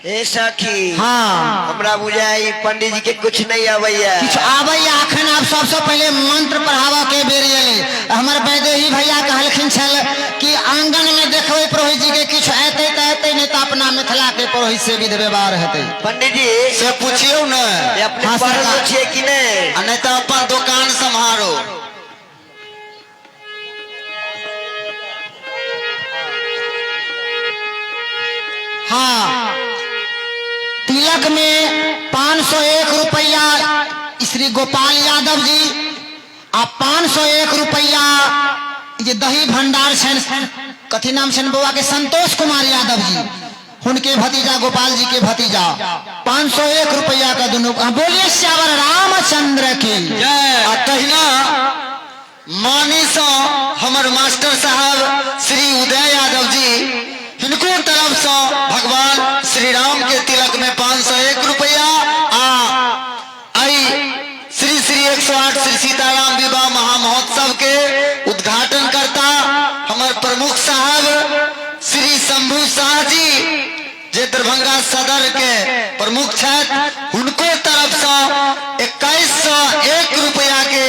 हे सखी, हाँ हमरा बुझाइ पंडित जी के कुछ नहीं आबैया। किछु आबैया अखन। आब सबसे पहिले मंत्र पढ़ाबऽ के बेर एलै। हमर वैदेही भैया कहलखिन छल कि आंगन में देखबै पुरोहित जी के, किछु एतै तऽ एतै, नहि तऽ अपना मिथिला के पुरोहित से विध व्यवहार हेतै। पंडित जी से पुछियौ ने, ये अपने हाँ, पढ़ल सरकार। छियै कि नहीं? आ नहि तऽ अपन दोकान सम्हारो। हाँ तिलक में 501 रुपया श्री गोपाल यादव जी आ 501 रुपया ये दही भंडार छनि, कथी नाम छनि बौआ के? संतोष कुमार यादव जी। हुनके भतीजा गोपाल जी के भतीजा 501 रुपया का दोनों। हाँ, बोलिए श्यावर रामचंद्र की। आ तहिना मानी से हमर मास्टर साहब श्री उदय यादव जी हिनको तरफ से भगवान श्री राम के तिलक में 501 रुपया आ आई श्री श्री 108 श्री सीताराम विवाह महामहोत्सव के उद्घाटन करता हमर प्रमुख साहब श्री शंभू शाह जी जे दरभंगा सदर के प्रमुख छथि हुनको तरफ से 2101 रुपया के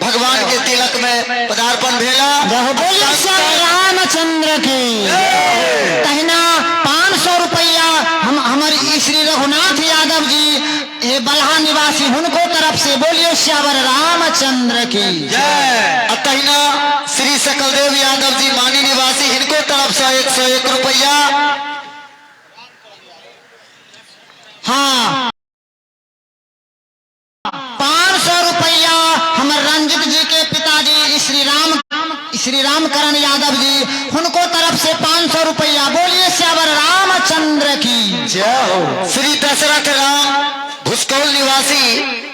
भगवान के तिलक में पदार्पण भेला। बोलिए श्री रामचंद्र की। तहिना 500 रुपया हम हमारे श्री रघुनाथ यादव जी ये बलहा निवासी हुनको तरफ से। बोलिए श्यावर रामचंद्र की। आ तहिना श्री सकलदेव यादव जी मानी निवासी हिनको तरफ से 101 रुपया। हाँ, 500 रुपया हमर रंजित जी के पिताजी श्री राम करण यादव जी हुनको तरफ से 500 रुपया। बोलिए श्यावर रामचंद्र की। जय हो। श्री दशरथ राम भुस्कौल निवासी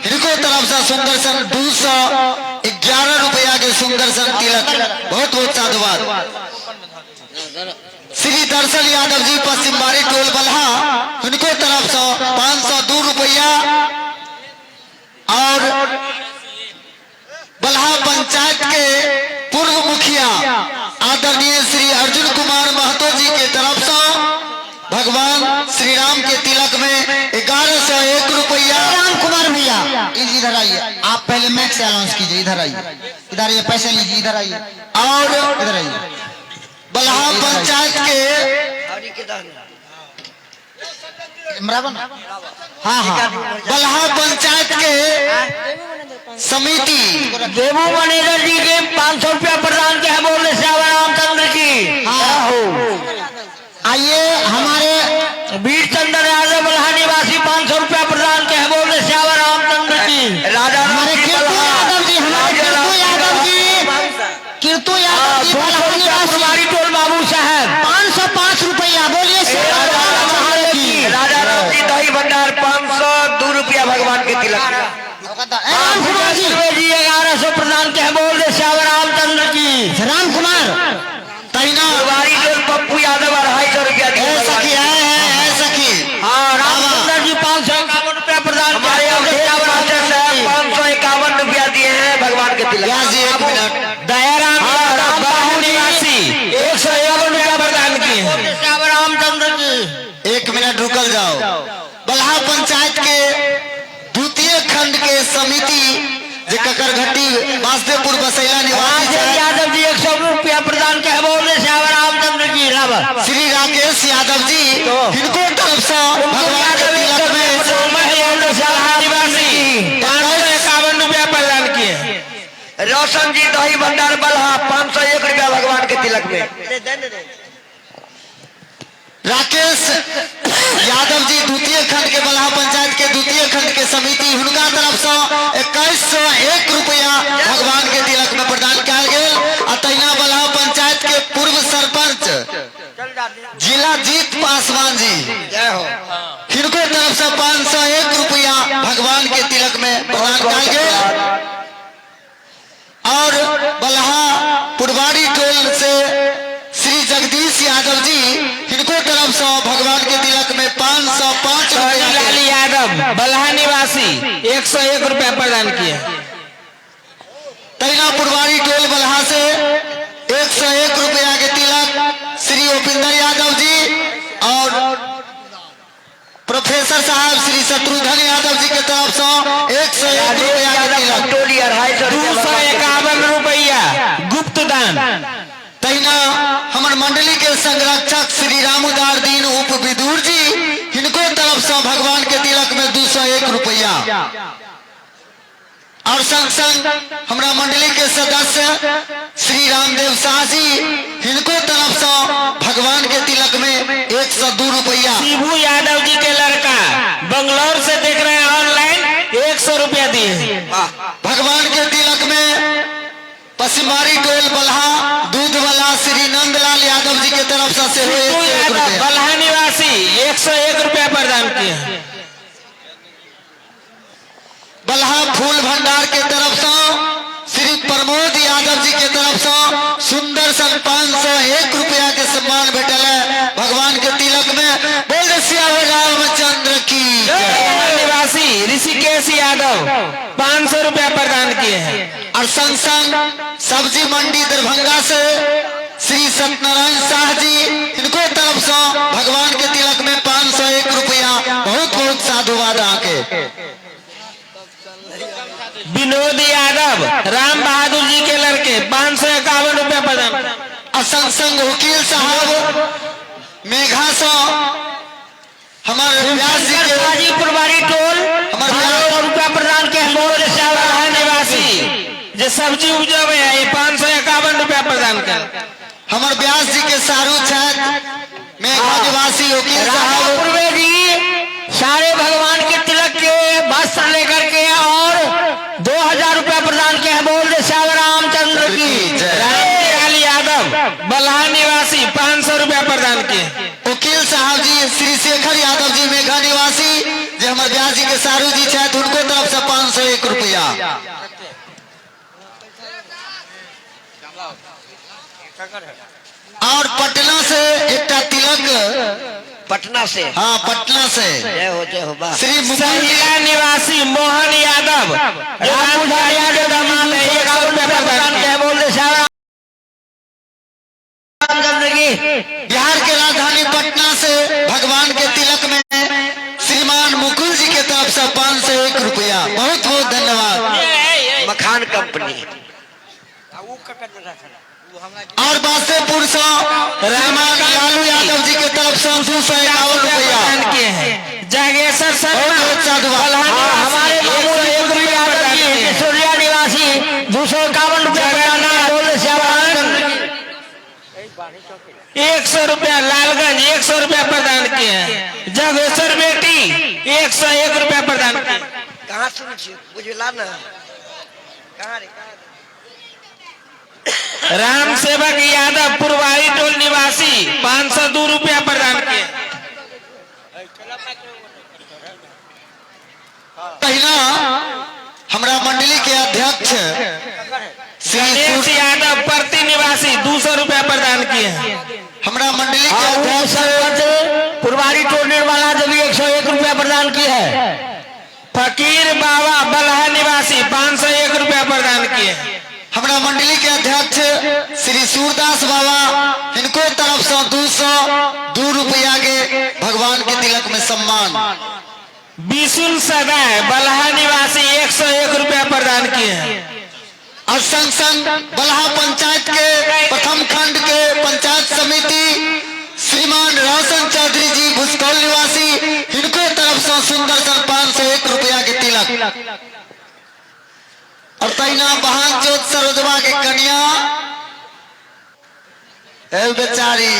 हिनको तरफ से सुंदर सन 211 रुपया के सुंदर सन तिलक। बहुत बहुत साधुवाद। श्री दर्शन यादव जी पश्चिम बारी टोल बलहा हिनको तरफ से 502 रुपया और बलहा पंचायत के पूर्व मुखिया आदरणीय श्री अर्जुन कुमार महतो जी के तरफ से भगवान श्री राम के तिलक में 1101 रुपया। राम कुमार भैया इधर आइए, आप पहले मैक्स से अनाउंस कीजिए। इधर आइए, इधर आइए, पैसे लीजिए, इधर आइए और इधर आइए। बलहा पंचायत के हाँ हाँ, बलहा पंचायत के समिति देवू मैनेजर जी के 500 रुपया प्रदान किया है। बोले श्यावर रामचंद्र की। हाँ हो। आइए हमारे वीर चंद्र यादव बलहा निवासी 500 रुपया प्रदान किया है। बोले श्यावर रामचंद्र की। राजा हमारे कीर्तु यादव जी, हमारे कीर्तु यादव जी, कीर्तु यादव जी बलहा निवासी कुमारी टोल बाबू साहब 505 रुपया। बोलिए श्यावर रामचंद्र की। राजा राम जी दही भंडार 502 रुपया भगवान के तिलक। राम कुमार जी जी 1100 प्रदान किया है। बोल दे श्यावर रामचंद्र की। राम कुमार तहिना कुमारी टोल पप्पू यादव 250 रुपया दिए। ऐ सखी है है सखी। हाँ, रामचंद्र जी 551 रुपया प्रदान हमारे किया है। अवधेश मास्टर साहब 551 रुपया दिए हैं भगवान के तिलक। व्यास जी एक मिनट। दयाराम यादव निवासी 151 रुपया प्रदान किए। श्यावर रामचंद्र की। एक मिनट रुकल जाओ। बलहा पंचायत के द्वितीय खंड के समिति जे ककरघट्टी वासुदेवपुर बसैला निवासी राजेश यादव जी 100 रुपया प्रदान किया है। बोले श्यावर रामचंद्र की। श्री राकेश यादव जी हिनको तरफ से भगवान के तिलक में निवासी 551 रुपया प्रदान किए। रोशन जी दही भंडार बलहा 501 रुपया भगवान के तिलक में। राकेश यादव जी द्वितीय खंड के बलहा पंचायत के द्वितीय खंड के समिति हुनका तरफ से 2101 रुपया भगवान के तिलक में प्रदान कयल गेल। आ तहिना बलहा पंचायत के पूर्व सरपंच जिला जीत पासवान जी जय हो। हिनको तरफ से 501 रुपया भगवान के तिलक में प्रदान कयल गेल। और बलहा पुरवारी टोल से श्री जगदीश यादव जी हिनको तरफ से भगवान के तिलक में 505 रुपया। लाल यादव बलहा निवासी 101 रुपया प्रदान किए। तहिना पुरवारी टोल बलहा से 101 रुपया के तिलक श्री उपेंद्र यादव जी और प्रोफेसर साहब श्री शत्रुघ्न यादव जी के तरफ से 101 रुपया के तिलक। टोली 250 251 रुपया गुप्त दान। तहिना हमर मंडली के संरक्षक श्री रामोदार दीन उप विदुर जी हिनको तरफ से भगवान के तिलक में 201 रुपया। और संग संग हमरा मंडली के सदस्य श्री रामदेव शाह जी हिनको तरफ से भगवान के तिलक में 102 रुपया। शिबू यादव जी के लड़का बंगलौर से देख रहे हैं ऑनलाइन 100 रुपया दिए। भगवान के तिलक में पसिमारी टोल बलहा दूध वाला श्री नंदलाल यादव जी के तरफ से सेहो सिद्धू 101 यादव रुपया। बलहा निवासी 101 रुपया प्रदान किए हैं। बलहा फूल भंडार के तरफ से श्री प्रमोद यादव जी के तरफ से सुंदर सन 501 रुपया के सम्मान भेटल है भगवान के तिलक में। बोल दे सियावर रामचंद्र की जय। बलहा निवासी ऋषिकेश यादव 500 रुपया प्रदान किए हैं। और संग संग सब्जी मंडी दरभंगा से श्री सत्यनारायण शाह जी इनको तरफ से भगवान के तिलक में 501 रुपया। बहुत बहुत साधुवाद आके। विनोद यादव राम बहादुर जी के लड़के 551 रुपया प्रदान। और संग संग वकील साहब मेघा से हमारे व्यास जी के हाजीपुर वाली टोल हमारे 500 रुपया प्रदान के बोल बलहा निवासी जे सब्जी उपजावे है 551 रुपया प्रदान कर। हमारे व्यास जी के सारू छथि मेघा निवासी वकील साहब। राजापुर जी सारे भगवान के तिलक के वस्त्र लेकर के और 2000 रुपया प्रदान किया है। बोल दे श्याम रामचंद्र की जय। रामदयाल यादव बलहा निवासी 500 रुपया प्रदान किए। वकील साहब जी श्री शेखर यादव जी मेघा निवासी जे हमारे व्यास जी के सारू जी छथि उनको तरफ से 501 रुपया। और पटना से एकटा तिलक पटना से। हाँ पटना से जय हो जय हो वाह। श्री मुकुल सहिला निवासी मोहन यादव रामपुर यादव दामाद है 100 रुपया प्रदान किए। बोल दे श्याम रामचंद्र की। बिहार के राजधानी पटना से भगवान के तिलक में श्रीमान मुकुल जी के तरफ से 501 रुपया। बहुत बहुत धन्यवाद। मखान कंपनी। और बासेपुर से श्रीमान लालू यादव जी के तरफ से 251 रुपया। प्रदान किए हैं। जागेश्वर शर्मा बहुत बहुत साधुवाद। बलहा निवासी हमारे मामू 101 जी रुपया यादव प्रदान जी किए हैं। सूर्या निवासी 251 रुपया प्रदान किया। बोल दे श्याम रामचंद्र की। 100 रुपया लालगंज 100 रुपया प्रदान किए हैं। जगेश्वर बेटी 101 रुपया प्रदान किए। कहाँ सुन छी बुझला ना कहाँ रे कहाँ रे? राम सेवक यादव पुरवारी टोल निवासी 502 रुपया प्रदान किए। पहिना हमरा मंडली के अध्यक्ष श्री गणेश यादव प्रति निवासी 200 रुपया प्रदान किए हैं। हमरा मंडली के अध्यक्ष सरपंच पुरवारी टोल निर्मला देवी 101 रुपया प्रदान की है। फकीर बाबा बलहा निवासी 501 रुपया प्रदान किए हैं। हमरा मंडली के अध्यक्ष श्री सूरदास बाबा इनको तरफ से 202 रुपया के भगवान के तिलक में सम्मान। बिसुल सदाय बलहा निवासी 101 रुपया प्रदान किए हैं। और संग संग बलहा पंचायत के प्रथम खंड के पंचायत समिति श्रीमान रोशन चौधरी जी भुस्कौल निवासी इनको तरफ से सुंदर सन 501 रुपया के तिलक। और तहिना बहान चौथ सरोजवा के कन्या ए बेचारी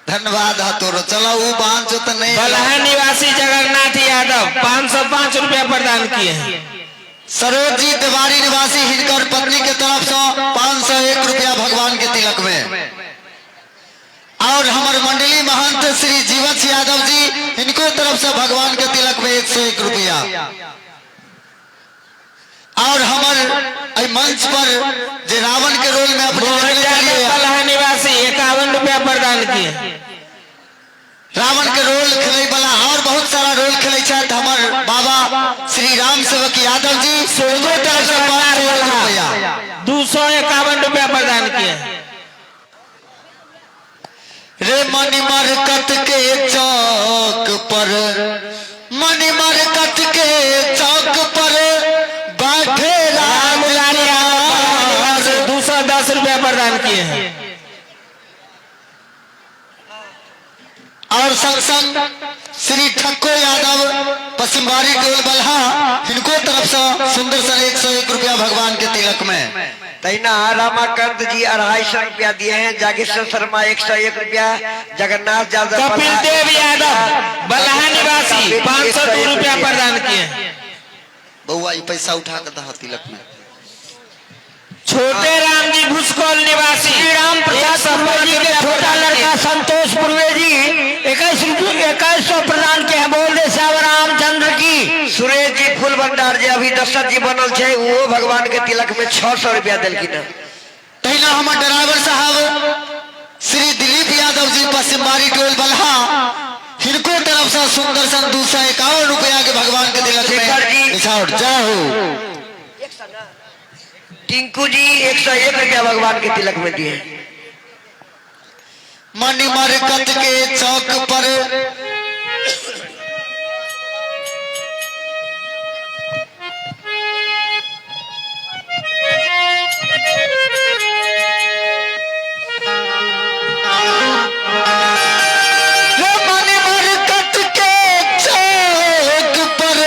धन्यवाद हा तोरो। चलो वो बहान चौथ नहीं। बलहा निवासी जगन्नाथ यादव 505 रुपया प्रदान किए हैं। सरोज जी तिवारी निवासी हिनकर पत्नी के तरफ से 501 रुपया भगवान के तिलक में। और हमारे मंडली महंत श्री जीवच यादव जी इनको तरफ से भगवान के तिलक में 101 रुपया। और हमारे मंच पर जे रावण के रोल में अपने मोहन देखने यादव चलिए, बलहा निवासी 51 रुपया प्रदान किए। रावण के रोल खेले वाला और बहुत सारा रोल खेले छथि हमार बाबा श्री राम सेवक यादव जी उनको तरफ से 501 रुपया। 251 रुपया प्रदान किए। रे मणि मरकत के चौक पर, मणि मरकत के चौक पर बैठे राम लाल राजकुमार। यादव 210 रुपया प्रदान किए हैं। और संग संग श्री ठक्को यादव पश्चिमवारी टोल बलहा इनको तरफ से सुंदर सन 101 रुपया भगवान के तिलक में। तहिना रामाकांत जी 250 रुपया दिए हैं। जागेश्वर शर्मा 101 रुपया, जगन्नाथ यादव कपिल देव यादव बलहा निवासी 502 रुपया प्रदान किए हैं। बउआ ये पैसा उठा कर दहा तिलक में। छोटे राम राम जी भूसकौल निवासी श्री राम प्रसाद पूर्वे जी के छोटा लड़का संतोष पूर्वे जी 2100 प्रदान के हैं। बोल दे श्याम रामचंद्र की। सुरेश जी फूल भंडार जे अभी दशरथ जी बनल छै वो भगवान के तिलक में 600 रुपया देलखिन हन। तहिना हमर ड्राइवर साहब श्री दिलीप यादव जी पश्चिमबारी टोल बलहा हिनको तरफ से सुंदर सन 251 रुपया के भगवान के तिलक शेखर में जी। निछावर। जय हो। टिंकू जी 101 रुपया भगवान के तिलक में दिए। मणि मरकत के चौक पर रे मणि मरकत के चौक पर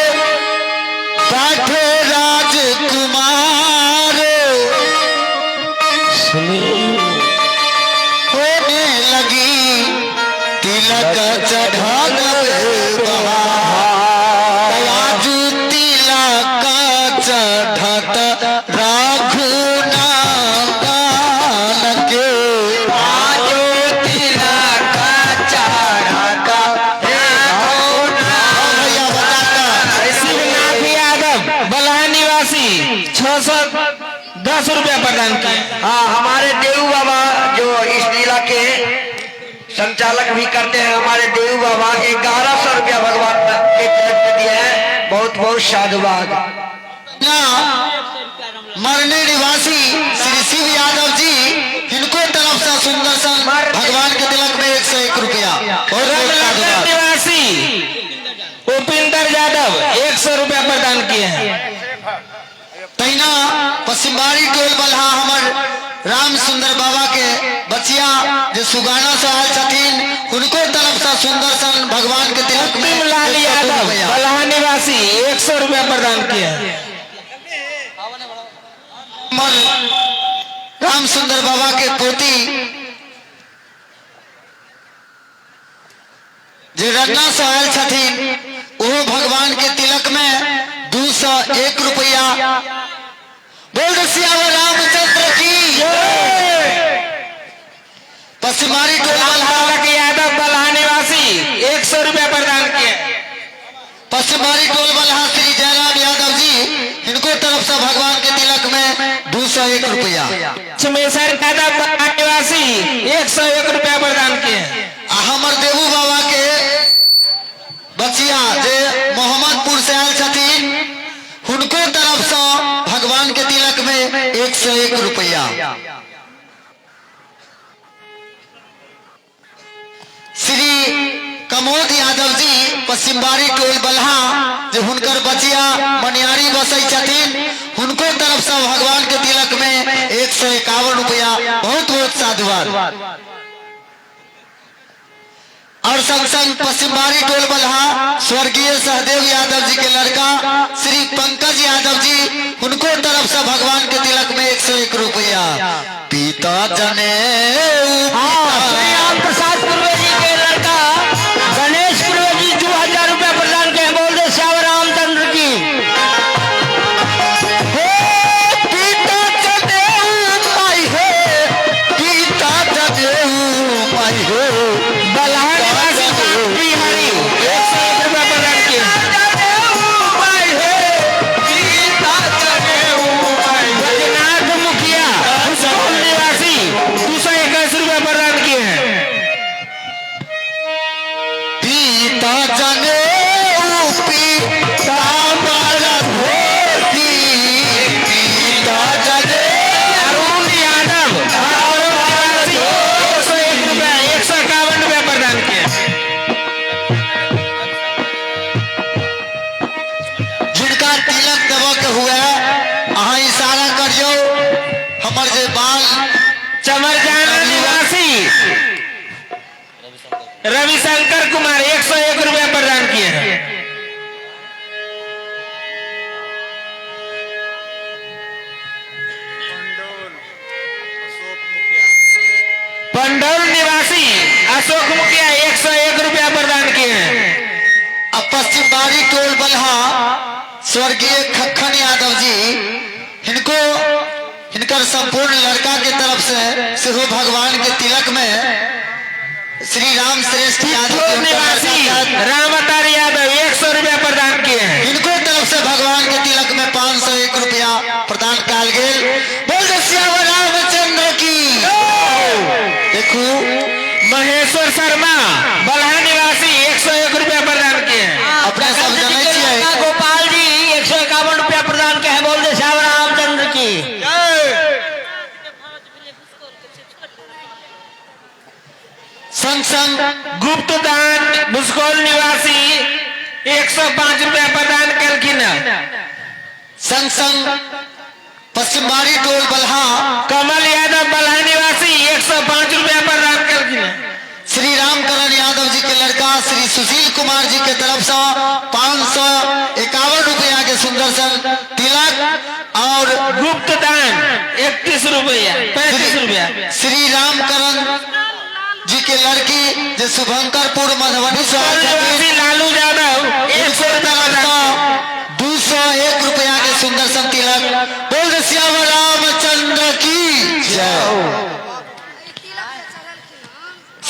बैठे राजकुमार होने लगी तिलक चढ़ान बहार। तिलक चढ़त रघुनंदन के आजो तिलक चढ़त भैया बताता शिवनाथ यादव बलहा निवासी 610 रुपया प्रदान किए। हाँ, हमारे देव बाबा जो इस जिला के संचालक भी करते हैं, हमारे देव बाबा 1100 रुपया भगवान के तिलक में दिए हैं। बहुत बहुत साधुवाद। ना मरने निवासी श्री शिव यादव जी हिनको तरफ से सुंदर सन भगवान के तिलक में 101 रुपया और बहुत साधुवाद। निवासी उपिंदर यादव 100 रुपया प्रदान किए हैं। तहिना पश्चिमबारी टोल बलहा हमर राम सुंदर बाबा के बचिया जे सुगाना से आयल छथिन हुनको तरफ से सुंदर सन भगवान के तिलक में लाल 102 यादव रुपया। बलहा निवासी 100 रुपया प्रदान किए हैं। हमर राम सुंदर बाबा के पोती जे रन्ना से आयल छथिन ओहो भगवान के तिलक में 201 रुपया। बोल दे सियावर रामचंद्र की। पश्चिमारी टोल बलहा बालक यादव बलहा निवासी 100 रुपया प्रदान किए। पश्चिमारी टोल बलहा श्री जयराम यादव जी हिनको तरफ से भगवान के तिलक में 201 रुपया। लक्ष्मेश्वर यादव बलहा निवासी 101 रुपया प्रदान किए। आ हमर देवू बाबा के बचिया जे मोहम्मदपुर से आयल छथिन हुनको तरफ से भगवान के तिलक में 101 रुपया। श्री कमोद यादव जी पश्चिमबारी टोल बलहा जे हुनकर बचिया मनियारी बसै छथिन हुनको तरफ से भगवान के तिलक में 151 रुपया। बहुत बहुत साधुवाद। और संग संग पश्चिमबारी टोल बलहा स्वर्गीय सहदेव यादव जी के लड़का श्री पंकज यादव जी उनको तरफ से भगवान के तिलक में 101 रुपया। पिता जने हाँ, श्री राम प्रसाद पूर्वे जी के लड़का गणेश पूर्वे जी 2000 रुपया प्रदान के हैं। बोल दे श्याम रामचंद्र की। हे पिता जने माई हे पिता जने माई हे बलहा निवासी बिहारी 101 रुपया प्रदान किए। बैजनाथ मुखिया स्कूल निवासी 221 रुपया प्रदान किए हैं। पिता जने पिता धोती पिता जने अरुण यादव निवासी 101 रुपया 151 रुपया प्रदान किए। जिनका तिलक देबऽ के हुए अहाँ इशारा करियौ हमर जे बाल चमरजाना निवासी रविशंकर कुमार 101 रुपया प्रदान किए हैं। पंडौल निवासी अशोक मुखिया 101 रुपया प्रदान किए हैं। अब पश्चिम बारी टोल बलहा स्वर्गीय खक्खन यादव जी हिनको हिनकर संपूर्ण लड़का के तरफ से सेहो भगवान के तिलक में श्री राम श्रेष्ठ यादव के हुनकर निवासी लड़का छथि। रामअवतार यादव 100 रुपया प्रदान किए हैं। हिनको तरफ से भगवान के तिलक में 501 रुपया प्रदान कयल गेल। बोल दे सियावर रामचंद्र की। देखू महेश्वर शर्मा बलहा निवासी 101 रुपया प्रदान किए हैं। अपने सब जनै छियै। गोपाल जी 151 रुपया प्रदान के हैं। बोल दे श्याम रामचंद्र की। संग संग गुप्त दान भुस्कौल निवासी 105 रुपया प्रदान कलखिन। संग संग पश्चिमबारी टोल बलहा कमल यादव बलहा निवासी 105 रुपया प्रदान कलखिन। श्री रामकरण यादव जी के लड़का श्री सुशील कुमार जी के तरफ से 551 रुपया के सुंदर सन तिलक और गुप्त दान 31 रुपया 35 रुपया। श्री रामकरण जी के लड़की जे शुभंकरपुर मधुबनी से आयल छथिन, निवासी लालू यादव 100 रुपया तरफ से 201 रुपया के सुंदर सन तिलक। बोल सियावर रामचंद्र की जय।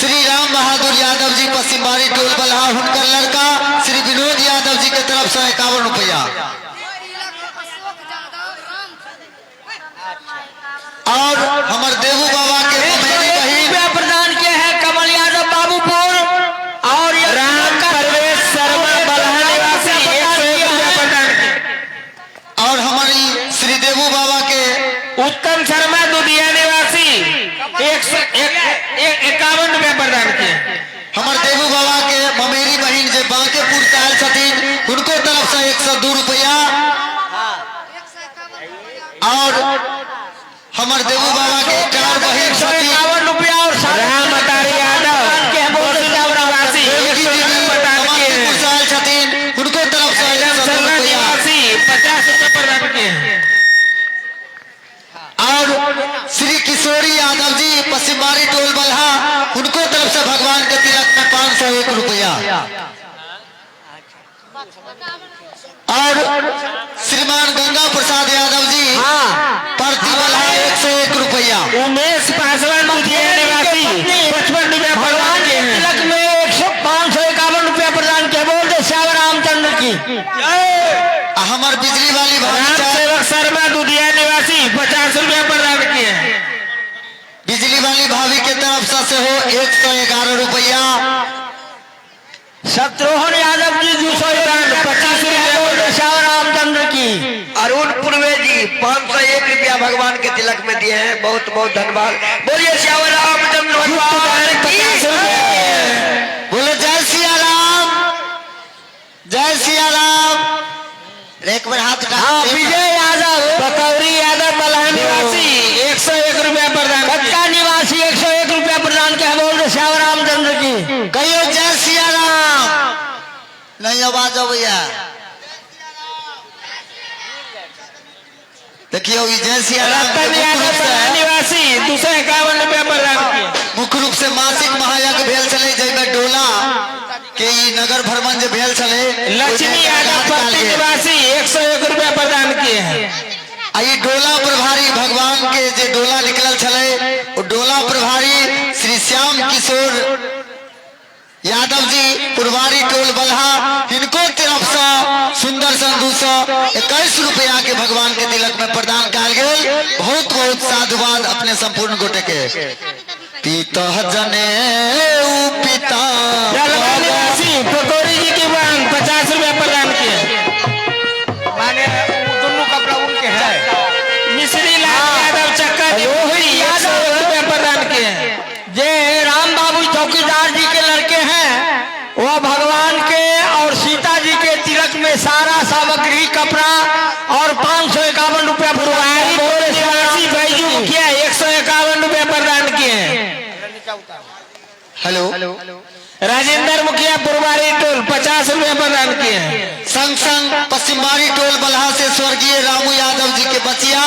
श्री राम बहादुर यादव जी पश्चिमबारी टोल बलहा हुनकर लड़का श्री विनोद यादव जी के तरफ से 51 रुपया और हमर देवू बाबा के ममेरी बहिन रुपया प्रदान किए हैं कमल यादव बाबूपुर और ये राम परवेश शर्मा बलहा निवासी 101 रुपया प्रदान किए। और हमारी श्री देवू बाबा के उत्तम शर्मा दुधिया निवासी 151 रुपया प्रदान किए। हमर देवू बाबा के ममेरी बहिन जे बांकेपुर से आयल छथिन हुनको तरफ से 102 रुपया और हमर देवू बाबा के चार बहिन छथिन 51 रुपया और राम अवतार यादव निवासी देवकी 101 दीदी प्रदान किए। समस्तीपुर से आयल छथिन हुनको तरफ से 102 शर्मा रुपया निवासी 50 रुपया प्रदान किए। और श्री किशोरी यादव जी पश्चिमबारी टोल बलहा हुनको तरफ से भगवान के तिलक में 501 रुपया और श्रीमान गंगा प्रसाद यादव जी प्रति बलहा 101 रुपया। उमेश पासवान दुधिया निवासी 55 रुपया प्रदान किए हैं। तिलक में 551 रुपया प्रदान किया। बोल दे श्याम रामचंद्र की। आ हमर बिजली वाली भाभी राम छथि, सेवक शर्मा दुधिया निवासी 50 रुपया प्रदान किए हैं। बिजली वाली भाभी के तरफ से सेहो 111 रुपया। शत्रुघ्न यादव जी 225 रुपया। बोल दे श्याम रामचंद्र की। अरुण पूर्वे जी 501 रुपया भगवान के तिलक में दिए हैं। बहुत बहुत धन्यवाद। बोलिए श्याम रामचंद्र भगवान की। बोले जय सिया राम, जय सिया राम। एक बार हाथ उठा। हाँ विजय यादव पकौड़ी यादव बलहा निवासी 101 रुपया प्रदान किए। कटका निवासी 101 रुपया प्रदान किया। बोल दे श्याम रामचंद्र की। कहियो जय सिया राम। नहीं आवाज अबैया। देखियो ई जय सिया राम के रतन मुख्य यादव रूप बलहा से निवासी 251 रुपया प्रदान किए। मुख्य रूप से मासिक महायज्ञ भेल छलै जाहिमे डोला के ई नगर भ्रमण जे भेल छलै लक्ष्मी यादव पत्नी निवासी 101 रुपया प्रदान किए हैं। आ ई डोला प्रभारी भगवान के जे डोला निकलल छलै ओ डोला प्रभारी श्री श्याम किशोर यादव जी पुरवारी टोल बलहा हिनको तरफ से सुंदर सन 221 रुपया के भगवान के तिलक में प्रदान कयल गेल। बहुत बहुत साधुवाद अपने संपूर्ण गोटे के। पिता जने पिता जलवा निवासी पकौड़ी जी की बहन 50 रुपया प्रदान किए। माने दोनों कपड़ा उनके है। मिश्री लाल यादव चक्का 101 रुपया प्रदान किए। जे राम बाबू चौकीदार जी के लड़के हैं वह भगवान के और सीता जी के तिलक में सारा सामग्री कपड़ा और 551 रुपया पुरवारी टोल निवासी बैजू मुखिया 151 रुपया प्रदान किए। हेलो राजेंद्र मुखिया पुरवारी टोल 50 रुपया प्रदान किए। संग संग पश्चिमबारी टोल बलहा से स्वर्गीय रामू यादव जी के बचिया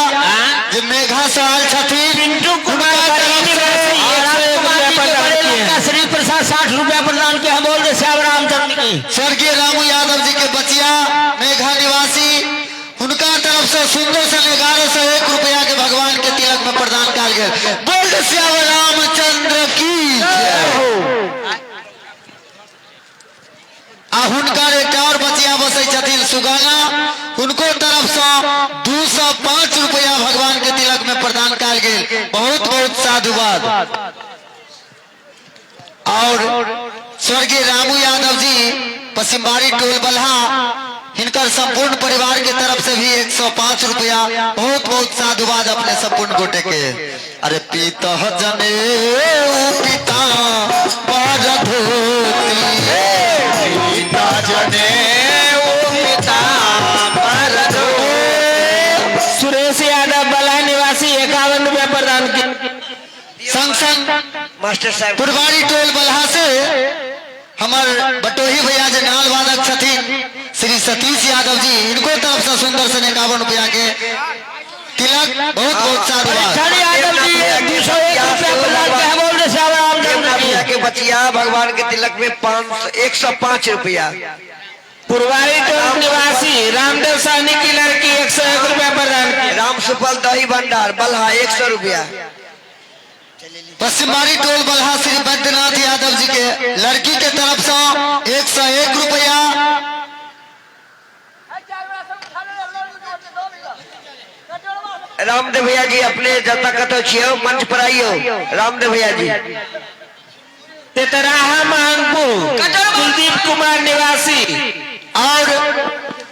जे मेघा से आयल छथिन पिंटू कुमार हुनका बरही तरफ से निवासी 101 रुपया प्रदान किए। श्री प्रसाद 60 रुपया प्रदान किया। बोल दे श्याम रामचंद्र की। स्वर्गीय रामू यादव जी के बचिया मेघा निवासी हुनका तरफ से सुंदर सन 1101 रुपया के भगवान के प्रदान कयल गेल। बोल श्याम रामचंद्र की जय। आ हुनकर एक और बचिया बसै छथिन सुगाना, हुनको तरफ से 205 रुपया भगवान के तिलक में प्रदान कयल गेल। बहुत बहुत साधुवाद। और स्वर्गीय रामू यादव जी पश्चिमबारी टोल बलहा, हिनकर संपूर्ण परिवार के तरफ से भी 105 रुपया। बहुत बहुत साधुवाद अपने संपूर्ण गोटे के। अरे पीता जने पिता पर धोती, पिता जने पिता पर धोती। सुरेश यादव बलहा निवासी 51 रुपया प्रदान किए। संग संग मास्टर साहब पुरबारी टोल बलहा से हमार बटोही भैया जे नाल वादक छथिन श्री सतीश यादव जी, इनको तरफ से सुंदर से 51 रुपया के तिलक। बहुत बहुत साधुवाद। यादव जी 201 रुपया प्रदान किए। बोल रहे श्याम रामचंद्र की। भैया के बचिया भगवान के तिलक में 105 रुपया। पुरवारी टोल निवासी रामदेव सहनी की लड़की 101 रुपया प्रदान किए। राम सुफल दही भंडार बलहा 100 रुपया। पश्चिमबारी टोल बलहा श्री बैद्यनाथ यादव जी के लड़की के तरफ से 101 रुपया। रामदेव भैया जी अपने जता कतो छियो मंच पर आइयो। रामदेव भैया जी तेतराहा महंगपुर कुलदीप कुमार निवासी और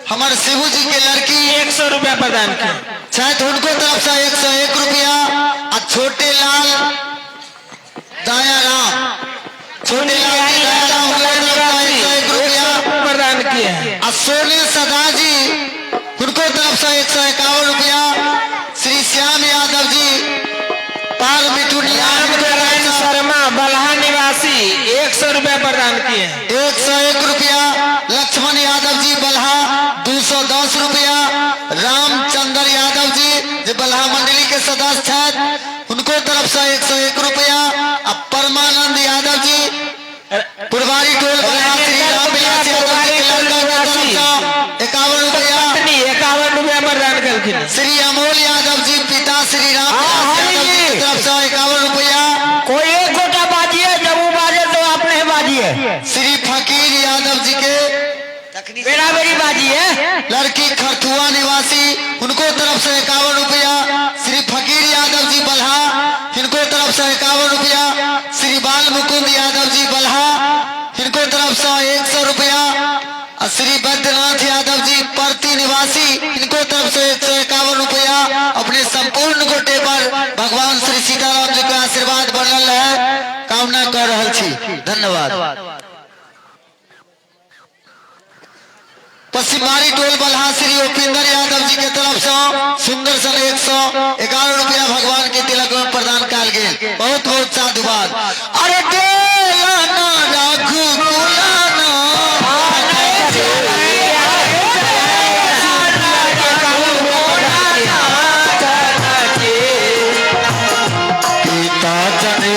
हमारे शिबू जी के लड़की 100 रुपया प्रदान किए। शायद उनको तरफ से 101 रुपया। और छोटे लाल दया राम, छोटे लाल जी दया राम उनको तरफ से 101 रुपया प्रदान किए। और सोने सदा जी उनको तरफ से 151 रुपया। श्री श्याम यादव जी पार मिठुनिया नारायण शर्मा बलहा निवासी 100 रुपया प्रदान किए। 101 रुपया। लक्ष्मण यादव जी बलहा 210 रुपया। रामचंद्र यादव जी जो बलहा मंडली के सदस्य हैं उनको तरफ से 101 रुपया। अब परमानंद यादव जी पुरवारी टोल बलहा श्री रामविलास यादव जी के लड़का के तरफ से 51 रुपया। 51 रुपया प्रदान करके श्री अमोल यादव जी पिता श्री राम यादव जी की तरफ से 51 रुपया। कोई एक गोटा बाजिए, जब वो बाजे तो आपने बाजिए। श्री फकीर यादव जी के बेरा बेरी बाजी है लड़की खरथुआ निवासी उनको तरफ से 51 रुपया। श्री फकीर यादव जी बलहा इनको तरफ से 51 रुपया। श्री बाल मुकुंद यादव जी बलहा इनको तरफ से 100 रुपया। और श्री बैद्यनाथ यादव जी परती निवासी इनको तरफ से 151 रुपया। अपने संपूर्ण गोटे पर भगवान श्री सीताराम जी के आशीर्वाद बनल है कामना कर रहा छी। धन्यवाद। पश्चिमारी टोल बलहा श्री उपेंद्र यादव जी के तरफ से सुंदर सन 111 रुपया भगवान के तिलक में प्रदान कयल गेल। बहुत बहुत साधुवाद। अरे देला रघुकुलाना पिता जने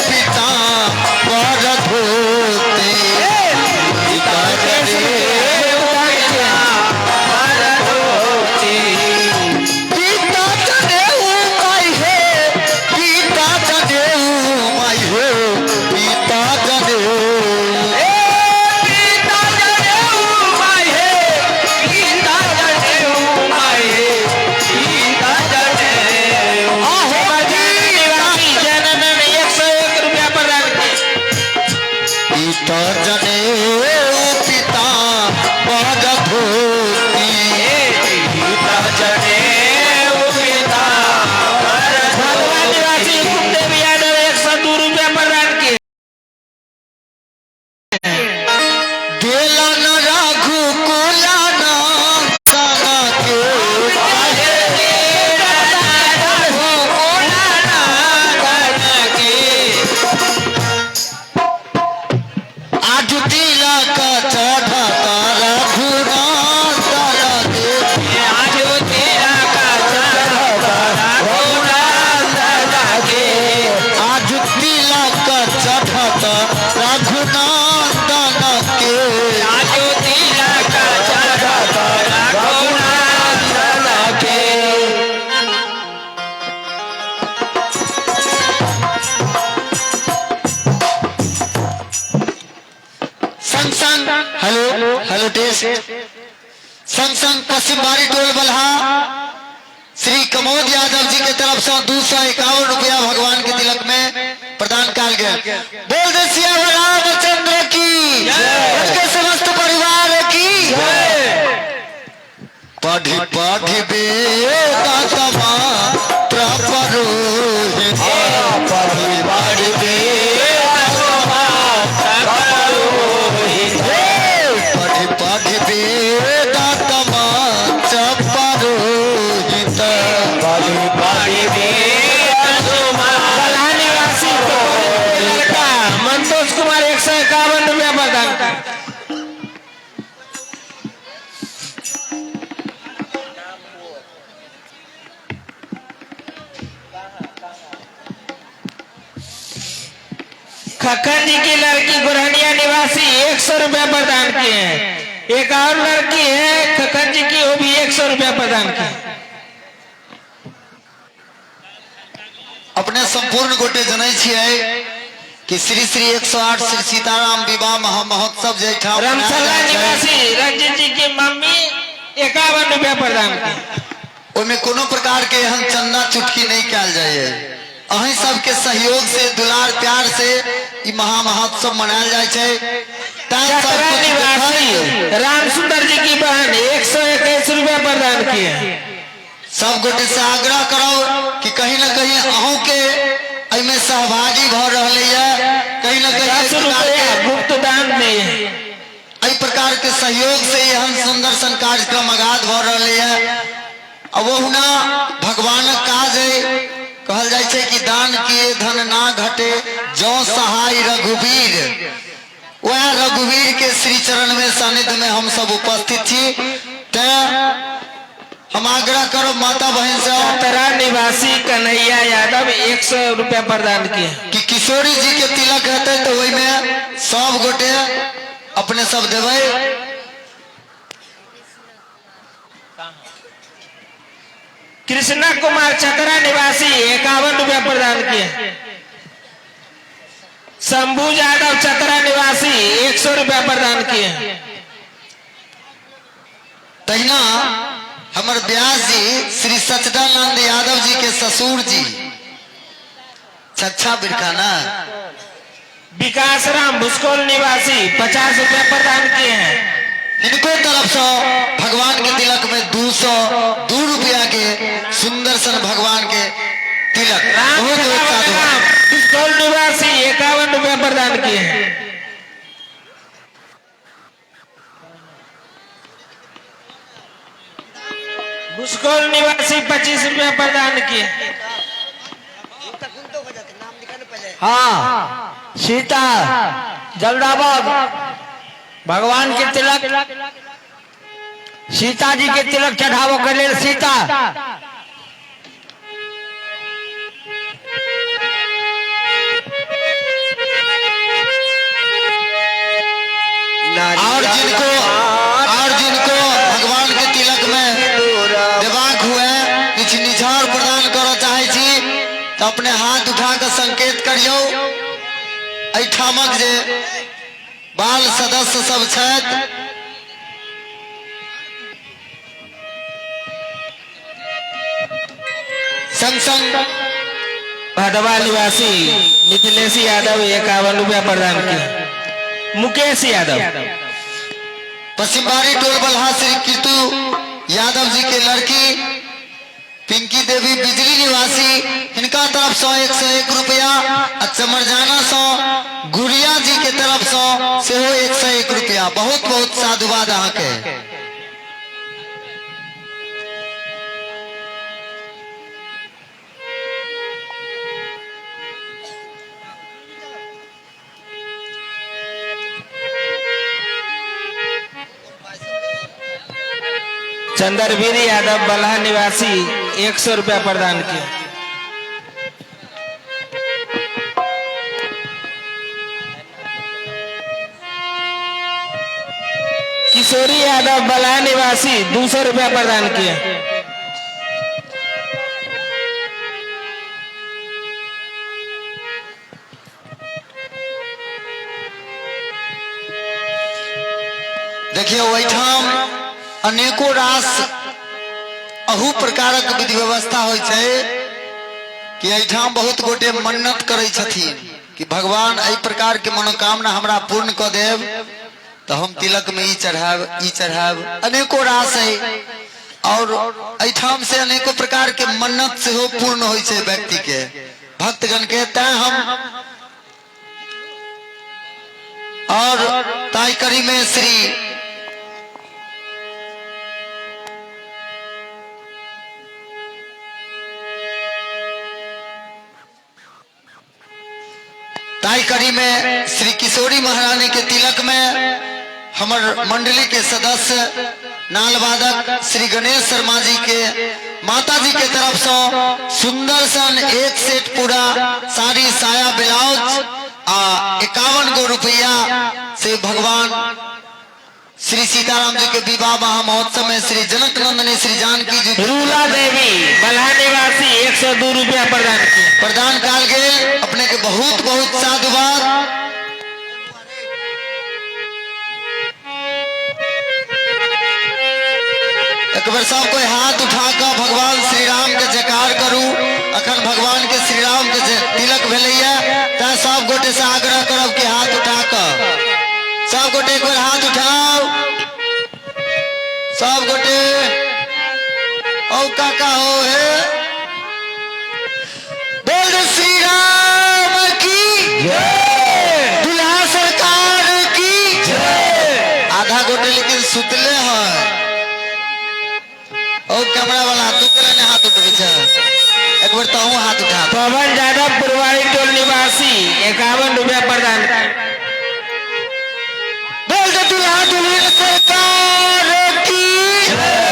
पिता पर धोती, पिता जने पिता संग संग पश्चिम बारी टोल बलहा श्री कमोद यादव जी के तरफ से 251 रुपया भगवान के तिलक में प्रदान कयल गेल। बोल दे सियावर रामचंद्र की, उनके समस्त परिवार की। पढ़ी पढ़ी वेदांतमा प्रपरोहित, पढ़ी पढ़ी वेदांतमा प्रपरोहित, पढ़ी पढ़ी वेदांतमा चपरोहित, पढ़ी पढ़ी वेदांतमा। बलहा निवासी लड़का मंतोष कुमार 151 रुपया प्रदान कर। खक्खन जी की लड़की गुरहनिया निवासी 100 रुपया प्रदान किए हैं। एक और लड़की है खक्खन जी की, वो भी 100 रुपया प्रदान किए। अपने संपूर्ण गोटे जनै छियै कि श्री श्री 108 श्री सीताराम विवाह महोत्सव जे ठाम रमसल्ला निवासी रंजीत जी की मम्मी 51 रुपया प्रदान किए। ओहिमे कोनो प्रकार के एहन चंदा चुटकी नहीं कयल जाइए। अहीं सबके सहयोग से दुलार प्यार से ई महा महोत्सव मनायल जाइ छै। तैं सब चतरा कुछ निवासी देखैत राम सुंदर जी की बहन 121 रुपया प्रदान किए। सब गोटे से आग्रह करब कि कहीं न कहीं अहूँ के एहिमे सहभागी भऽ रहलैए, कहीं न कहीं 10 एहि प्रकार रुपया के गुप्त दान दिए। एहि प्रकार के सहयोग से एहन सुंदर सन कार्यक्रम अगाध भऽ रहलैए। आ ओहुना भगवानक काज है, कहल जाइ छै कि दान किए धन ना घटे जौ सहाय रघुवीर। वएह रघुवीर के श्री चरण में सानिध्य में हम सब उपस्थित छी। तैं हम आग्रह करब माता बहन से चतरा निवासी कन्हैया यादव 100 रुपया प्रदान किए कि किशोरी जी के तिलक हेतै तऽ ओहिमे सब गोटे अपने सब देबै। कृष्णा कुमार चतरा निवासी 51 रुपया प्रदान किए। शंभू यादव चतरा निवासी 100 रुपया प्रदान किए। तहिना हमर व्यास जी श्री सच्चिदानंद यादव जी के ससुर जी छच्छा बिरखाना विकास राम भुस्कोल निवासी 50 रुपया प्रदान किए हैं। इनको तरफ से भगवान के तिलक में 202 रुपया के सुंदर सन भगवान के तिलक राम बहुत बहुत साधुवाद। भुस्कोल निवासी 51 रुपया प्रदान किए हैं। भुस्कोल निवासी 25 रुपया प्रदान किए। हाँ सीता जल्दाबाद भगवान के तिलक, सीता जी के तिलक चढ़ावो के लेल सीता। और जिनको भगवान के तिलक में देबाक हुए किछु निछार प्रदान करऽ चाहै छी तऽ अपने हाथ उठा कऽ संकेत करियौ। एहिठामक जे बाल सदस्य सब छथि संग संग भदवा निवासी मिथिलेश यादव 51 रुपया प्रदान किए। मुकेश यादव पश्चिमबारी टोल बलहा श्री कीर्तु यादव जी के लड़की पिंकी देवी बिजली निवासी हिनका तरफ से 101 रुपया आ चमरजाना से गुड़िया जी के तरफ से सेहो 101 रुपया। बहुत बहुत साधुवाद अहाँ के। चंद्रवीर यादव बलहा निवासी 100 रुपया प्रदान किए। किशोरी यादव बलहा निवासी 200 रुपया प्रदान किए। देखियौ एहिठाम अनेको रास अहू प्रकारक विधि व्यवस्था होइ छै कि एहिठाम बहुत गोटे मन्नत करै छथिन कि भगवान एहि प्रकार के मनोकामना हमरा पूर्ण कऽ देब तऽ हम तिलक में ई चढ़ायब ई चढ़ायब। अनेको रास है और एहिठाम से अनेको प्रकार के मन्नत सेहो पूर्ण होइ छै व्यक्ति के, भक्तगण के। तैं हम और ताई कड़ी में श्री ताई कड़ी में श्री किशोरी महारानी के तिलक में हमर मंडली के सदस्य नालवादक श्री गणेश शर्मा जी के माता जी के तरफ से सुंदर सन एक सेट पूरा साड़ी साया ब्लाउज आ 51 गो रुपया से भगवान श्री सीताराम जी के विवाह महोत्सव में श्री जनक नंदनी श्री जानकी जी रूला देवी बलहा निवासी 102 रुपया प्रदान किए। प्रदान काल गेल। अपने के बहुत बहुत साधुवाद। एक बार सब कोई हाथ उठा कर भगवान श्री राम के जयकार करू। अखन भगवान के श्री राम के तिलक भेलैया, तैं सब गोटे से आग्रह करब कि हाथ उठा कर सब गोटे एक बार हाथ उठाओ। सब गोटे औ काका हो हे बोल दे श्री राम की जय, दुल्हा सरकार की जय। आधा गोटे लेकिन सुतले हैं। ओ कैमरा वाला तू के ने हाथ उठबै छै, एक बार तहु हाथ उठा। पवन यादव पुरवारी टोल निवासी 51 रुपया प्रदान। बोल दे दुल्हा दुल्हन सरकार की जय।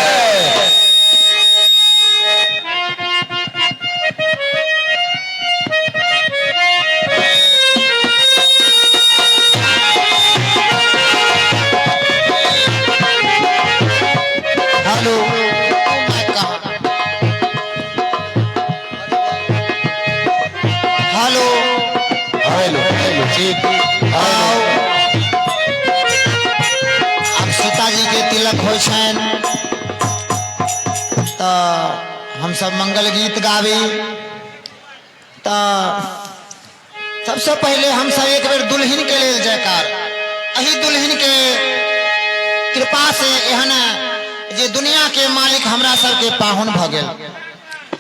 हेलो हेलो हेलो हेलो ठीक। आओ। आब सीता जी के तिलक होइ छनि तऽ हमसब मंगल गीत गाबी। तऽ सबसे पहिले हमसब एक बेर दुल्हन के लेल जयकार। एहि दुल्हन के कृपा से एहन जे दुनिया के मालिक हमरा सबके पाहुन भऽ गेल।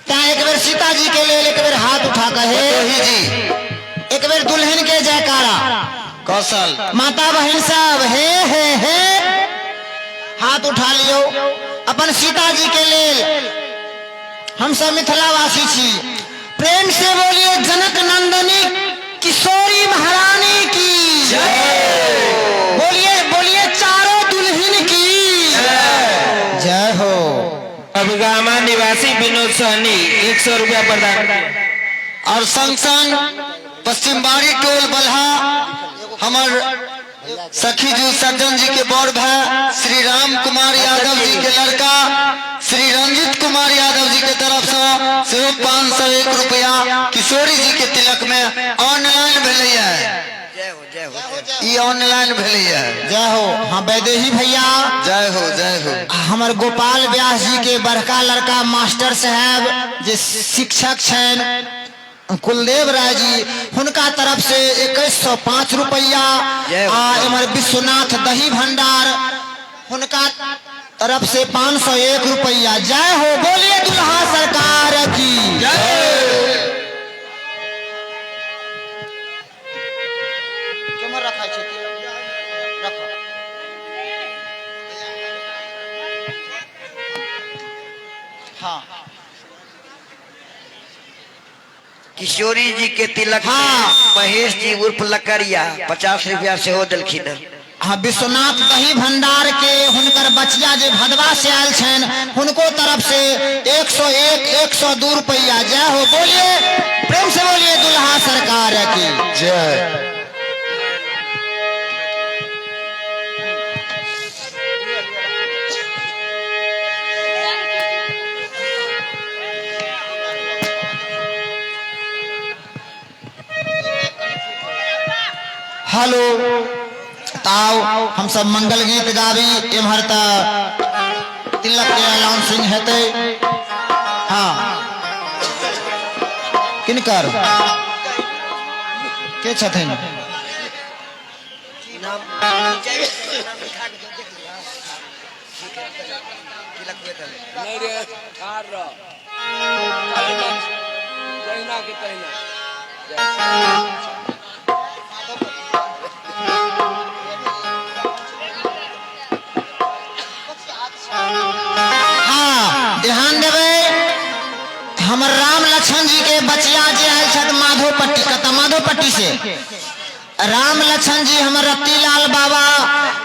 तैं एक बेर सीता जी के लेल एक बेर हाथ उठा के हे बटोही जी, एक बेर दुल्हन के जयकारा। कौशल माता बहन सब हे हे हे हाथ उठा लियो अपन सीता जी के लेल। हम सब मिथिलावासी छी। प्रेम से बोलिए जनक नंदनी किशोरी महारानी की जय। बोलिए बोलिए चारों दुल्हन की जय हो। अभिगामा निवासी विनोद सहनी 100 रुपया प्रदान किए। और संग संग पश्चिम बाड़ी टोल बलहा हमर सखी जी सज्जन जी के बड़ भाई श्री राम कुमार यादव जी के लड़का श्री रंजित कुमार यादव जी के तरफ से सेहो 501 रुपया किशोरी जी के तिलक में ऑनलाइन भेलैया। जय हो जय हो जय हो। ई ऑनलाइन भेलैया। जय हो। हाँ वैदेही भैया जय हो जय हो। हमर गोपाल व्यास जी के बड़का लड़का मास्टर साहब जे शिक्षक छनि कुलदेव राय जी, हुनका तरफ से 2105 रुपया। जय हो। आ एमहर विश्वनाथ दही भंडार हुनका तरफ से 501 रुपया। जय हो। बोलिए दुल्हा सरकार की जय। किशोरी जी के तिलक में हाँ। महेश जी उर्फ लकड़िया 50 रुपया सेहो देलखिन हँ। हाँ विश्वनाथ दही भंडार के हुनकर बचिया जे भदवा से आयल छनि हुनको तरफ से 101 102 रुपया। जय हो। बोलिए प्रेम से बोलिए दुल्हा सरकार की जय। हेलो। तऽ आउ हम सब मंगल गीत गाबी। एम्हर तऽ तिलक के अनाउंसिंग हेतै। हाँ, किनकर के छथिन? नहीं रे, ठाढ़ रह। तहिना के तहिना। हाँ, ध्यान देबै, हमर राम लक्ष्मण जी के बचिया जे आयल छथि माधोपट्टी, कतऽ माधोपट्टी से राम लक्ष्मण जी, हमर रत्तीलाल बाबा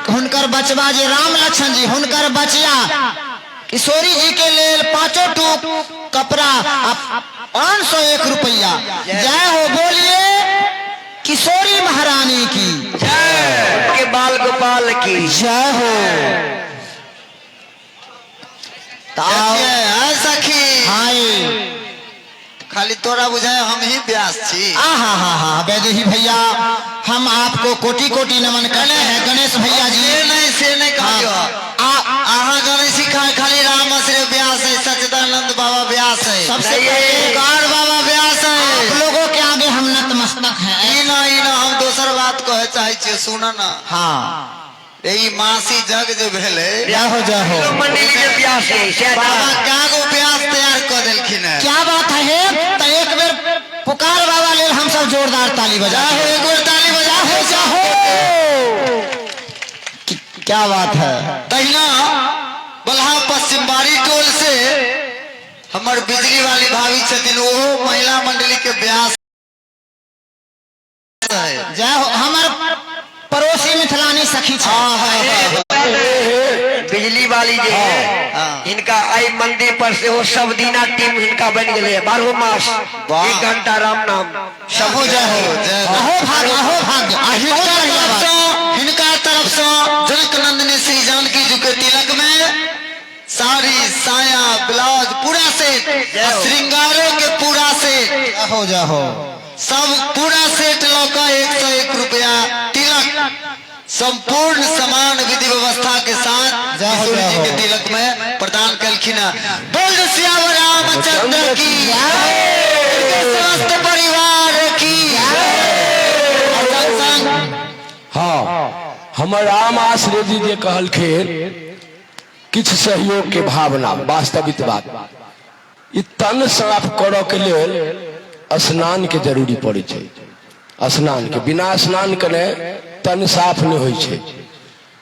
हुनकर बचबा जे राम लक्ष्मण जी, हुनकर बचिया किशोरी जी के लेल 5 टूक कपड़ा आ 501 रुपया। जय हो, बोलिए किशोरी महारानी की जय, के बाल गोपाल की जय हो। तऽ आउ। है सखी। हाय। खाली तोरा बुझाय हम ही व्यास छी। आ हा हा हा, वैदेही भैया, हम आपको कोटि कोटि नमन करते हैं गणेश भैया जी। से नहीं, से नहीं कहियो। आ अहाँ जानै छी खाली राम आश्रय व्यास है, सच्चिदानंद बाबा व्यास है, सबसे पहले कार बाबा व्यास है। आप लोगों के आगे हम नतमस्तक हैं। ई ना, ई ना, हम दोसर बात कहे चाहे छियै, सुन ना। हाँ। ई मासी जग जे भेलै, जय हो, जय हो। मंडली के व्यास है से बाबा क्या गो व्यास तैयार कऽ देलखिन है। क्या बात है हे? तो एक बेर पुकार बाबा लेल हम सब जोरदार ताली बजा। जय हो, एक बेर ताली बजा। हो, जय हो। क्या बात है। तहिना बलहा पश्चिम बारी टोल से हमर बिजली वाली भाभी छथिन, ओहो महिला मंडली के व्यास है। जय हो, हमर पड़ोसी मिथिलानी सखी छै। हाँ, हाँ, हाँ। बिजली वाली जे है, हाँ। हिनका एहि मंदिर पर सेहो सब दिना टीम हिनका बनि गेलै है। 12 मास 1 घंटा राम नाम। सब हो, जय हो, जय हो। अहो भाग्य, अहो भाग्य। आ बहुत हिनका बढ़िया तरफ बात। सँ, हिनका तरफ सँ जनक नंदिनी श्री जानकी जी के तिलक में साड़ी साया ब्लाउज पूरा सेट, आ श्रृंगारो के पूरा सेट। जय हो, जय हो। सब पूरा सेट लऽ कऽ 101 रुपया तिलक, संपूर्ण समान विधि व्यवस्था के साथ जय हो, किशोरी जय जी हो। के तिलक में प्रदान कलखिन हैं। बोल सियावर रामचंद्र की जय, उनके समस्त परिवार की जय। और संग संग हाँ, हमर राम आश्रय जी जे कहलखिन किछु सहयोग के भावना, वास्तविक बात ई तन साफ करऽ के लेल स्नान के जरूरी पड़ै छै। स्नान के बिना स्नान केने तन साफ नहि होइ छै।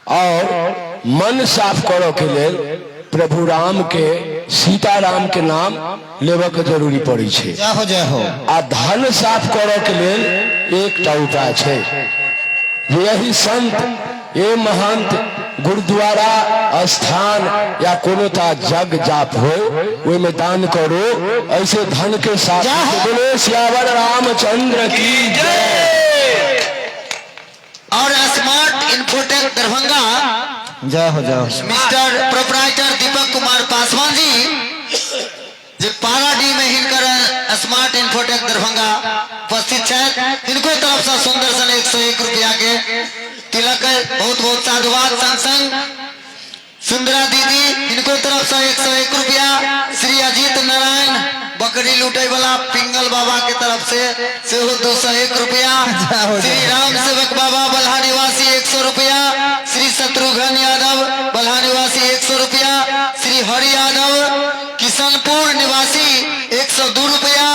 और मन साफ करऽ के लेल प्रभु राम के, सीताराम के नाम लेबऽ के जरूरी पड़ै छै। जय हो, जय हो। आ धन साफ करऽ के लेल एकटा उपाय छै जे यही संत, ये महंत, गुरुद्वारा स्थान या कोनो ता जग जाप हो, ओहिमे दान करो, ऐसे धन के साथ। जय हो। बोलो सियावर रामचंद्र की जय। और स्मार्ट इन्फोटेक दरभंगा, जय हो, जय हो। मिस्टर प्रोपराइटर दीपक कुमार पासवान जी जे पाराडी में हिनकर स्मार्ट इन्फोटेक दरभंगा उपस्थित छथि, हिनको तरफ से सुंदर सन 101 रुपया के तिलक है, बहुत बहुत साधुवाद। संग संग सुंदरा दीदी हिनको तरफ से 101 रुपया, श्री अजीत नारायण बकरी लूटे वाला पिंगल बाबा के तरफ से सेहो 201 रुपया, श्री राम सेवक बाबा बलहा निवासी 100 रुपया, श्री शत्रुघ्न यादव बलहा निवासी 100 रुपया, श्री हरि यादव किशनपुर निवासी 102 रुपया,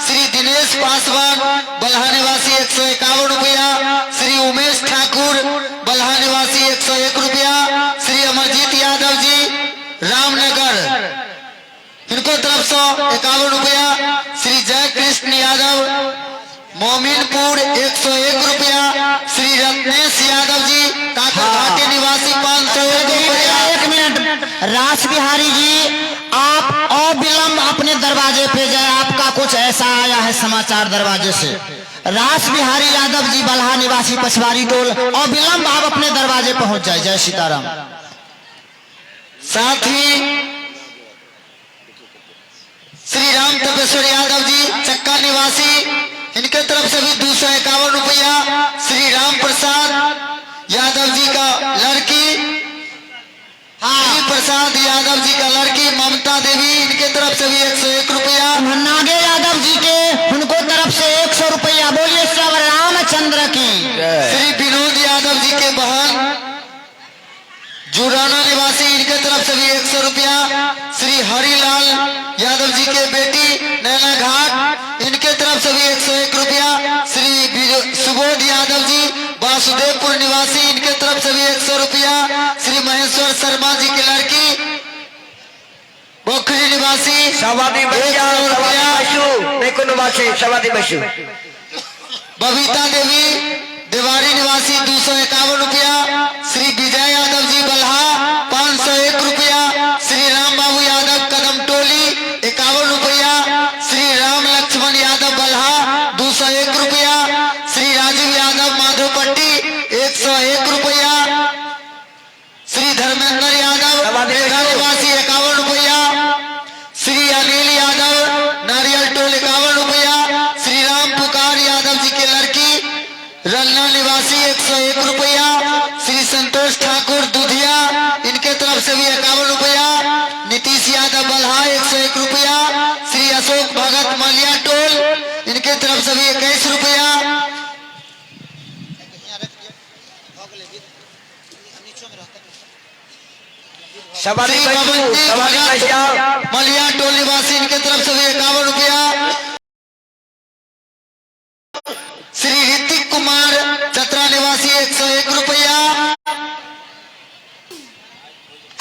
श्री दिनेश पासवान बलहा निवासी 151 रुपया, श्री उमेश ठाकुर बलहा निवासी 101 रुपया, श्री अमरजीत यादव जी रामनगर हिनको तरफ से 51 रुपया, श्री जय कृष्ण यादव मोमिनपुर 101 रुपया, श्री रत्नेश यादव जी काकरघाटी निवासी 501 रुपया। एक मिनट रास बिहारी जी, आप अविलंब अपने दरवाजे पे जाए, आपका कुछ ऐसा आया है समाचार दरवाजे से। रास बिहारी यादव जी बलहा निवासी पछवारी टोल, अविलंब आप अपने दरवाजे पहुंच जाए। जय सीताराम। साथ ही श्री राम तपेश्वर यादव जी चक्का निवासी इनके तरफ से भी 251 रुपया, श्री राम प्रसाद यादव जी का लड़की, श्री प्रसाद यादव जी का लड़की ममता देवी, इनके तरफ से भी 101 रुपया। नागे यादव जी के उनको तरफ से 100 रुपया। बोलिए श्री रामचंद्र की। श्री विनोद यादव जी के बहन जुराना निवासी, इनके तरफ से भी 100 रुपया। श्री हरिलाल यादव जी के बेटी नैना घाट, इनके तरफ से भी 101 रुपया। श्री सुबोध यादव जी वासुदेवपुर निवासी, इनके तरफ से भी 100 रुपया। श्री महेश्वर शर्मा जी की लड़की पोखरी निवासी, सब आदमी बैस जाओ, 100 सब आदमी रुपया। बैसू, नहीं कोनो बात छै, सब आदमी बैसू। बबीता देवी देवारी निवासी 251 रुपया। श्री विजय यादव जी बल्हा 501 रुपया। श्री राम बाबू यादव कदम टोली 51 रुपया। श्री राम लक्ष्मण यादव बल्हा 201 रुपया। श्री राजीव यादव माधोपट्टी 101 रुपया। श्री धर्मेंद्र यादव मेघा निवासी 51 रुपया। श्री अनिल यादव नारियल टोल 51 रुपया। श्री राम पुकार यादव जी के लड़की रन्ना निवासी 101 रुपया। श्री संतोष ठाकुर दुधिया, इनके तरफ से भी 51 रुपया। नीतीश यादव बल्हा 101 रुपया। श्री अशोक भगत मलिया टोल, इनके तरफ से भी 21 रुपया। सब आदमी श्री बैसू, बबंती सब आदमी बैस जाओ। भगत मलिया टोल निवासी, इनके तरफ से भी 51 रुपया। श्री ऋतिक कुमार चतरा निवासी 101 रुपया।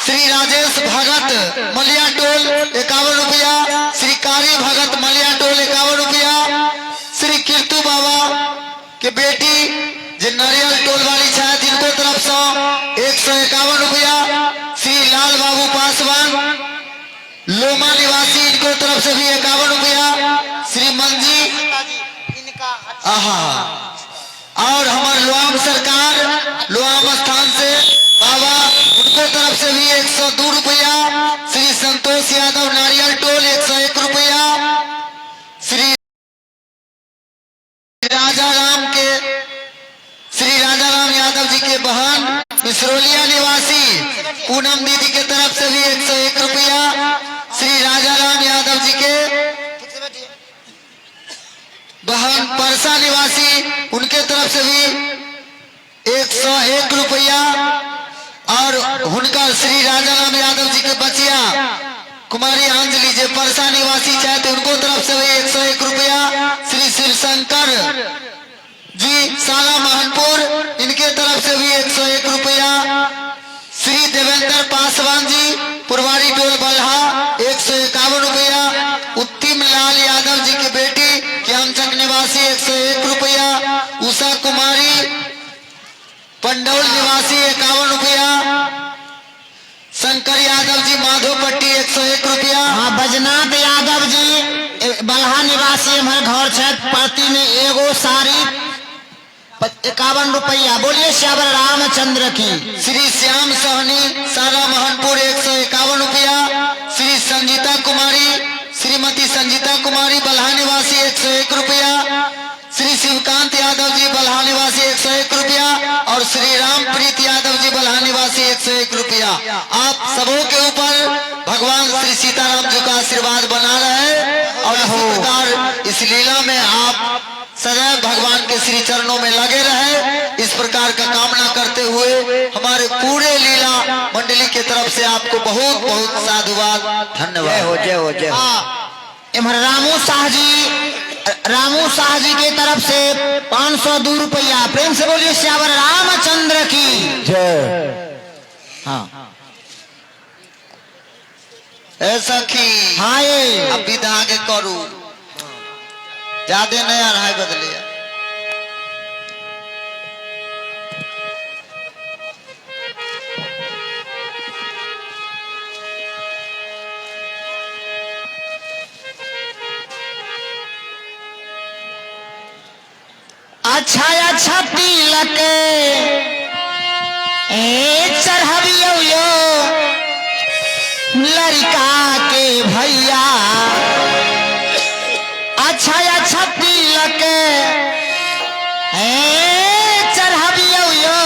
श्री राजेश भगत मलिया टोल 51 रुपया। श्री कारी भगत मलिया टोल 51 रुपया। श्री कीर्तु बाबा के बेटी जे नारियल टोल वाली छथि, जिनको तरफ से 151 रुपया। श्री लाल बाबू पासवान लोमा निवासी, इनको तरफ से भी 51 रुपया। श्री मंजी आहा और हमारे लोहाम सरकार लोहाम स्थान से बाबा, उनको तरफ से भी 102 रुपया। श्री संतोष यादव नारियल टोल 101 रुपया। श्री राजा राम के श्री राजा राम यादव जी के बहन मिसरोलिया निवासी पूनम दीदी के तरफ से भी 101 रुपया। श्री राजा राम यादव जी के बहन परसा निवासी, उनके तरफ से भी 101 रुपया। और हुनका श्री राजा राम यादव जी के बचिया कुमारी अंजलि जे परसा निवासी चाहे तो उनको तरफ से भी 101 रुपया। श्री शिव शंकर जी साला मोहनपुर, इनके तरफ से भी 101 रुपया। श्री देवेंद्र पासवान जी पुरवारी टोल बल्हा 151 रुपया। उत्तिम लाल यादव जी की बेटी क्यामचक निवासी 101 रुपया। उषा कुमारी पंडौल निवासी 51 रुपया। शंकर यादव जी माधोपट्टी 101 रुपया। हाँ, बजनाथ यादव जी बलहा निवासी हमारे घर छथि, प्रति में एगो साड़ी 51 रुपया। बोलिए श्यावर रामचंद्र की। श्री श्याम सहनी सारा मोहनपुर 151 रुपया। श्री संगीता कुमारी श्रीमती संगीता कुमारी बलहा निवासी 101 रुपया। श्री शिवकांत यादव जी बलहा निवासी 101 रुपया। और श्री राम प्रीत यादव जी बलहा निवासी 101 रुपया। आप सबों के ऊपर भगवान श्री सीताराम जी का आशीर्वाद बना रहे और इसी प्रकार इस लीला में आप सदैव भगवान के श्री चरणों में लगे रहे, इस प्रकार का कामना करते हुए हमारे पूरे लीला मंडली के तरफ से आपको बहुत बहुत साधुवाद, धन्यवाद। जय हो, जय हो, जय हो। इम्हर रामू शाह जी, रामू शाह जी के तरफ से 502 रुपया। प्रेम से बोलिए श्यावर रामचंद्र की जय। हाँ ए सखी, हाँ ये अब विदा के करू, ज्यादा नया रहा बदले। अच्छा अच्छा तिलक ए चढ़बियो यो लड़का के भैया। अच्छा अच्छा तिलक ए चढ़बियो यो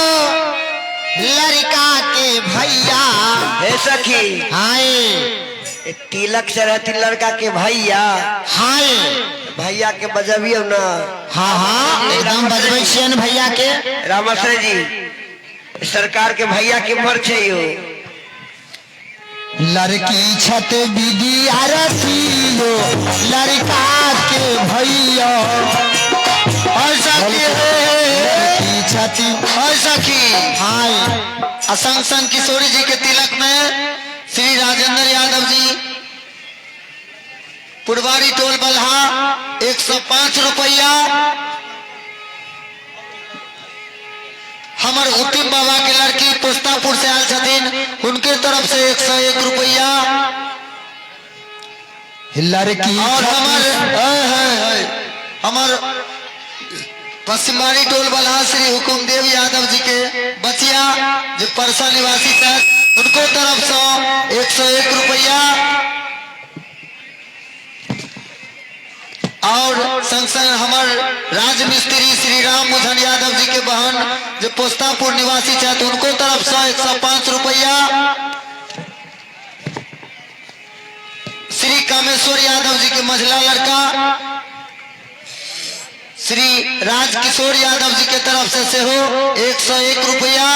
सखी। हाय। ए, तिलक चढ़ती लड़का के भैया। हाय। भैया के बजबियो ना। हाँ हाँ एकदम बजबै छियनि भैया के। रामाश्रय जी सरकार के भैया के मर छै यो। लड़की छत विदिया रतियो लड़का के भैया। और सखी, लड़की छथि। और सखी। हाय। आ संग संग किशोरी जी के तिलक में श्री राजेंद्र यादव जी पुरवारी टोल बलहा 105 रुपया। हमर उत्तम बाबा के लड़की पुस्तापुर से आयल छथिन, उनके तरफ से 101 रुपया। लड़की और हमर हमर पश्चिमारी टोल बलहा श्री हुकुमदेव यादव जी के बचिया जो परसा निवासी थे, उनको तरफ से 101 रुपया। और संग संग हमर राजमिस्त्री श्री राम मुझन यादव जी के बहन जो पोस्तापुर निवासी छथि, उनको तरफ से 105 रुपया। श्री कामेश्वर यादव जी के मझला लड़का श्री राजकिशोर यादव जी के तरफ से सेहो 101 रुपया।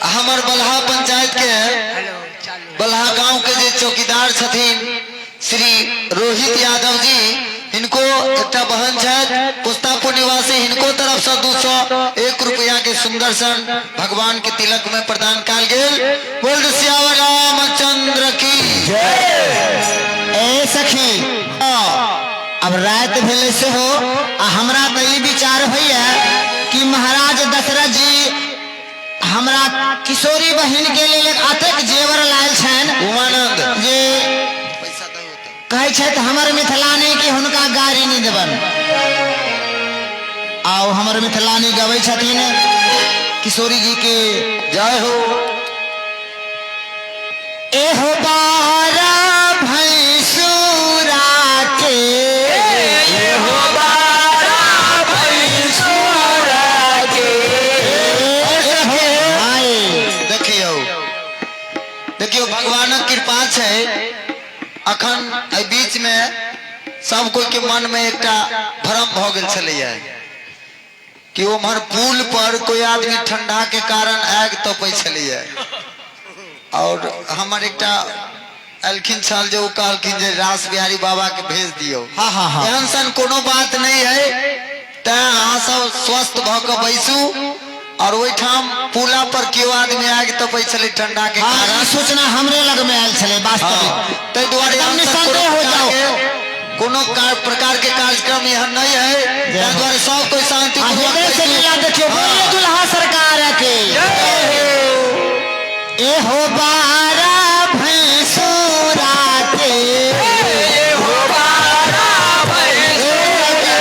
हमर बलहा पंचायत के बलहा गांव के जे चौकीदार छथिन श्री रोहित यादव जी, हिनको एकटा बहन छथि पुस्तापुर निवासी, हिनको तरफ से 201 रुपया के सुंदर सन भगवान के तिलक में प्रदान कयल गेल। बोल सियावर रामचंद्र की जय। ए सखी, अब रात भेलै सेहो आ हमरा तऽ ई विचार होइए कि महाराज दशरथ जी हमरा किशोरी बहिन के लेल अतेक जेवर लायल छनि उमानंद जे कहै छथि हमर मिथिलानी कि हुनका गारि नहि देबनि। आओ हमर मिथिलानी गबै छथिन किशोरी जी के जय हो। एहो बारा भैंसुरा के, एहो बारा भैंसुरा के। देखियौ देखियौ भगवानक कृपा छै अखन एहि बीच में सब कोई के मन में एकटा भ्रम भ गेल छलैया कि उम्हर पुल पर कोई आदमी ठंडा के कारण आगि तपै छलैया। और हमर एकटा एलखिन छल जे ओ कहलखिन जे रास बिहारी बाबा के भेज दियौ। हाँ, हाँ, हाँ। एहन सन कोनो बात नहीं है, तैं अहाँ सब स्वस्थ भ के बैसू। और ओहिठाम पुला पर केओ आदमी आगि तपै छलै ठंडा के हाँ, कारण। ई सूचना हमरे लग में आयल छलै वास्तविक। हाँ, ताहि दुआरे एकदम एहन सन निसंदेह हो कोनो जाओ। कोनो प्रकार के कार्यक्रम एहन नहीं है, ताहि दुआरे सब कोई शांति आ, पूर्वक हृदय से बैसू। लीला देखियौ, बोलिए दुल्हा सरकार के। एहो बारा भैंसुरा के, एहो बारा भैंसुरा के।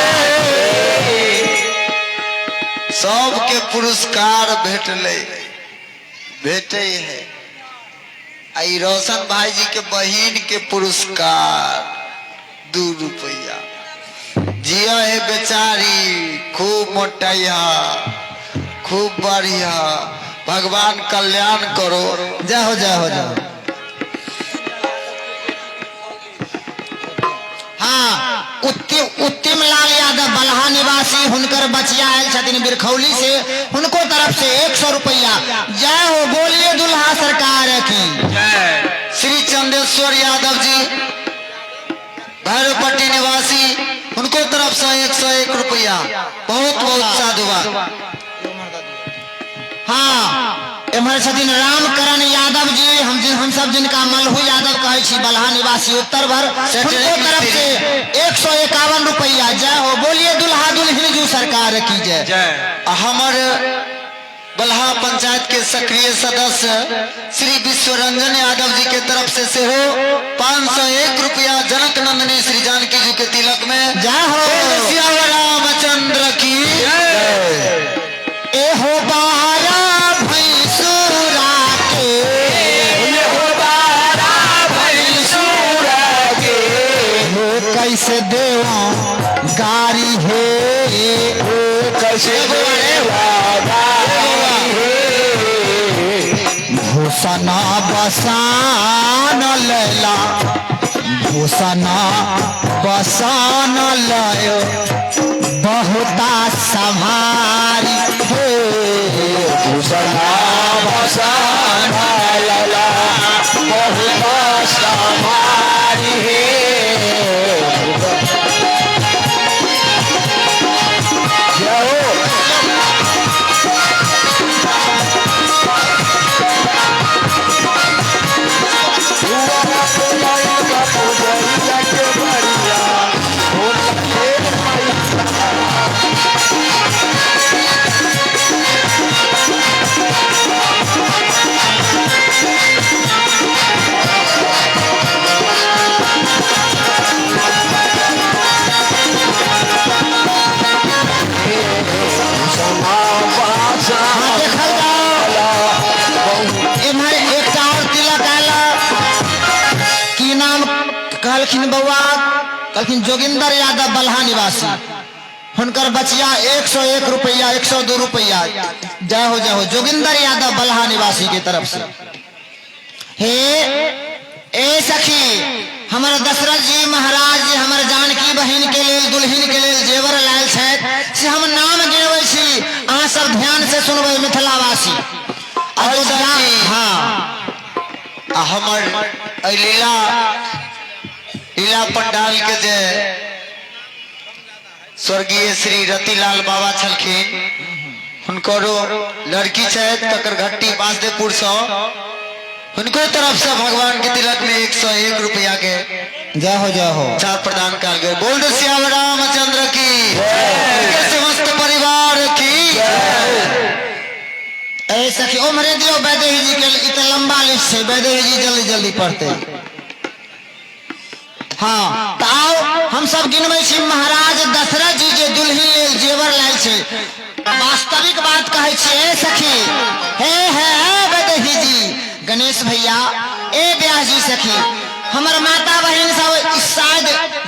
सबके पुरस्कार भेटलै, भेटै है। आ ई रोशन भाई जी के बहिन के पुरस्कार 2 रुपया। जिया है बेचारी, खूब मोटाइया, खूब बढ़िया, भगवान कल्याण करो। जय हो जय हो जय हो। हाँ, उत्तिम लाल यादव बलहा निवासी, हुनकर बचिया आयल छथिन बिरखौली से, हुनको तरफ से 100 रुपया। जय हो, बोलिए दुल्हा सरकार की जय। श्री चंदेश्वर यादव जी भैरवपट्टी निवासी, उनको तरफ से 101 रुपया। बहुत बहुत साधुवाद। हाँ, एम्हर छथिन रामकरण यादव जी, हम सब जिनका मलहू यादव कहै छी, बलहा निवासी उत्तर भर, हुनको तरफ से 151 रुपया। जय हो, बोलिए दुल्हा दुल्हन जू सरकार की जय। हमर बलहा पंचायत के सक्रिय सदस्य श्री विश्वरंजन यादव जी के तरफ से सेहो 501 रुपया जनक नंदिनी श्री जानकी जी के तिलक में। जय हो। सियावर रामचंद्र की जय। एहो बारा भैंसुरा के, एहो बारा भैंसुरा के। हो कैसे देवा गारी हे, हो कैसे देवा भूषण बसान लैला, भूषण बसान लयो बहुता संभारी हे। भूषण बसान लैला बहुता संभारी हे। जय हो। हाँ, देखल जाओ, एम्हर एकटा और तिलक आयल। की नाम कहलखिन बौआ? कहलखिन जोगिंदर यादव, बलहा निवासी। हुनकर बचिया 101 रुपया, 102 रुपया। जय हो, जय हो जोगिंदर यादव बलहा निवासी के तरफ से। हे ए सखी, हमर दशरथ जी महाराज जी हमर जानकी बहिन के लेल, दुल्हिन के लेल जेवर लायल छथि, से हम नाम गिनबै छी, अहाँ सब ध्यान से सुनबै मिथिलावासी। अयोध्या। हाँ। आ हमर एहि लीला लीला पंडाल के जे स्वर्गीय श्री रतिलाल बाबा छलखिन, हुनकरो लड़की छथि ककरघट्टी बासदेवपुर से, हुनको तरफ से भगवान के तिलक में 101 रुपया के जय हो, जय हो चार प्रदान कयल गेल। बोल दे सियावर रामचंद्र की, उनके समस्त परिवार की। ए सखी, ओम्हरे दियौ वैदेही जी के, ई तऽ लंबा लिस्ट छै, वैदेही जी जल्दी जल्दी पढ़ते। हाँ, तऽ आउ हम सब गिनबै छी महाराज दशरथ जी जे दुल्हिन लेल जेवर लायल छै। वास्तविक बात कहै छी ए सखी, हे हे हे वैदेही जी, गणेश भैया, ए व्यास जी, सखी, हमर माता बहिन सब, ई शायद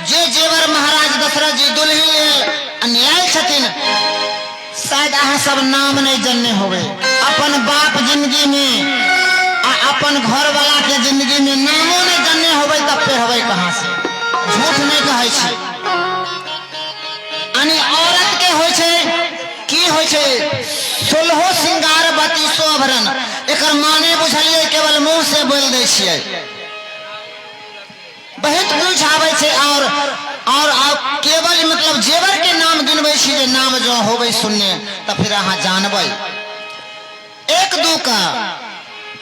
जे जेवर महाराज दशरथ जी दुल्हिन लेल लायल छथिन, शायद अहाँ सब नाम नहीं जनने होबै। अपन बाप जिंदगी में आ अपन घर वाला के जिंदगी में नामो नहीं जनने होबै, तब पेहबै कहाँ से? झूठ नहीं कहै छी। यानी औरत के होइ छै, की होइ छै, सोलहो श्रृंगार बत्तीसो आभरण। एकर माने बुझलियै? केवल मुंह से बोल दै छियै, बहुत कुछ आबै छै। और और केवल मतलब जेवर के नाम गिनबै छी, जे नाम जो होबै सुनने तऽ फिर अहाँ जानबै। एक दू का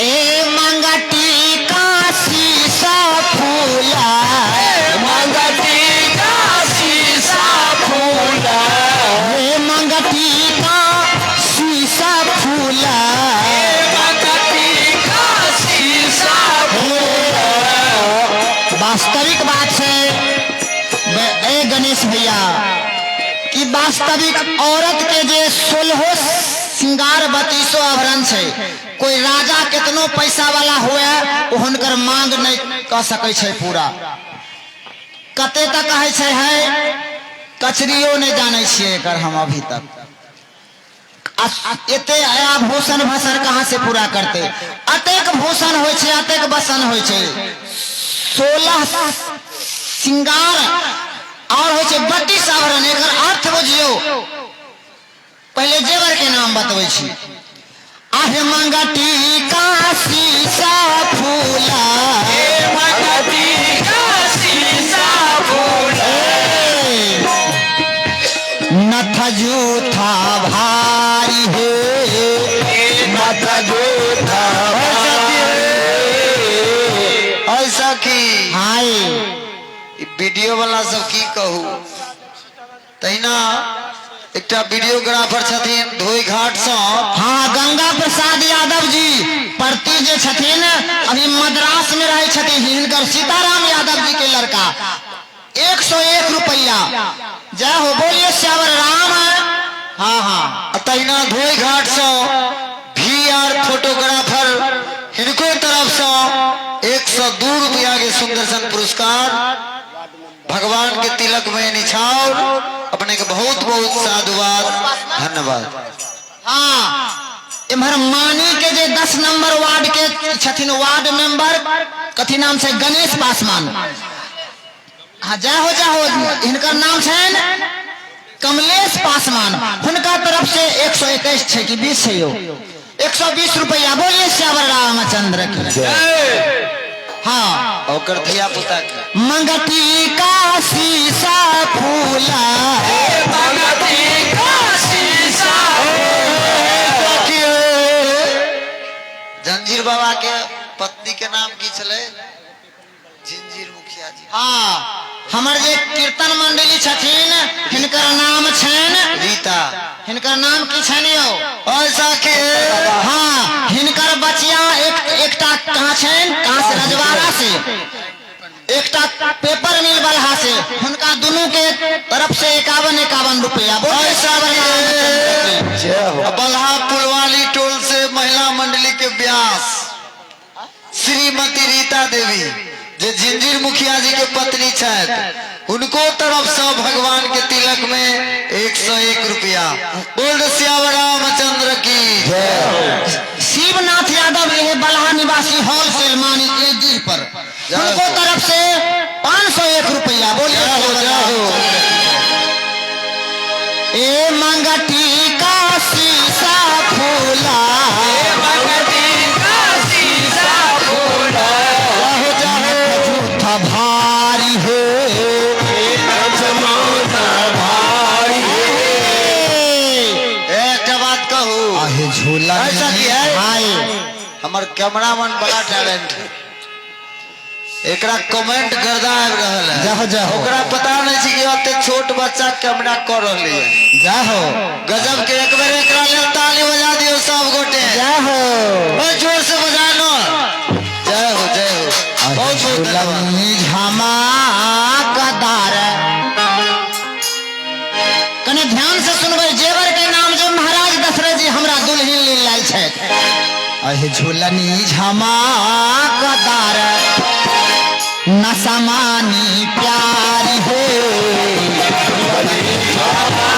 ए मंगटी का शीशा फूला, मंगटी का शीशा फूला, ए मंगटी का शीशा फूला, मंगटी का शीशा। वास्तविक बात छै ए गणेश भैया कि वास्तविक औरत के जे सोलहो श्रृंगार बत्तीसो आभरण छै, कोई राजा केतनो पैसा वाला हुए, ओ हुनकर मांग नहीं कऽ सकै छै पूरा। कते तक कहै छै है, कचरियो नहीं जानै छियै एकर हम अभी तक। आ एते आभूषण भूषण कहाँ से पूरा करते? अतेक भूषण होइ छै, अतेक बसन होइ छै, 16 श्रृंगार और होइ छै 32 आभरण। एकर अर्थ बुझियौ। पहिले जेवर के नाम बतबै छी। आहे मंगटी का शीशा फूला, मंगटी का शीशा फूला, नथ जूथा भारी हे, नथ जूथा। ऐसा की हाय ई वीडियो वाला सब की कहू। तहिना एकटा वीडियोग्राफर छथिन धोई घाट से। हाँ, गंगा प्रसाद यादव जी प्रति जे छथिन, अभी मद्रास में रहै छथिन, हिनकर सीताराम यादव जी के लड़का, 101 रुपया। जय हो, बोलिए श्यावर राम। हाँ हाँ आ तहिना धोई घाट से भी आर फोटोग्राफर, हिनको तरफ से 102 रुपया के सुंदर सन पुरस्कार भगवान के तिलक में निछावर। अपने के बहुत बहुत साधुवाद, धन्यवाद। हाँ। इम्हर मानी के जे 10 नंबर वार्ड के छथिन वार्ड मेंबर कथी नाम छै गणेश पासवान। हाँ जय हो जय हो, हिनकर नाम छनि कमलेश पासवान, हुनका तरफ से 121 छै कि 20 छै यौ, 120 रुपया। बोलिए श्यावर रामचंद्र की। हाँ ओकर धिया पुता के मंगती का शीशा फूला, मंगती का शीशा। जंजीर बाबा के पत्नी के नाम की छलै? जिंजीर मुखिया जी। हाँ हमर जे कीर्तन मंडली छथिन हिनकर नाम छनि रीता। हिनकर नाम की छनि यौ? ऐसा के हाँ हिनकर बचिया एक एकटा कहाँ छनि, कहाँ से? रजवाड़ा से, एकटा पेपर मिल बलहा से। हुनका दोनों के तरफ से 51 51 रुपया। बलहा पुलवाली टोल से महिला मंडली के व्यास श्रीमती रीता देवी जे जिंजीर मुखिया जी के पत्नी छथि, उनको तरफ से भगवान के तिलक में 101 रुपया। बोल सियावर रामचंद्र की। शिवनाथ यादव ये बलहा निवासी होलसेल मानी डीह पर, उनको तरफ से 501 रुपया। बोलिए ए मंगटी का शीशा फूला, मंगटी का शीशा फूला, झूठा भारी हो, भारी। एक बात कहू, आहे झूला ऐसा की है हमर कैमरामैन बड़ा टैलेंट है, एकरा कमेंट गर्दा आबि रहल है। जाहो जाहो, ओकरा पता नहीं छै कि ओते छोट बच्चा कैमरा कर रहल है। जाहो गजब के, एक बेर एकरा लेल ताली बजा दियो सब गोटे। जाहो जोर से बजा लो। जय हो जय हो, बहुत बहुत धन्यवाद। झमा कदार कने ध्यान से सुनबै, जेवर के नाम जे महाराज दशरथ जी हमरा दुल्हन लेल लायल छथि। अहे झूलनी झमा कदार नसमानी प्यारी हो, झूलनी झमा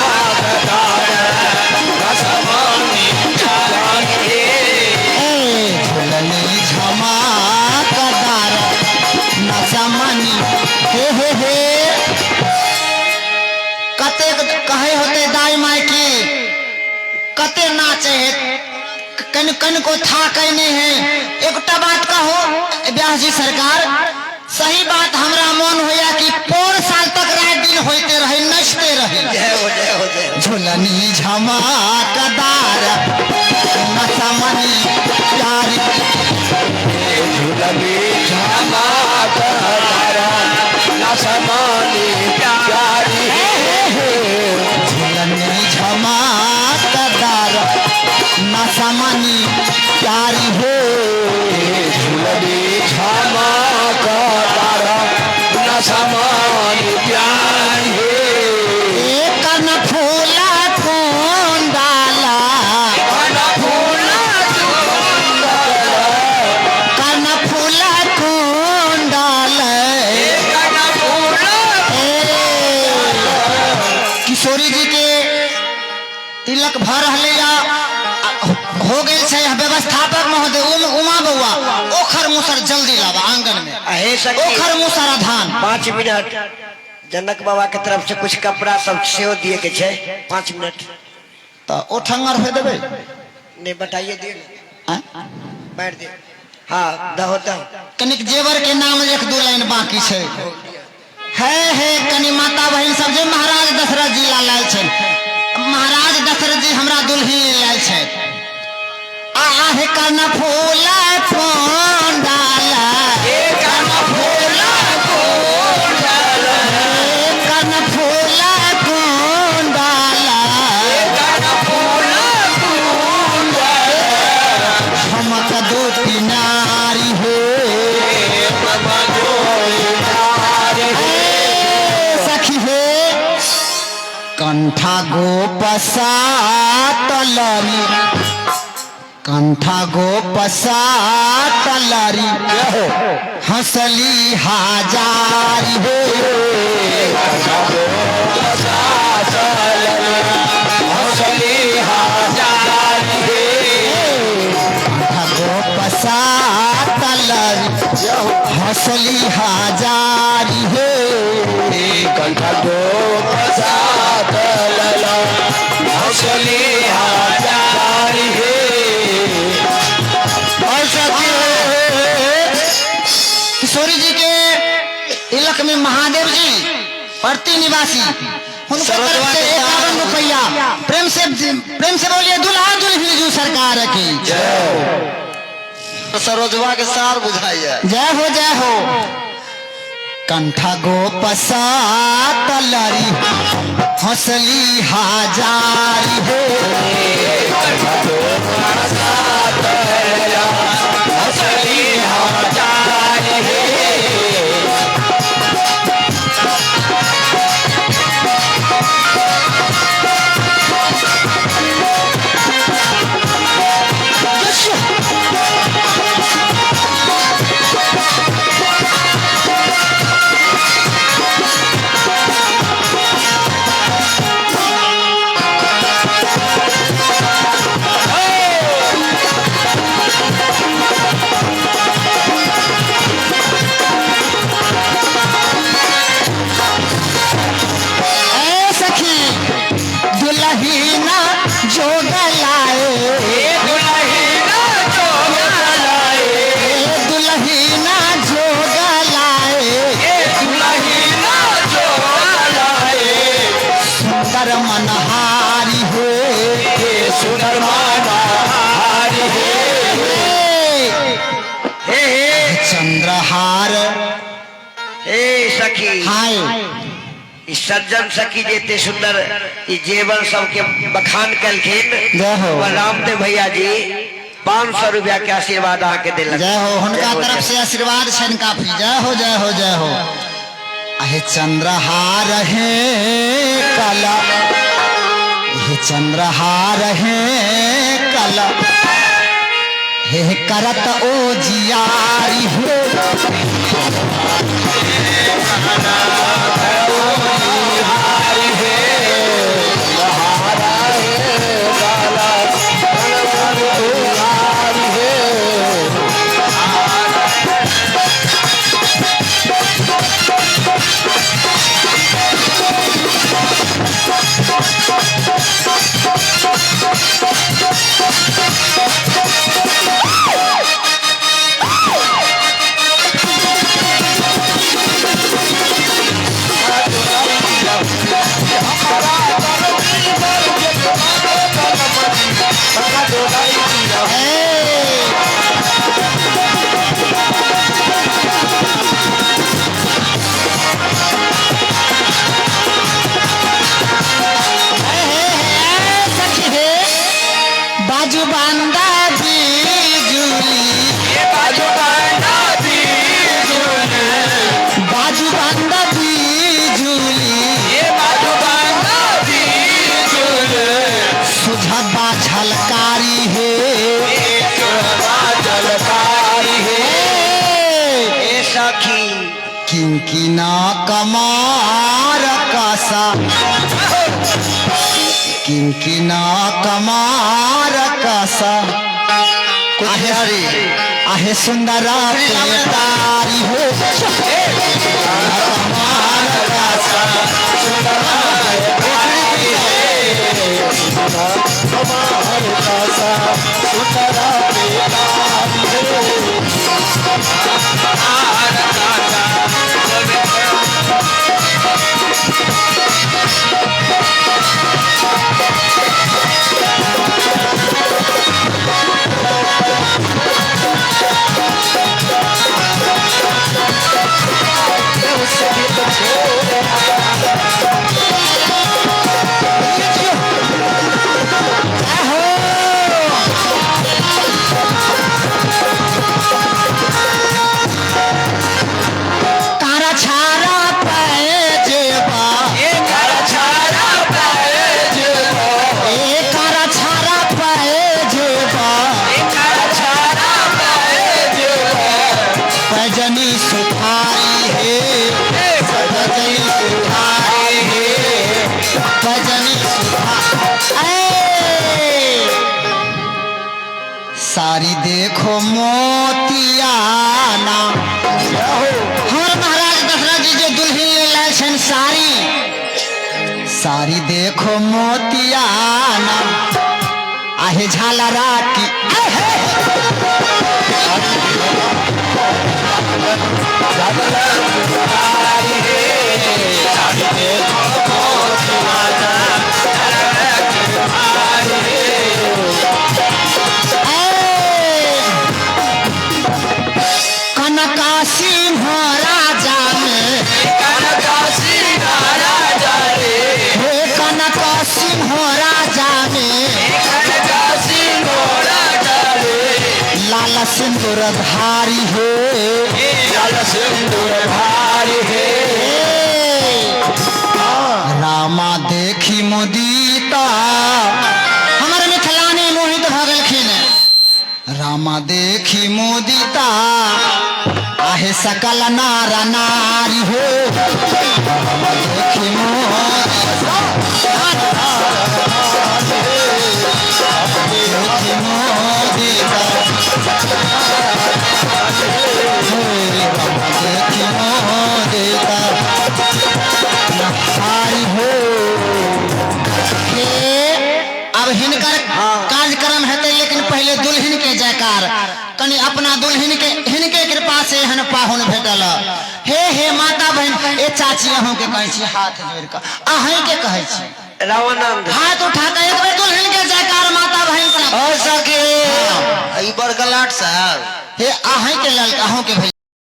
कदार नसमानी हे हे हे। कतेक कहे होते दाई माई की कते नाचे है, कन कन को था कहने है। एकटा बात कहो व्यास जी सरकार, सही बात हमरा मन होया कि पोर साल तक रात दिन होते रहे, नचते रहे। जय हो जय हो जय हो। झूलनी झमा कदार नसमनी प्यारी, झूलनी झमा कदार नसमनी प्यारी, झूलनी झमा कदार नसमनी प्यारी हो, झूलनी झमा कदार नसमनी प्यारी हो। कन फूला कुंडाला, कन फूला कुंडाला, कन फूला कुंडाला, कन फूला। किशोरी जी के तिलक भर रहले हो गए छै। व्यवस्थापक महोदय उमा बउआ ओखर मुसर जल्दी लावा आंगन में, ओखर मुसर धान। 5 मिनट जनक बाबा के तरफ से कुछ कपड़ा सब सेहो दिए के छै, 5 मिनट। तो ओ ठंगर हो देबै नहीं बताइए दिए बैठ दे। हाँ दहो दहो। कनिक जेवर के नाम 1-2 लाइन बाकी छै। है कनि माता बहिन सब जे महाराज दशरथ जी ला लायल छै, महाराज दशरथ जी हमरा दुल्हन लायल छै। आहे कन फूला कुंडाला, कन फूला कुंडाला, कन फूला कुंडाला, कन फूला कुंडाला, झमक दो नारी हो, सखी हो। कंठा गोपसा तलरी, कंठा गोपसा तलरी, हंसली हजारी हो, कंठा गोपसा तलरी, हंसली हजारी हो। लरी हंसली हजारी हे। कंठा गोप सात लला हौसली हजारी हे। और साथी किशोरी जी के तिलक में महादेव जी प्रति निवासी उनको तरफ से 51 रुपया। प्रेम से बोलिए दुल्हा दुल्हन जू सरकार की जय। सरोजवा के सार बुझाइए। जय हो जय हो। कंठा गोप सात लरी हंसली हजारी हो। कंठा गोप सात लला हंसली हजारी हे। चंद्रहार हे सखी हाय सज्जन सखी जेते सुंदर ई जेवर सबके बखान कलखिन। जय हो। रामदेव भैया जी 500 रुपया के आशीर्वाद आके दिलक। जय हो, हुनका तरफ से आशीर्वाद छन काफी। जय हो जय हो जय हो। अहे चंद्रहार है कला, हे चंद्रहार है कला, हे करत ओ जियारी हो। बाजू बांधा बिजुली, बाजू बांधा बिजुली, बाजू बांधा बिजुली, बाजू बांधा बिजुली, सुझबा झलकारी है, सुझबा झलकारी है। ए सखी क्योंकि ना कमार कसा, किंकि ना कमार कसा, आहे सुंदरा तारी हो। कमार कसा सुंदरा कमार कसा सुंदरा तारी हो। सारी देखो मोतिया देखो मोतिया ना आहे झालरा की आहे। कनका सिंह राजा में हे कनका सिंह राजा में लाल सिंदूर धारी हो लाल सिंदूर धारी हे रामा देखी मुदीता हमर मिथिलानी मोहित भऽ गेलखिन रामा देखी मुदिता आहे सकल नार नारी हो रामा देखी मुदिता देखी मुदिता हे रामा देखी मुदिता हारी हो हे अब हिनकर कार्यक्रम हेतै लेकिन पहिले दुल्हन के जयकार कनि अपना दुल्हन के हिनके कृपा से एहन पाहुन भेटल हे हे माता बहन ए चाची अहूँ के कहै छी हाथ जोड़ि कऽ अहीं के कहै छी रामानंद हाथ उठा कऽ एक बेर दुल्हन के जयकार माता बहन सब और सखी ई बड़गलाट साहब हे अहीं के लल अहूँ के भैया।